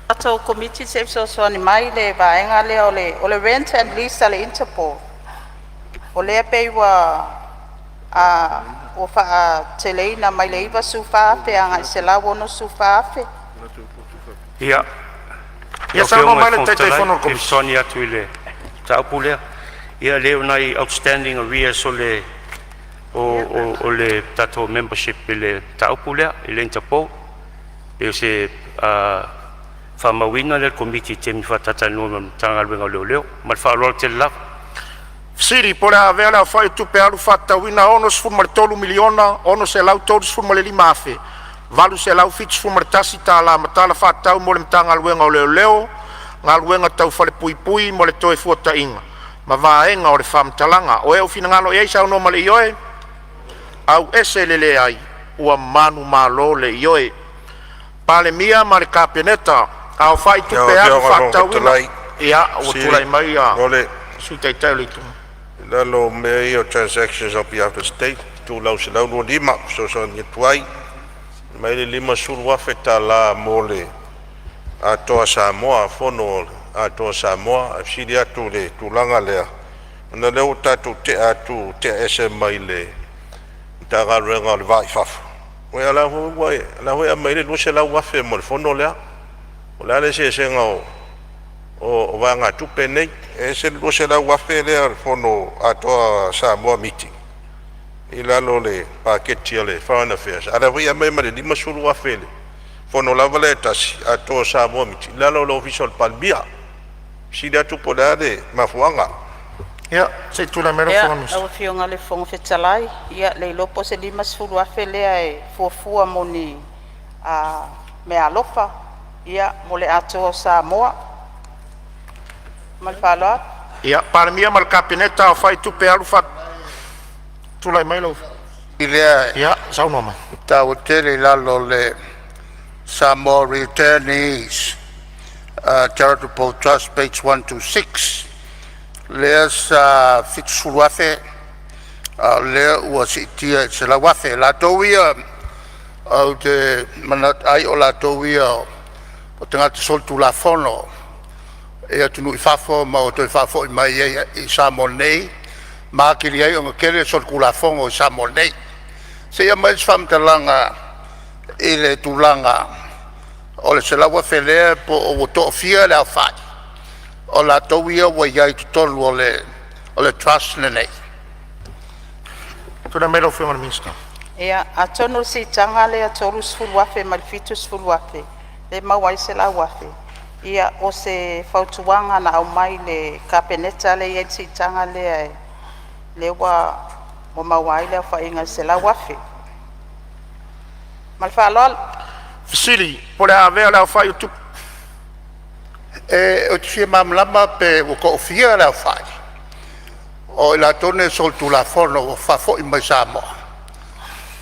Tatou Komiti se i fesoasoani mai i le vaega lea o le rent and lease a le Interpol. O lea pei ua faateleina mai le $94,000 agai le $164,000. Ia, Ia lau saunoa Afioga i mai le le Fofoga Fetalai, Taitaifono o le e Komiti. fesoasoani atu i le mataupu lea. Ia lea o nai outstanding arrears o le o, o, o le tatou membership i le mataupu lea i le Interpol. E o se faamauina lea e le Komiti i taimi faatatalanoa ma le Matagaluega o Leoleo. Ma le faaaloalo tele lava. Fesili po o le a avea le aofai o tupe alu faatatauina $63,635,871 ma tala faatatau mo le Matagaluega o Leoleo, Galuega Tau Falepuipui ma le Toefuataiga ma vaega o le faamatalaga. O e ua finagalo i ai saunoa ma le ioe, auese le leai, ua manumalo le ioe. Palemia ma le Kapeneta, aofai Lau tupe alu Afioga i le Fofoga faatatauina. Fetalai, Ia, ua sili tulai mai ia o le Sui Taitai o le Itu. I lalo o mea ia o transactions on behalf of the State, itulau 125 e fesoasoani atu ai, aumai le $50,000 mo le Atoa Samoa, Fono o le Atoa Samoa. Ae fesili atu i le tulaga lea, ona o lea ua tatou te'a atu, te'a ese mai le Matagaluega o le Va i Fafo, ia o la foi ua e aumai ai le $200,000 mo le fono lea. O le a le eseesega o vaegatupe nei? E ese le $200,000 lea o le Fono Atoa Samoa Meeting i lalo o le paketi a le Foreign Affairs, a o lea foi e aumai ma le $50,000 i le fono lava lea e tasi Atoa Samoa Meeting i lalo o le Ofisa o le Palemia. Fesili atu po o le a le mafuaaga? Ia, se i tulai mai lau Ia, Afioga i le lau Minisita. Afioga i le Fofoga Fetalai, ia le iloa po o se $50,000 lea e fuafua mo ni meaalofa ia mo le Atoa o Samoa. Ma le faaaloalo. Ia, Palemia ma le Kapeneta, aofai tupe alu faat... Tulai mai lau... I lea Ia, saunoa mai. taua tele i lalo o le Samoa Returnees Charitable Trust page 126, lea sa 70,000 a o lea ua siitia i le 100,000. Latou ia ou te manatu ai o latou ia o tagata solitulafono i atunuu i fafo ma ua toe faafoi mai ai i Samoa nei, ma atili ai ona tele solitulafono i Samoa nei. Se i aumai se faamatalaga i le tulaga o le 100,000 lea po o ua toafia le aofai o latou ia ua i ai i totonu o le trust lenei. Tulai mai lau Afioga i le Minisita. Ia, atonu o le siitaga lea e $30,000 mai le $70,000 lea e maua ai le $100,000. Ia, o se fautuaga na aumai i le Kapeneta lea e i ai le siitaga lea, lea ua maua ai le aofaiga e $100,000. Ma le faaaloalo. Fesili po o le a avea le aofai o tupe. Ou te fia malamalama pe ua toafia le aofai o i latou nei solitulafono ua faafoi mai Samoa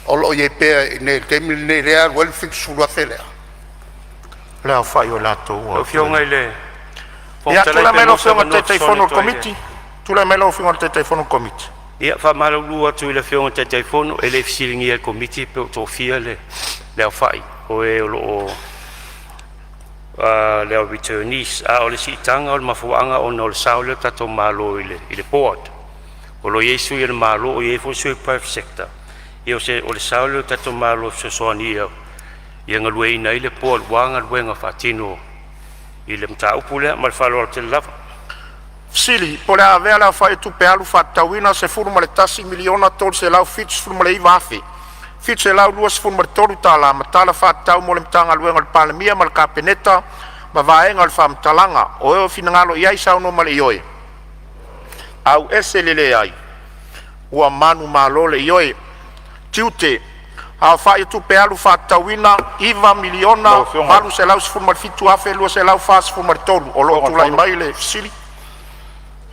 o lo o i ai pea i inei i le taimi lenei lea e alu ai le 70,000 lea. Le aofai o i latou Lau ua... Afioga i le Fofoga Ia, Fetalai tulai pe mai lau maua se Afioga i le avanoa e Taitaifono fesoasoani o le atu ai i le Komiti. Tulai mai lau Afioga i le Taitaifono o le Komiti. Ia, faamalulu atu i le Afioga i le Taitaifono, e le i fesiligia e le Komiti pe ua toafia le aofai o e o lo o le au returnees, a o le siitaga o le mafuaaga ona o le sao lea o le tatou Malo i le Board. O lo o i ai sui o le Malo, o i ai foi sui o le private sector. Ia o le sao lea o le tatou Malo e fesoasoani ia galueaiina ai le Board aua galuega faatino i le mataupu lea. Ma le faaaloalo tele lava. Fesili po o le a avea le aofai o tupe alu faatatauina $11,379,723 ma tala faatatau mo le Matagaluega a le Palemia ma le Kapeneta ma Vaega o le Faamatalaga. O e ua finagalo i ai saunoa ma le ioe, auese le leai, ua manumalo le ioe. Tiute: Aofai o Tupe Alu Faatatauina $9,817,243. O lo o tulai mai le fesili.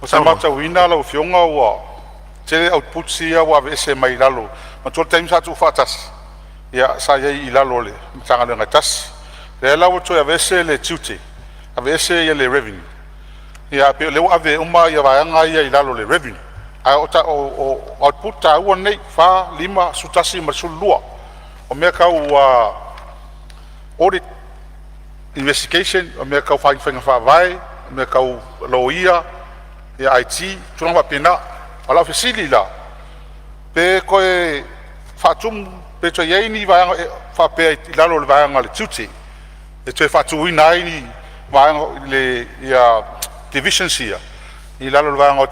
Ou te matauina lau Afioga ua tele outputs ia ua aveese mai lalo. Manatua le taimi sa tuufaatasi, ia sa i ai i lalo o le Matagaluega e tasi. Lea la ua toe aveese le Tiute, aveese le Revenue, ae pei o lea ua ave uma vaega ia i lalo o le Revenue. Ae o output taua nei 4, 5, 11 ma le 12. O mea tau audit, investigation, o mea tau faiga faavae, o mea tau loia, IT, tulaga faapena. A o lau fesili la, pe toe faatumu pe toe i ai ni vaega faapea i lalo o le vaega o le Tiute e toe faatuina ai ni vaega ia divisions ia i lalo o le vaega o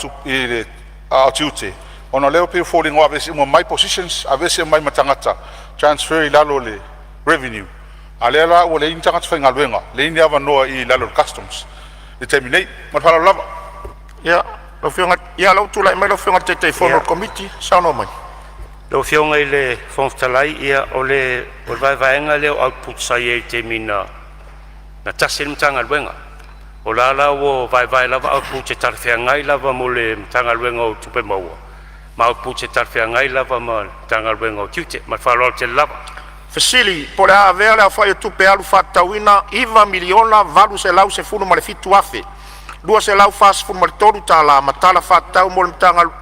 tiute, ona o lea e pei e foliga ua aveese uma mai positions, aveese uma ai ma tagata, transfer i lalo o le Revenue, a o lea la ua leai ni tagata faigaluega, leai ni avanoa i lalo o le Customs i le taimi nei. Ma le faaaloalo lava. Ia, lau Afioga, ia lea ua tulai mai lau Afioga i le Taitaifono o le Komiti. Saunoa mai. Lau Afioga i le Fofoga Fetalai, ia o le vaevaega lea o outputs sa i ai i le taimi na tasi ai le Matagaluega. O la ua vaevae lava outputs e talafeagai lava mo le Matagaluega o Tupe Maua ma outputs e talafeagai lava ma le Matagaluega o Tiute. Ma le faaaloalo tele lava. Fesili po o le a avea le aofai o tupe alu faatatauina $9,817,243 ma tala faatatau mo le Matagaluega.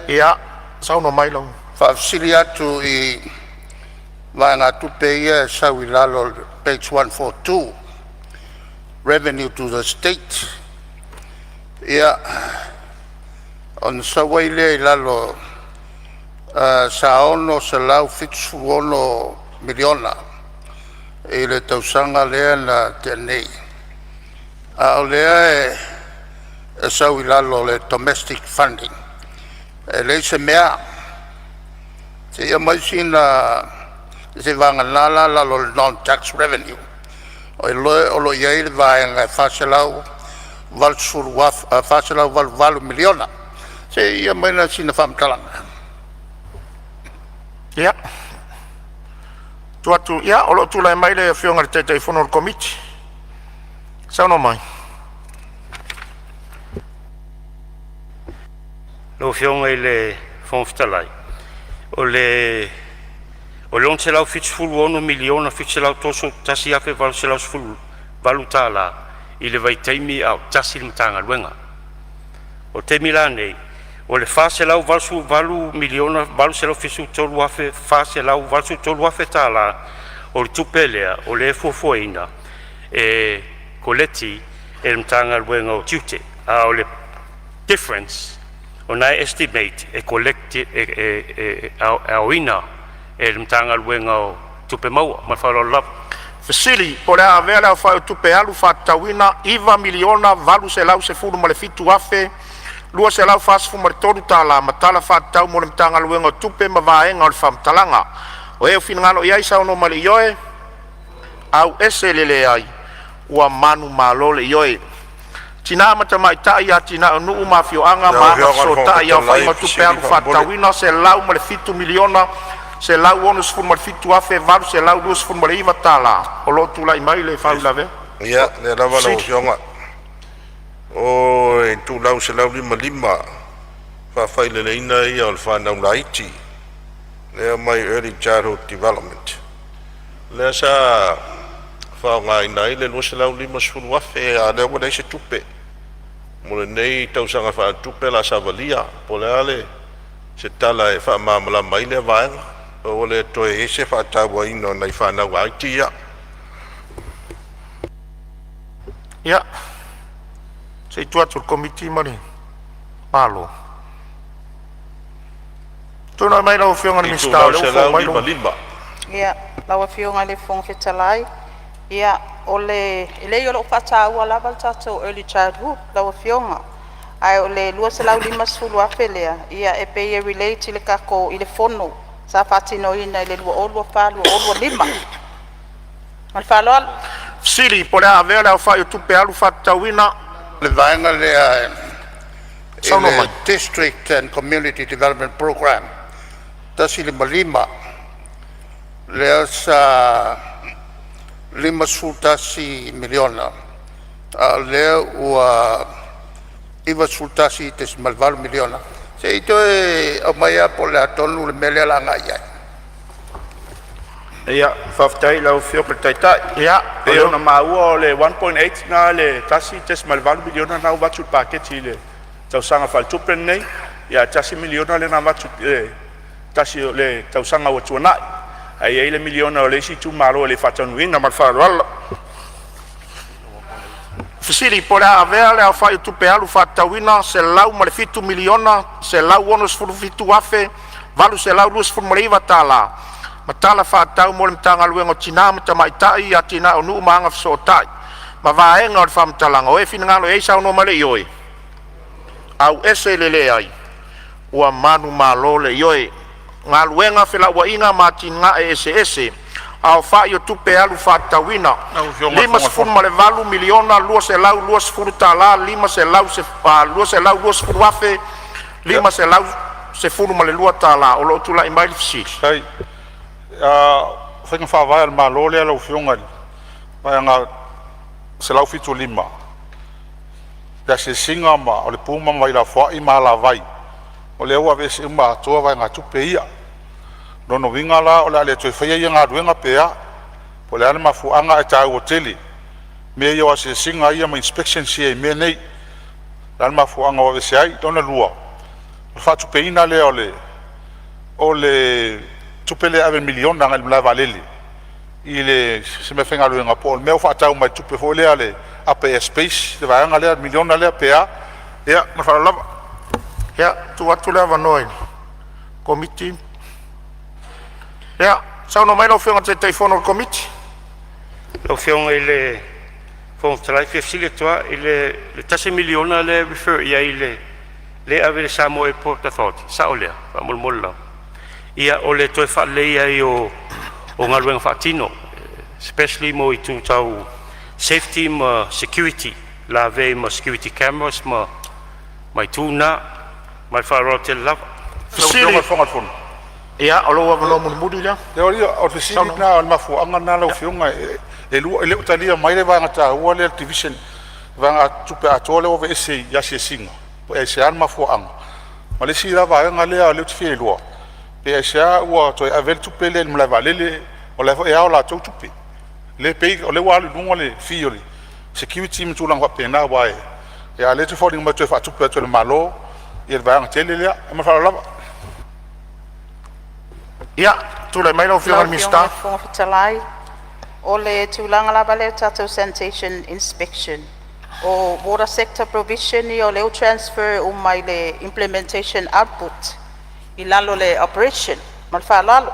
Ia, saunoa mai lau Faafesili atu i vaegatupe ia e sau i lalo o le page 142, Revenue to the State. Ia, ona sau ai lea i lalo $676 miliona i le tausaga lea na tea nei, a o lea e sau i lalo o le domestic funding, e leai se mea. Se i aumai sina seiavagana la lalo o le non-tax revenue, o lo o i ai le vaega e $488 miliona. Se i aumai sina faamatalaga. Ia, tuu atu, ia o lo o tulai mai le Afioga i le Taitaifono o le Komiti. Saunoa mai. Lau Afioga i le Fofoga Fetalai, o le $676,731,818 i le vaitaimi a o tasi le Matagaluega. O le taimi la lenei, o le $488,873,483 tala o le tupe lea o lea e fuafuaina e koleti e le Matagaluega o Tiute, a o le difference o lena e estimate e collect e aoina e le Matagaluega o Tupe Maua. Ma le faaaloalo lava. Fesili po o le a avea le aofai o tupe alu faatatauina $9,817,243 ma tala faatatau mo le Matagaluega o Tupe ma Vaega o le Faamatalaga. O e ua finagalo i ai saunoa mai i le ioe, auese le leai, ua manumalo le ioe. Tina ma Tamaitai, Atinae o Nuu ma Afioaga Lau ma Afioga i le Fofoga Agafesootai, Fetalai, aofaiga o tupe fesili alu faamolemole. faatatauina $107,167,829. O lo o tulai mai le faauilavea. Ia, lea lava lau Sili. Afioga. O itulau 155, faafaileleina ia o le fanau laiti lea mai Early Childhood Development, lea sa faaaogaina ai le $250,000, a o lea ua leai se tupe mo lenei tausaga faaletupe o le a savalia. Po o le a le se tala e faamalamalama ai lea vaega, ua le toe i ai se faatauaina o nai fanau laiti ia. Ia, se i tuu atu i le Komiti ma le Malo. Tulai mai lau Afioga i le Minisita o Itulau lea ua fou mai lou 155. Ia, lau Afioga i le Fofoga Fetalai, ia o le e leai o lo o faataua lava le tatou early childhood lau Afioga, ae o le $250,000 lea, ia e pei e relate i le tatou fono sa faatinoina i le 2024/2025. Ma le faaaloalo. Fesili po o le a avea le aofai o tupe alu faatatauina Le vaega lea i Saunoa le mai. District and Community Development Program 155, lea sa $51 miliona a o lea ua $91.8 miliona. Se i toe aumai lava po o le a tonu le mea lea o le a agai i ai. Ia, faafetai i lau Afioga i le Taitai. E pei ona maua o le 1.8 lena le $1.8 miliona lena ua avatu i le paketi i le tausaga faaletupe lenei, ae $1 miliona lea na avatu i le tasi o le tausaga ua tuanai. Ae i ai le miliona o le isi itumalo e le i faataunuuina. Ma le faaaloalo. Fesili po o le a avea le aofai o tupe alu faatatauina $107,167,829 ma tala faatatau mo le Matagaluega o Tina ma Tamaitai, Atinae o Nuu ma Agafesootai ma Vaega o le Faamatalaga o e finagalo ai saunoa ma le Ioe, auese le leai, ua manumalo le Ioe. Galuega, Felauaiga ma Atinae Eseese, aofai o tupe alu faatatauina Lau Afioga i le Fofoga $58,220. tala 520 afe $512 tala. O lo o tulai mai le fesili. Fetalai. O faiga faavae a le Malo lea lau Afioga i le Vaega 175, i asiasiga ma o le pu ma vailafoai ma alavai, o lea ua aveese uma atoa vaegatupe ia. O lona uiga la o le a le toe faia ia galuega pe a? Po o le a le mafuaaga ae taua tele mea ia o asiasiga ia ma inspections ia i mea nei. O le a le mafuaaga ua aveese ai? Lona lua, o le faatupeina lea o le tupe lea e ave $1 miliona agai le malae vaalele i le se meafaigaluega po o le mea ua faatau mai le tupe foi lea a le Upper Airspace le vaega lea le miliona lea pe a? Ia ma le faaaloalo lava. Ia, tuu atu le avanoa i le Komiti. Ia, saunoa mai lau Afioga i le Taitaifono o le Komiti. Lau Afioga i le Fofoga Fetalai, e fia fesili atu lava i le $1 miliona lea e refer i ai i le lea e ave i le Samoa Airport Authority, e sao lea faamolemole lava? Ia, o le toe faaleleia ai o galuega faatino, especially mo itu tau safety ma security, lavea ai ma security cameras ma itu na. Ma le faaaloalo tele lava. Lau Afioga i le Fofoga o le Fono. Ia, o lou avanoa mulimuli lea. O le fesili lena, o le mafuaaga lena lau Afioga, e le o talia mai le vaega taua lea le division, le vaegatupe atoa lea ua aveese i asiasiga, pe aisea le mafuaaga? Ma le isi la vaega lea ou te fia iloa, pe aisea ua toe ave ai le tupe lea i le malae vaalele, o la e foi e ao latou tupe, lea e pay, o lea ua alu i luga le fee o le security ma tulaga faapena, aua e… a o lea e foliga mai e toe faatupe atu e le Malo le vaega tele lea. Ma le faaaloalo lava. Ia, tulai mai lau Afioga i le Minisita. Lau Afioga i le Fofoga Fetalai, o le tulaga lava lea i le tatou sanitation inspection, o water sector provision ia o lea ua transfer uma i le implementation output i lalo o le operation. Ma le faaaloalo.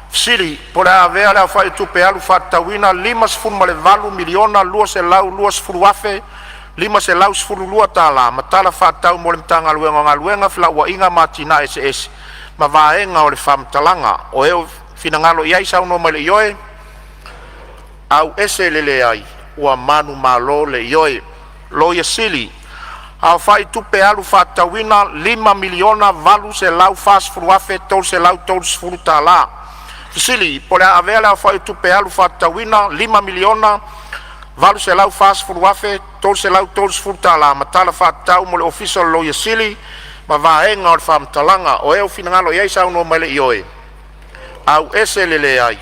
Fesili po o le a avea le aofai o tupe alu faatatauina $58,220,512 ma tala faatatau mo le Matagaluega o Galuega, Felauaiga ma Atinae Eseese ma Vaega o le Faamatalaga o e finagalo ai saunoa ma le Ioe, auese le leai, ua manumalo le Ioe. Loia Sili, aofai tupe alu faatatauina $5,840,330. Fesili po o le a avea le aofai o tupe alu faatatauina $5,840,330 ma tala faatatau mo le Ofisa o le Loia Sili ma Vaega o le Faamatalaga. O e finagalo ai saunoa ma le Ioe, auese le leai,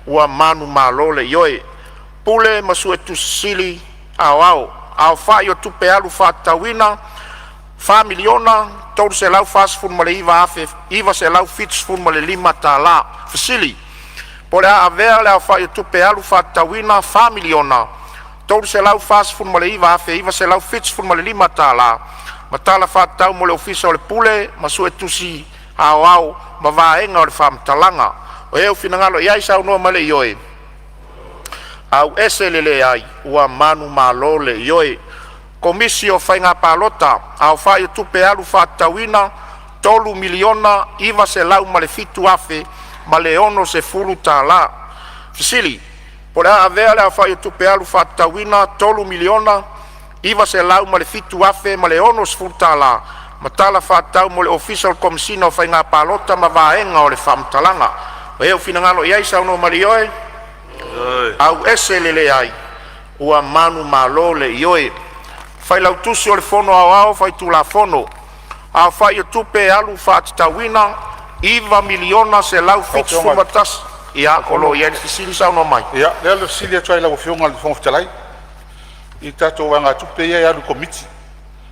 ua manumalo le Ioe. Pule ma Suetusi Sili Aoao, aofai o tupe alu faatatauina $4,349,975. Fesili po o le a avea le aofai o tupe alu faatatauina $4,349,975 ma tala faatatau mo le Ofisa o le Pule ma Suetusi Aoao ma Vaega o le Faamatalaga. O e finagalo ai saunoa ma le Ioe, auese le leai, ua manumalo le Ioe. Komisi o Faiga Palota, aofai o tupe alu faatatauina $3,907,060. Fesili Po o le a avea le aofai o tupe alu faatatauina $3,907,060 ma tala faatatau mo le Ofisa o le Komesina o Faiga Palota ma Vaega o le Faamatalaga. O le finagalo saunoa mai i le Ioe, auese le leai, ua manumalo le Ioe. Failautusi o le Fono Aoao Faitulafono, aofai o tupe alu faatatauina $9,171,000. Ia, o lo o i ai le fesili, saunoa mai. Ia, o lea ou te fesili atu ai i lau Afioga i le Fofoga Fetalai i tatou vaegatupe ia e alu i Komiti,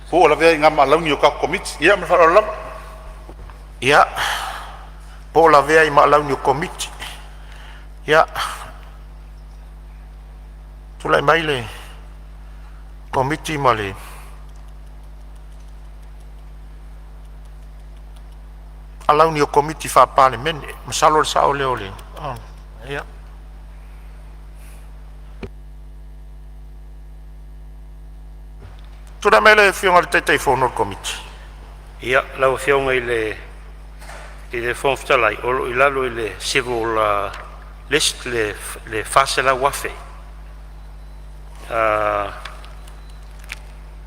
po o lavea ai i ma alauni o tatou Komiti. Ia ma le faaaloalo lava. Ia, po o lavea ai ma alauni o Komiti. Ia, tulai mai le Komiti ma le alauni o Komiti Faa-Palemene. Masalo o le sao lea o le… Ia. Tulai mai le Afioga i le Taitaifono o le Komiti. Ia, lau Afioga i le Fofoga Fetalai, o lo o i lalo i le Civil List le $400,000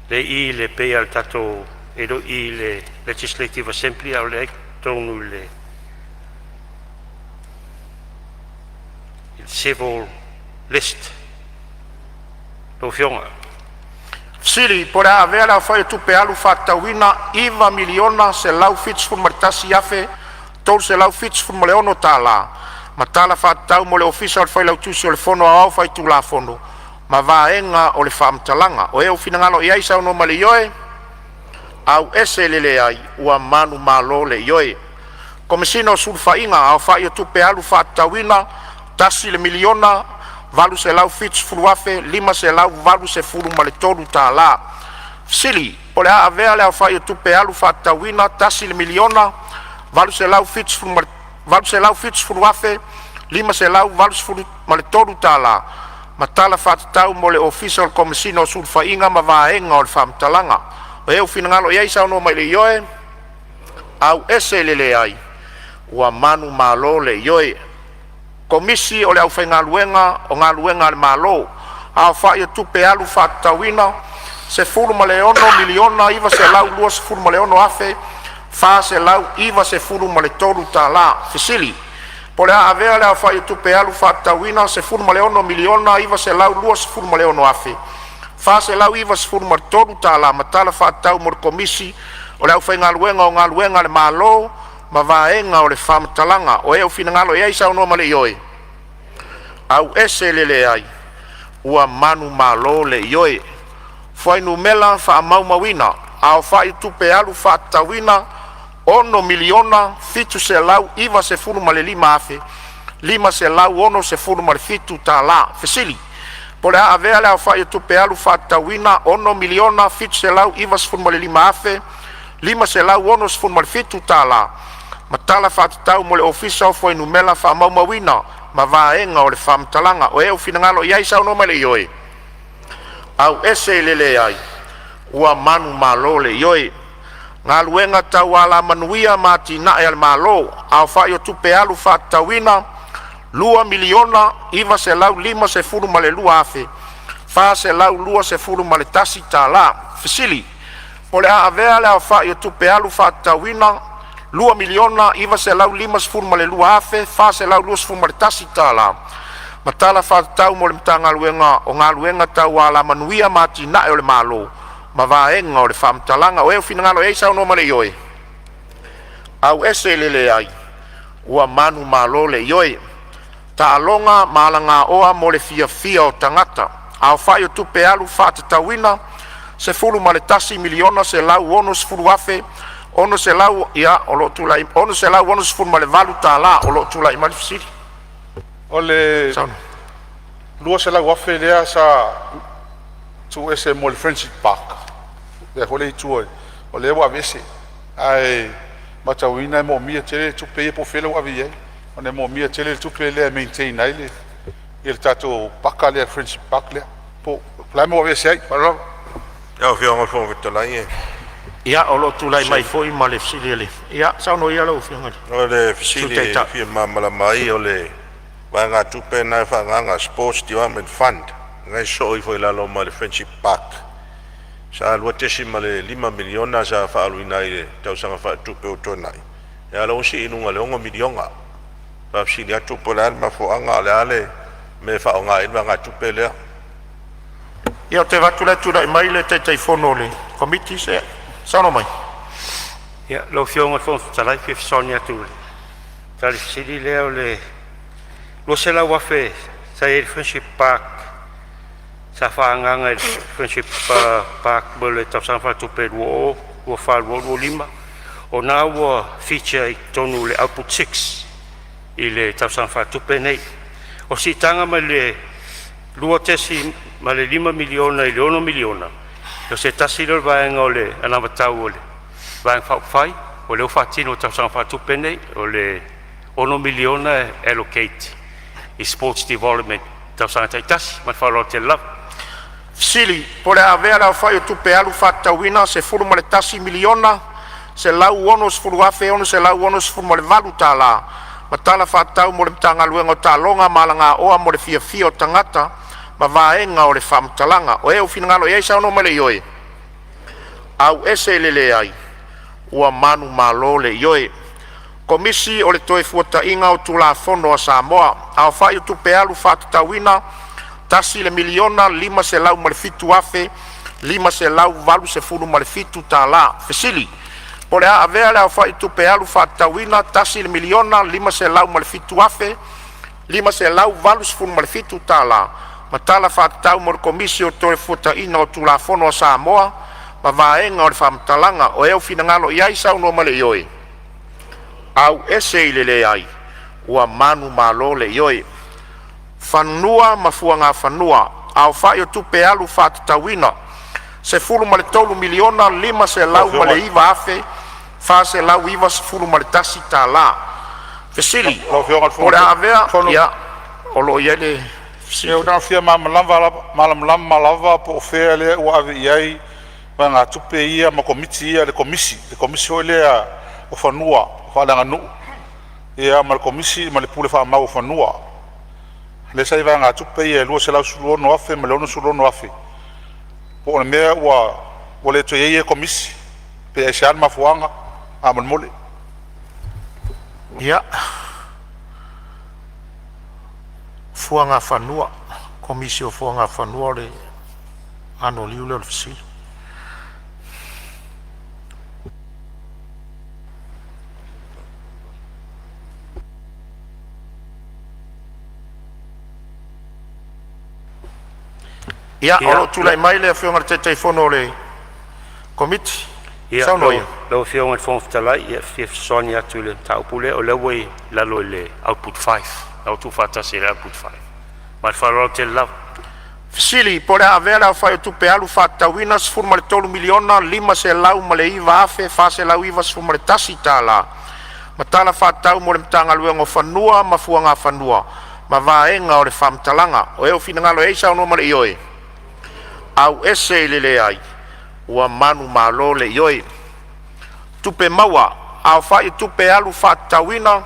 lea e i i le pei lava o le tatou, e le o i i le Legislative Assembly a o lea e i totonu i le Civil List lau Afioga. Fesili po o le a avea le aofai o tupe alu faatatauina $9,171,376 ma tala faatatau mo le Ofisa o le Failautusi o le Fono Aoao Faitulafono ma Vaega o le Faamatalaga. O le finagalo saunoa mai i le Ioe, auese le leai, ua manumalo le Ioe. Komesina o Sulufaiga, aofai o tupe alu faatatauina $1,870,583. Fesili po o le a avea le aofai o tupe alu faatatauina $1,870,583 ma tala faatatau mo le Ofisa o le Komesina o Sulufaiga ma Vaega o le Faamatalaga. O le finagalo saunoa mai i le Ioe, auese le leai, ua manumalo le Ioe. Komisi o le Aufaigaluega o Galuega a le Malo, aofai o tupe alu faatatauina $16,926,493. Fesili po o le a avea le aofai o tupe alu faatatauina $16,926,493 ma tala faatatau mo le Komisi o le Aufaigaluega o Galuega a le Malo ma Vaega o le Faamatalaga. O le finagalo saunoa mai i le Ioe, auese le leai, ua manumalo le Ioe. Fuainumera Faamaumauina, aofai o tupe alu faatatauina $6,795,567. Fesili po o le a avea le aofai o tupe alu faatatauina $6,795,567 ma tala faatatau mo le Ofisa o Fuainumera Faamaumauina ma Vaega o le Faamatalaga. O le finagalo saunoa mai i le Ioe, auese le leai, ua manumalo le Ioe. Galuega Tau Alamanuia ma Atinae a le Malo, aofai o tupe alu faatatauina $2,952,421. Fesili po o le a avea le aofai o tupe alu faatatauina $2,952,421 ma tala faatatau mo le Matagaluega o Galuega Tau Alamanuia ma Atinae o le Malo ma Vaega o le Faamatalaga. O le finagalo saunoa mai i le Ioe, auese le leai, ua manumalo le Ioe. Taaloga ma Alagaoa mo le Fiafia o Tagata, aofai o tupe alu faatatauina $11,160,600 ia o lo o tulai $668 o lo o tulai mai le fesili. O le $200,000 lea sa tuu ese mo le Friendship Park lea foi e i tua, o lea ua aveese. Ae matauina e moomia tele le tupe ia po o fea ua ave i ai, ona e moomia tele le tupe lea e maintain ai le tatou paka lea le Friendship Park lea. Po o le a le mea ua aveese ai. Ma le faaaloalo lava. Lau Afioga i le Fofoga Fetalai, Ia o lo o tulai mai foi ma le fesili a le… Ia saunoa ia lau Afioga i le O le Sui fesili e Taitai. fia malamalama ai o le Vaegatupe lena e faaagaaga Sports Development Fund lena e sosoo ifo i lalo ma le Friendship Park, sa $2.5 miliona sa faaaluina ai i le tausaga faaletupe ua tuanai, a o lea ua sii i luga i le $6 miliona. E faafesili atu po o le a le mafuaaga, a o le a le mea e faaaoga ai le vaegatupe lea? Ia, ou te vaai atu o la e tulai mai le Taitaifono o le Komiti. Saunoa mai. Ia, lau Afioga i le Fofoga Fetalai, e fia fesoasoani atu i le tali i le fesili lea. O le $200,000 sa i ai i le Friendship Park sa faaagaaga i le Friendship Park mo le tausaga faaletupe 2024/2025, o lena ua feature i totonu o le Output 6 i le tausaga faaletupe lenei. O le siitaga mai le $2.5 miliona i le $6 miliona, o se tasi lea o vaega o le anavatau a le Vaega Faaupufai, o lea ua faatino i le tausaga faaletupe lenei. O le $6 miliona e allocate i sports development i tausaga taitasi. Ma le faaaloalo tele lava. Fesili po o le a avea le aofai o tupe alu faatatauina $11,160,668 ma tala faatatau mo le Matagaluega o Taaloga ma Alagaoa mo le Fiafia o Tagata ma vaega o le faamatalaga. O e ua finagalo i ai saunoa mai i le ioe, auese i le leai ua manumalo le ioe. Komisi o le Toefuataiga o Tulafono a Samoa. Aofai o Tupe Alu faatatauina $1,507,587. Fesili: Po o le a avea le aofai o tupe alu faatatauina $1,507,587 ma tala faatatau mo le Komisi o le Toefuataiga o Tulafono a Samoa ma vaega o le faamatalaga. O e ua finagalo i ai saunoa mai i le ioe, auese i le leai ua manumalo le ioe. Fanua ma Fuagafanua, aofai o tupe alu faatatauina $13,509,491. Fesili Lau Afioga i le Po o le a avea Fofoga ia o lo o i ai le fesili. Fetalai, na ona fia malamalama lava po o fea lea ua ave i ai vaegatupe ia ma Komiti ia, le Komisi foi lea o Fanua Faaleaganuu ia ma le Komisi ma le Pule Faamau o Fanua. Lea sa i ai vaegatupe ia e $216,000 ma le $66,000. Po o le mea ua le toe i ai ia Komisi pe aisea le mafuaaga faamolemole? Ia, Fuagafanua, Komisi o Fuagafanua o le anoliu lea o le fesili. Ia, o lo o tulai mai le Afioga i le Taitaifono o le Komiti. Ia, Saunoa ia. Lau Afioga i le Fofoga Fetalai, e fia fesoasoani atu i le mataupu lea, o lea ua i lalo i le Output 5, la ua tuufaatasi e le Output 5. Ma le faaaloalo tele lava. Fesili Po o le a avea le aofai o tupe alu faatatauina $13,509,491 ma tala faatatau mo le Matagaluega o Fanua ma Fuagafanua ma vaega o le faamatalaga. O e ua finagalo i ai saunoa ma le ioe, auese i le leai ua manumalo le ioe. Tupe Maua: Aofai o tupe alu faatatauina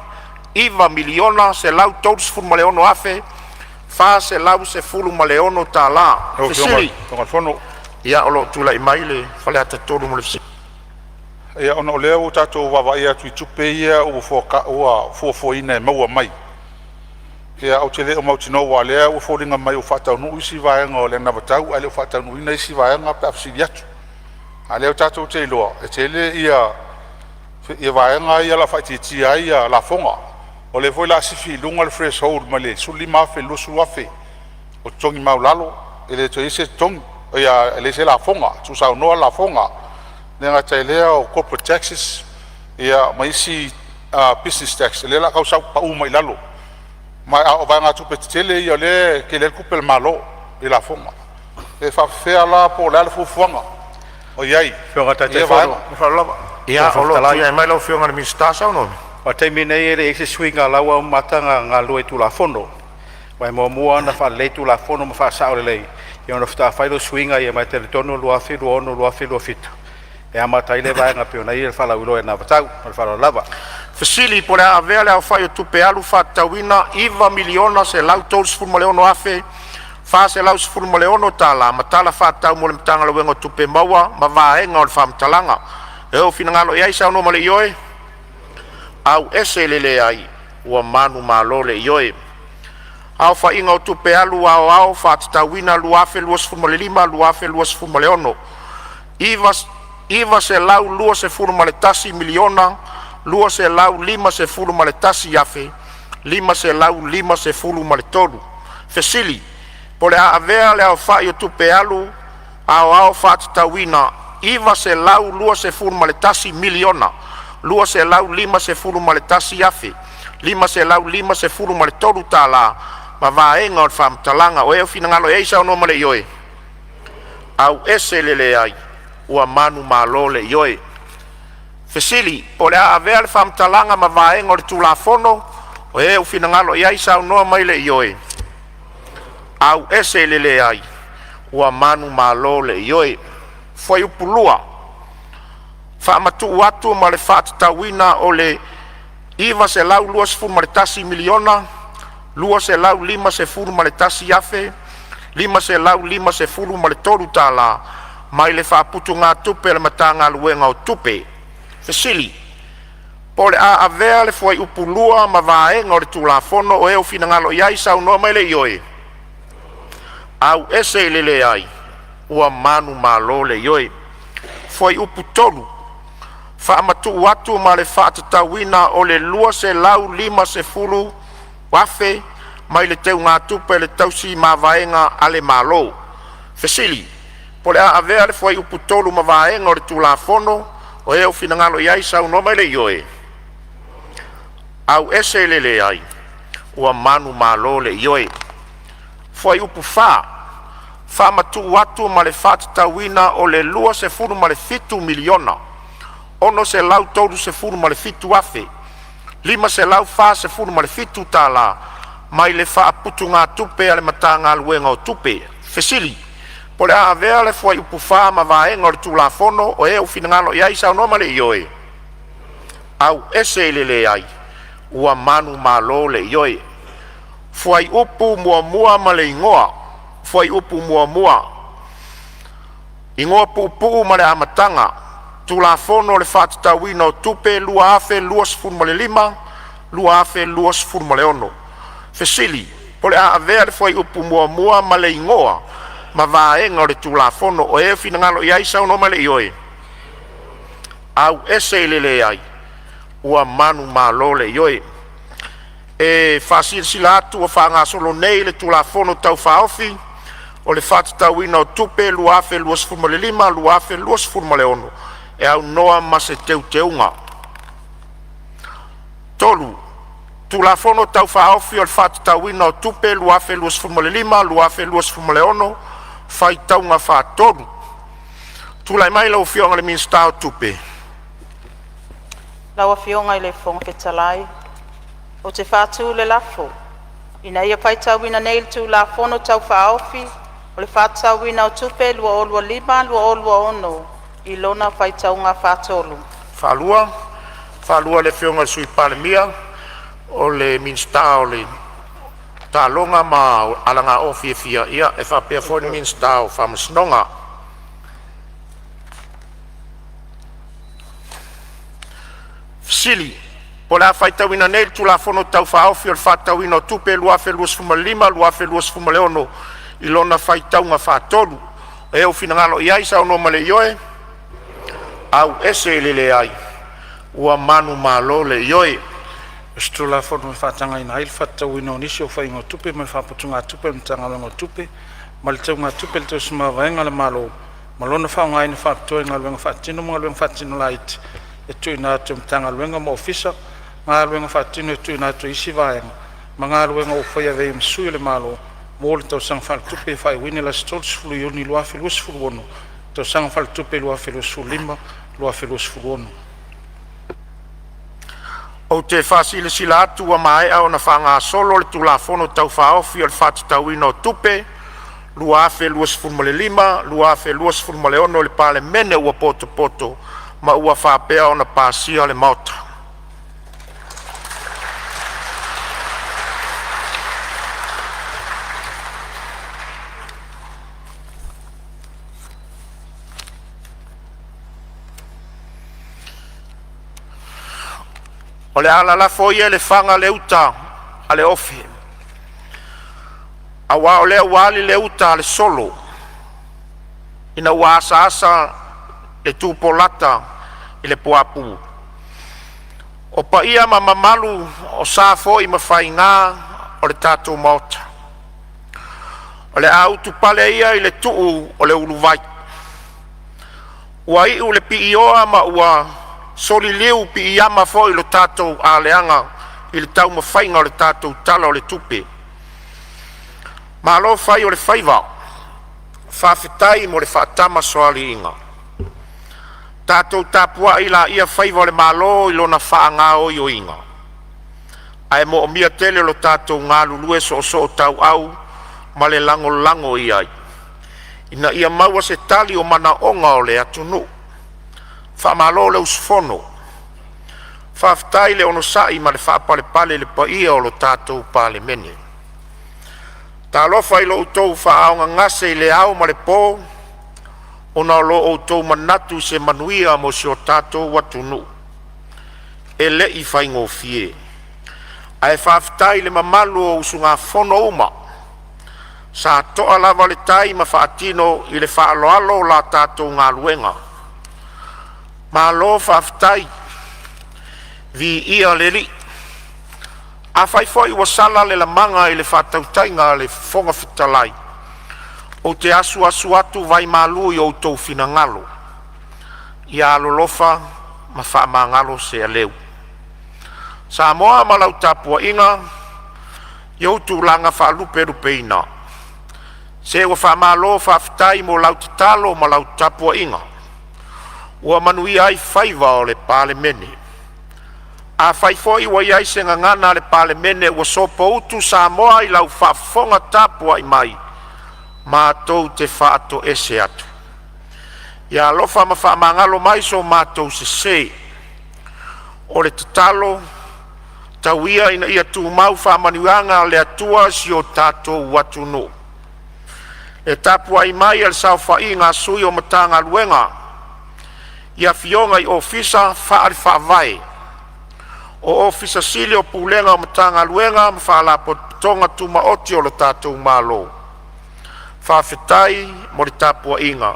$9,136,416. Lau Afioga i Fesili. le Fofoga Fetalai. Ia o lo o tulai mai le Faleata 3 mo le fesili. Ia, ona o lea ua tatou vaavaai atu i tupe ia ua fuafuaina e maua mai, ia ou te le o mautinoa aua o lea ua foliga mai ua faataunuu isi vaega o le anavatau ae le o faataunuuina isi vaega pe a fesili atu. A o lea tatou te iloa e tele ia vaega ia o le a faaitiitia ai lafoga. O lea foi o le a sifi i luga le threshold mai le $15,000 i le $20,000 o totogi maualalo e le toe i ai se totogi, e leai se lafoga, tuusaunoa le lafoga. E le gata i lea o corporate taxes ma isi business tax, o lea o le a tau sau pau mai lalo. Ma o vaegatupe tetele ia o lea e tele ai tupe a le Malo i lafoga. Pe faapefea la po o le a le fuafuaga o i ai Afioga i lea vaega? Taitaifono, Ma le faaaloalo lava. Ia, Fofoga o lo o Fetalai, tulai mai lau Afioga i le Minisita. Saunoa mai. O le taimi nei e leai se suiga o la ua amata ona galulue i Tulafono. Aua e muamua ona faalelei Tulafono ma faasao lelei ia ona faatoa fai lea o suiga ia, ma e talitonu o le 2026/2027 e amata ai lea vaega e pei ona i ai le faalauiloa i le anavatau. Ma le faaaloalo lava. Fesili po o le a avea le aofai o tupe alu faatatauina $9,136,416 ma tala faatatau mo le Matagaluega o Tupe Maua ma vaega o le faamatalaga. O e ua finagalo iai saunoa ma le ioe, auese le leai ua manumalo le ioe. Aofaiga o Tupe Alu Aoao Faatatauina 2025/2026: $921,251,553. Fesili Po o le a avea le aofai o tupe alu aoao faatatauina $921,251,553 ma vaega o le faamatalaga. O e ua finagalo ai saunoa ma le ioe, auese le leai ua manumalo le ioe. Fesili Po o le a avea le faamatalaga ma vaega o le Tulafono o e ua finagalo ai saunoa mai le ioe, auese le leai ua manumalo le ioe. Fuaiupu 2: Faamatuu atu ma le faatatauina o le $921,251,553 mai le faaputugatupe a le Matagaluega o Tupe. Fesili Po o le a avea le Fuaiupu 2 ma vaega o le Tulafono. O e ua finagalo ai saunoa mai le ioe, auese le leai ua manumalo le ioe. Fuaiupu 3: Faamatuu atu ma le faatatauina o le $250,000 mai le Teugatupe a le Tausi Mavaega a le Malo. Fesili Po o le a avea le Fuaiupu 3 ma vaega o le Tulafono. O e ua finagalo ai saunoa mai le ioe, auese le leai ua manumalo le ioe. Fuaiupu 4: Faamatuu atu ma le faatatauina o le $27,637,547 tala mai le Faaputugatupe a le Matagaluega o Tupe. Fesili Po o le a avea le Fuaiupu 4 ma vaega o le Tulafono. O e ua finagalo ai saunoa ma le ioe, auese le leai ua manumalo le ioe. Fuaiupu 1 ma le Igoa: Fuaiupu 1, Igoa Puupuu ma le Amataga, Tulafono o le Faatatauina o Tupe 2025/2026. Fesili Po o le a avea le Fuaiupu 1 ma le Igoa ma vaega o le Tulafono. O e finagalo ai saunoa ma le ioe, auese le leai ua manumalo le ioe. E faasilasila atu ua faagasolo nei le Tulafono Tau Faaofi o le Faatatauina o Tupe 2025/2026 e aunoa ma se teuteuga. 3. Tulafono Tau Faaofi o le Faatatauina o Tupe 2025/2026 Faitauga Faatolu. Tulai mai lau Afioga i le Minisita o Tupe. Lau Afioga i le Fofoga Fetalai ou te faatu le lafo, Ina ia faitauina nei le Tulafono Tau Faaofi o le Faatatauina o Tupe 2025/2026 i lona faitauga faatolu. Faafetai i le Afioga i le Sui Palemia o le Minisita o Taaloga ma Aganuu e faapea foi le Minisita o Faamasinoga. O le a faitauina nei le Tulafono Tau Faaofi o le Faatatauina o Tupe 2025/2026 i lona faitauga faatolu. O e finagalo ai saunoa ma le ioe, auese le leai ua manumalo le ioe. O se Tulafono e faatagaina ai le faatatauina o nisi o faiga o tupe mai le faaputugatupe a le Matagaluega o Tupe ma le Teugatupe a le Tausi Mavaega a le Malo ma lona faaaogaina faapitoa i galuega faatino ma galuega faatino laiti e tuuina atu e Matagaluega ma Ofisa, galuega faatino e tuuina atu e isi Vaega ma galuega ua faia e avea ai ma sui o le Malo mo le tausaga faaletupe e faaiuina i le aso 30 Iuni 2026, tausaga faaletupe 2025/2026. Ou te faasilasila atu ua maea ona faagasolo le Tulafono Tau Faaofi o le Faatatauina o Tupe 2025/2026 i le Palemene ua potopoto ma ua faapea ona pasia e le Maota. O le a lalafo ia i le faga le uta a le ofe, aua o lea ua ali le uta a le solo ina ua asaasa le tupolata i le puapua. O paia ma mamalu o sa foi ma faiga o le tatou Maota, o le a utupale ia i le tuu o le uluvai. Ua iu le piioa ma ua soliliu piiama foi lo tatou aleaga i le taumafaiga o le tatou Tala o le Tupe. Malo fai o le faiva, faafetai mo le faatamasoaliiga. Tatou tapuai laia faiva o le Malo i lona faagaoioiga, ae moomia tele lo tatou galulue soosootauau ma le lagolago i ai, ina ia maua se tali o manaoga o le atunuu. Faamalo le usufono, faafetai le onosai ma le faapalepale i le paia o le tatou Palemene. Talofa i lo outou faaaaogagase i le ao ma le po ona o lo outou manatu i se manuia mo si o tatou atunuu, e le i faigofie. Ae faafetai i le mamalu o usugafono uma sa toa lava le tai ma faatino i le faaaloalo la tatou galuega. Malo faafetai, viia le Alii. Afai foi ua sala se lamaga i le faatautaiga a le Fofoga Fetalai, ou te asuasu atu vaimalu i outou finagalo ia alolofa ma faamagalo se aleu. Samoa ma lau tapuaiga, i ou tulaga faalupelupeina, se ua faamalo faafetai mo lau tatalo ma lau tapuaiga ua manuia ai faiva o le Palemene. Afai foi ua i ai se gagana a le Palemene ua sopoutu Samoa i lau faafofoga tapuai mai, matou te faatoese atu, ia alofa ma faamagalo mai so matou sese. O le tatalo, tau ia ina ia tumau faamanuiaga a le Atua i si o tatou atunuu. Le tapuai mai a le saofaiga a sui o Matagaluega i afioga i Ofisa Faale-Faavae, o Ofisa Sili o Pulega o Matagaluega ma Faalapotopotoga Tumaoti a le tatou Malo, faafetai mo le tapuaiga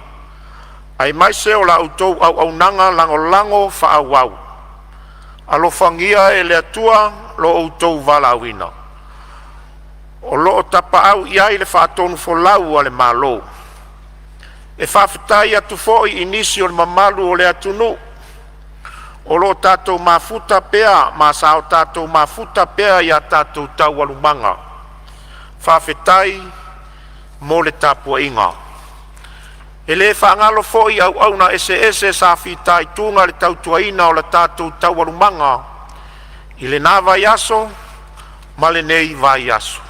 aemaise o la outou auaunaga lagolago faaauau. Alofagia e le Atua lo outou valaauina o lo o tapaau i ai le faatonufolau a le Malo. E faafetai atu foi i nisi o le mamalu o le atunuu o lo o tatou mafuta pea ma sa o tatou mafuta pea i a tatou taualumaga. Faafetai mo le tapuaiga. E le faagalo foi auauna eseese sa fitaituga i le tautuaina o la tatou taualumaga i lena vaiaso ma lenei vaiaso.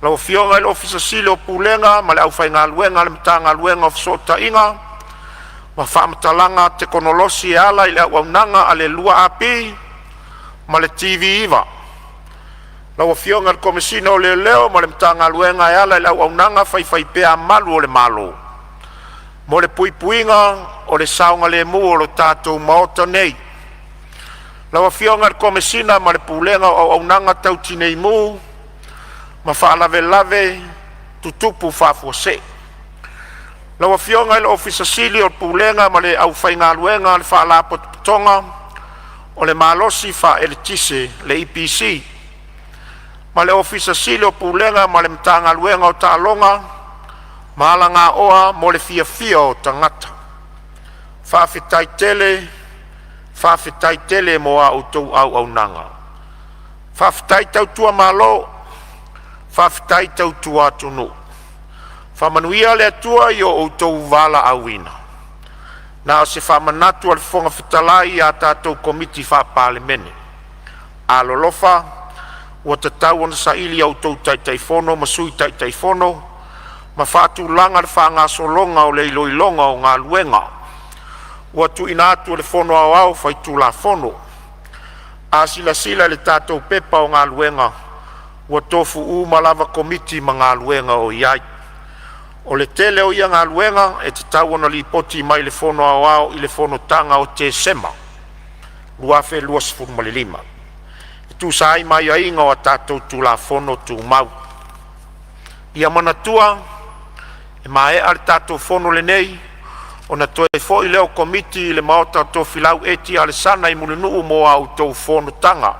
Lau Afioga i le Ofisa Sili o Pulega ma le aufaigaluega a le Matagaluega o Fesootaiga ma Faamatalaga Tekonolosi e ala i le auaunaga a le 2AP ma le TV9. Lau Afioga i le Komesina o Leoleo ma le Matagaluega e ala i le auaunaga faifaipea a malu o le Malo mo le puipuiga o le saogalemu o le tatou Maota nei. Lau Afioga i le Komesina ma le Pulega o Auaunaga Tau Tinei Mu ma Faalavelave Tutupu Faafuasei. Lau Afioga i le Ofisa Sili o Pulega ma le aufaigaluega a le Faalapotopotoga o le Malosi Faaeletise le EPC ma le Ofisa Sili o Pulega ma le Matagaluega o Taaloga ma Alagaoa mo le Fiafia o Tagata. Faafetai tele, faafetai tele mo a outou auaunaga. Faafetai tautua malo, faafetai tautua atunuu. Faamanuia le Atua i lo outou valaauina. Na o se faamanatu a le Fofoga Fetalai i tatou Komiti Faa-Palemene, alolofa ua tatau ona saili e a outou Taitaifono ma Sui Taitaifono ma faatulaga le faagasologa o le iloiloga o galuega ua tuuina atu e le Fono Aoao Faitulafono. A silasila i le tatou Pepa o Galuega, ua tofu uma lava Komiti ma galuega o i ai. O le tele o ia galuega e tatau ona lipoti mai i le Fono Aoao i le fonotaga o Tesema. 2025, e tusa ai ma aiaiga o tatou Tulafono Tumau. Ia manatua, e maea le tatou fono lenei, ona toe foi lea o le Komiti i le Maota o Tofilau Eti Alesana i Mulinuu mo a outou fonotaga.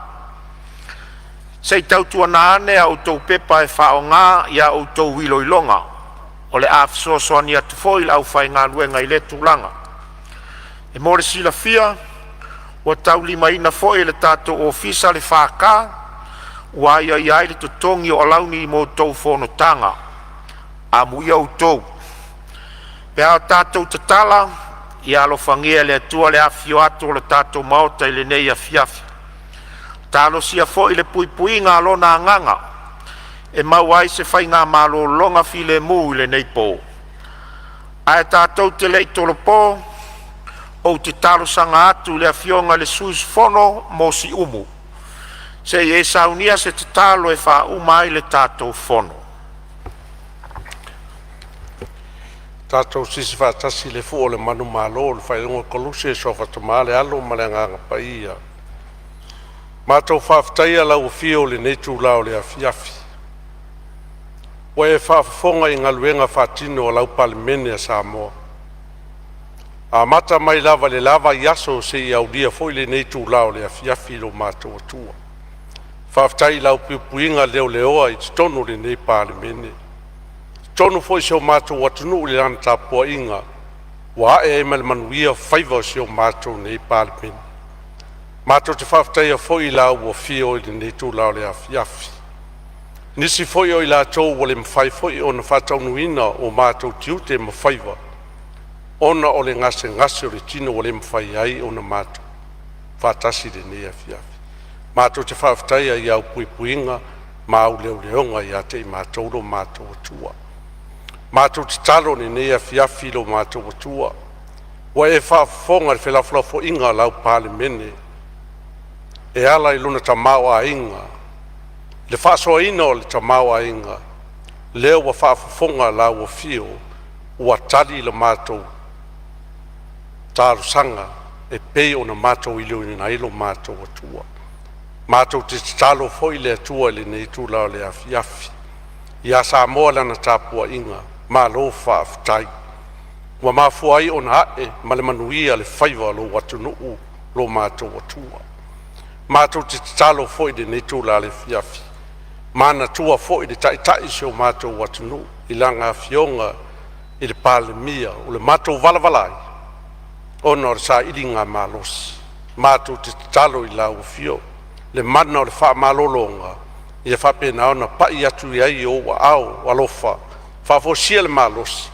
Se i tautuana ane a outou pepa e faaaoga i a outou iloiloga. O le a fesoasoani atu foi le aufaigaluega i lea tulaga. E mo le silafia, ua taulimaina foi e le tatou Ofisa le FK ua aiaia ai le totogi o alauni mo a outou fonotaga. Amuia outou. Pe a tatou tatala, ia alofagia e le Atua le afifio atu o le tatou Maota i lenei afiafi. Talosia foi le puipuiga a Lona Agaga e maua ai se faigamalologa filemu i lenei po. Ae tatou te le i tolopo, ou te talosaga atu i le Afioga i le sui usufono mo Siumu, se i e saunia se tatalo e faauma ai le tatou fono. Tatou sisi faatasi le fua o le manumalo i le faailuga o Koluse, Suafa Tama le Alo ma le Agaga Paia. Matou te faafetaia lau afio i lenei itula o le afiafi ua e faafofoga i galuega faatino a lau Palemene a Samoa, amata mai lava i le la vaiaso seia aulia foi lenei itula o le afiafi i lo matou Atua. Faafetai i lau puipuiga leleoa i totonu o lenei Palemene, totonu foi o si o matou atunuu i lana tapuaiga ua ae ai ma le manuia faiva o si o matou nei Palemene. Matou te faafetaia foi lau afio i lenei itula o le afiafi. Nisi foi o i latou ua le mafai foi ona faataunuuina o matou tiute ma faiva ona o le gasegase o le tino ua le mafai ai ona matou faatasi i lenei afiafi. Matou te faafetaia i au puipuiga ma au leoleoga ia te i matou lo matou Atua. Matou tatalo i lenei afiafi i lo matou Atua, ua e faafofoga i le felafolafoaiga a lau Palemene e ala i lona tamaoaiga, le faasoaina o le tamaoaiga, lea ua faafofoga lau afio ua tali la matou talosaga e pei ona matou iloiloina ai lo matou Atua. Matou te tatalo foi le Atua i lenei itula o le afiafi ia Samoa i lana tapuaiga, malo faafetai. Ua mafua ai ona ae ma le manuia le faiva o lou atunuu lo matou Atua. Matou te tatalo foi i lenei itula afiafi, manatua foi le Taitai o si o matou atunuu i Lana Afioga i le Palemia o le matou valavala ai ona o le sailigamalosi. Matou te tatalo i lau Afio, le mana o le faamalologa ia faapena ona pai atu ai i ou aao alofa, faafoisia le malosi,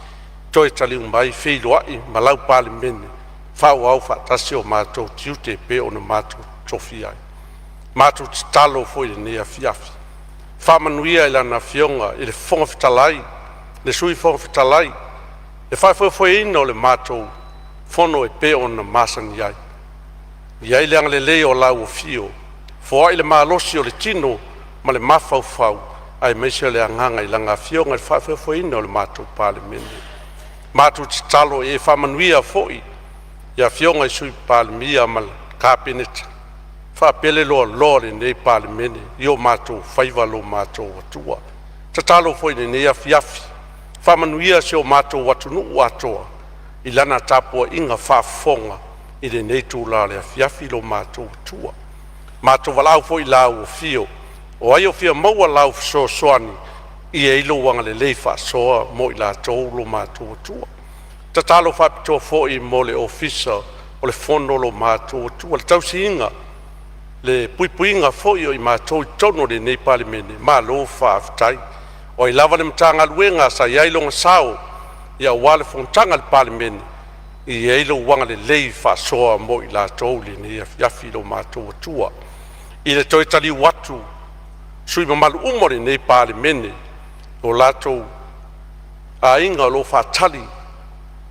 toe taliu mai feiloai ma lau Palemene, faaauau faatasi o matou tiute e pei ona matou tofia ai. Matou te tatalo foi i lenei afiafi, faamanuia i Lana Afioga i le Fofoga Fetalai, le Sui Fofoga Fetalai, le faafoefoeina o le matou fono e pei ona masani ai. I ai le agalelei o lau afio, foai le malosi o le tino ma le mafaufau aemaise o le agaga i Lana Afioga i le faafoefoeina o le matou Palemene. Matou te tatalo ia e faamanuia foi i afioga i Sui Palemia ma le Kapeneta faapea le loaloa o lenei Palemene i o matou faiva lo matou Atua. Tatalo foi i lenei afiafi, faamanuia si o matou atunuu atoa i lana tapuaiga faafofoga i lenei itula o le afiafi lo matou Atua. Matou valaau foi i lau afio, o ai o fia maua lau fesoasoani, ia i ai lou agalelei faasoa mo i latou lo matou Atua. Tatalo faapitoa foi mo le Ofisa o le Fono lo matou Atua, le tausiga, le puipuiga foi o i matou i totonu o lenei Palemene, malo faafetai. O ai lava le Matagaluega sa i ai lona sao aua le fonotaga a le Palemene, ia i ai lou agalelei faasoa mo i latou i lenei afiafi lo matou Atua. I le toe taliu atu sui usufono mamalu uma o lenei Palemene i o latou aiga o lo o faatali,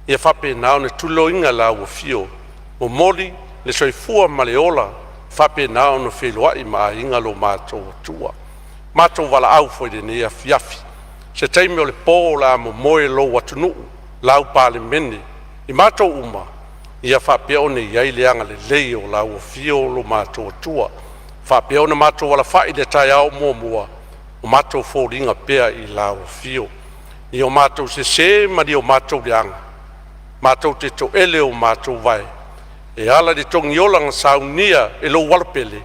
ia faapena ona tuliloaina i lau afio, momoli le soifua ma le ola faapena ona feiloai ma aiga lo matou Atua. Matou valaau foi i lenei afiafi, se taimi o le po o le a momoe lou atunuu, lau Palemene i matou uma, Ia faapea ona i ai le agalelei o lau Afio lo matou Atua, faapea ona matou alafai i le taeao muamua, o matou foliga pea i lau Afio, ni o matou sese ma ni o matou leaga, matou te toele o matou vae e ala i le togiola na saunia e lou Alopele,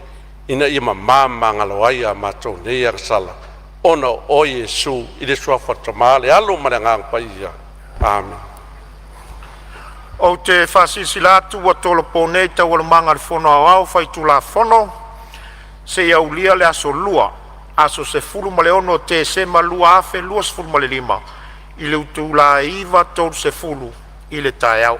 ina ia mama magalo ai a matou nei agasala ona o oe Iesu, i le suafa Tama le Alo ma le Agaga Paia. Amene. Ou te faasilasila atu ua tolopo nei Taualumaga a le Fono Aoao Faitulafono seia aulia le aso Lua, aso 16 Tesema 2025 i le itula e 9:30 i le taeao.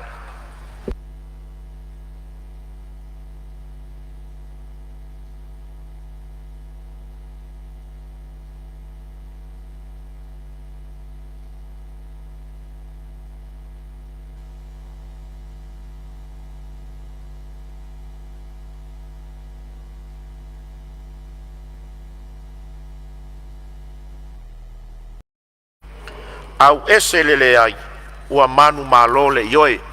Ioe.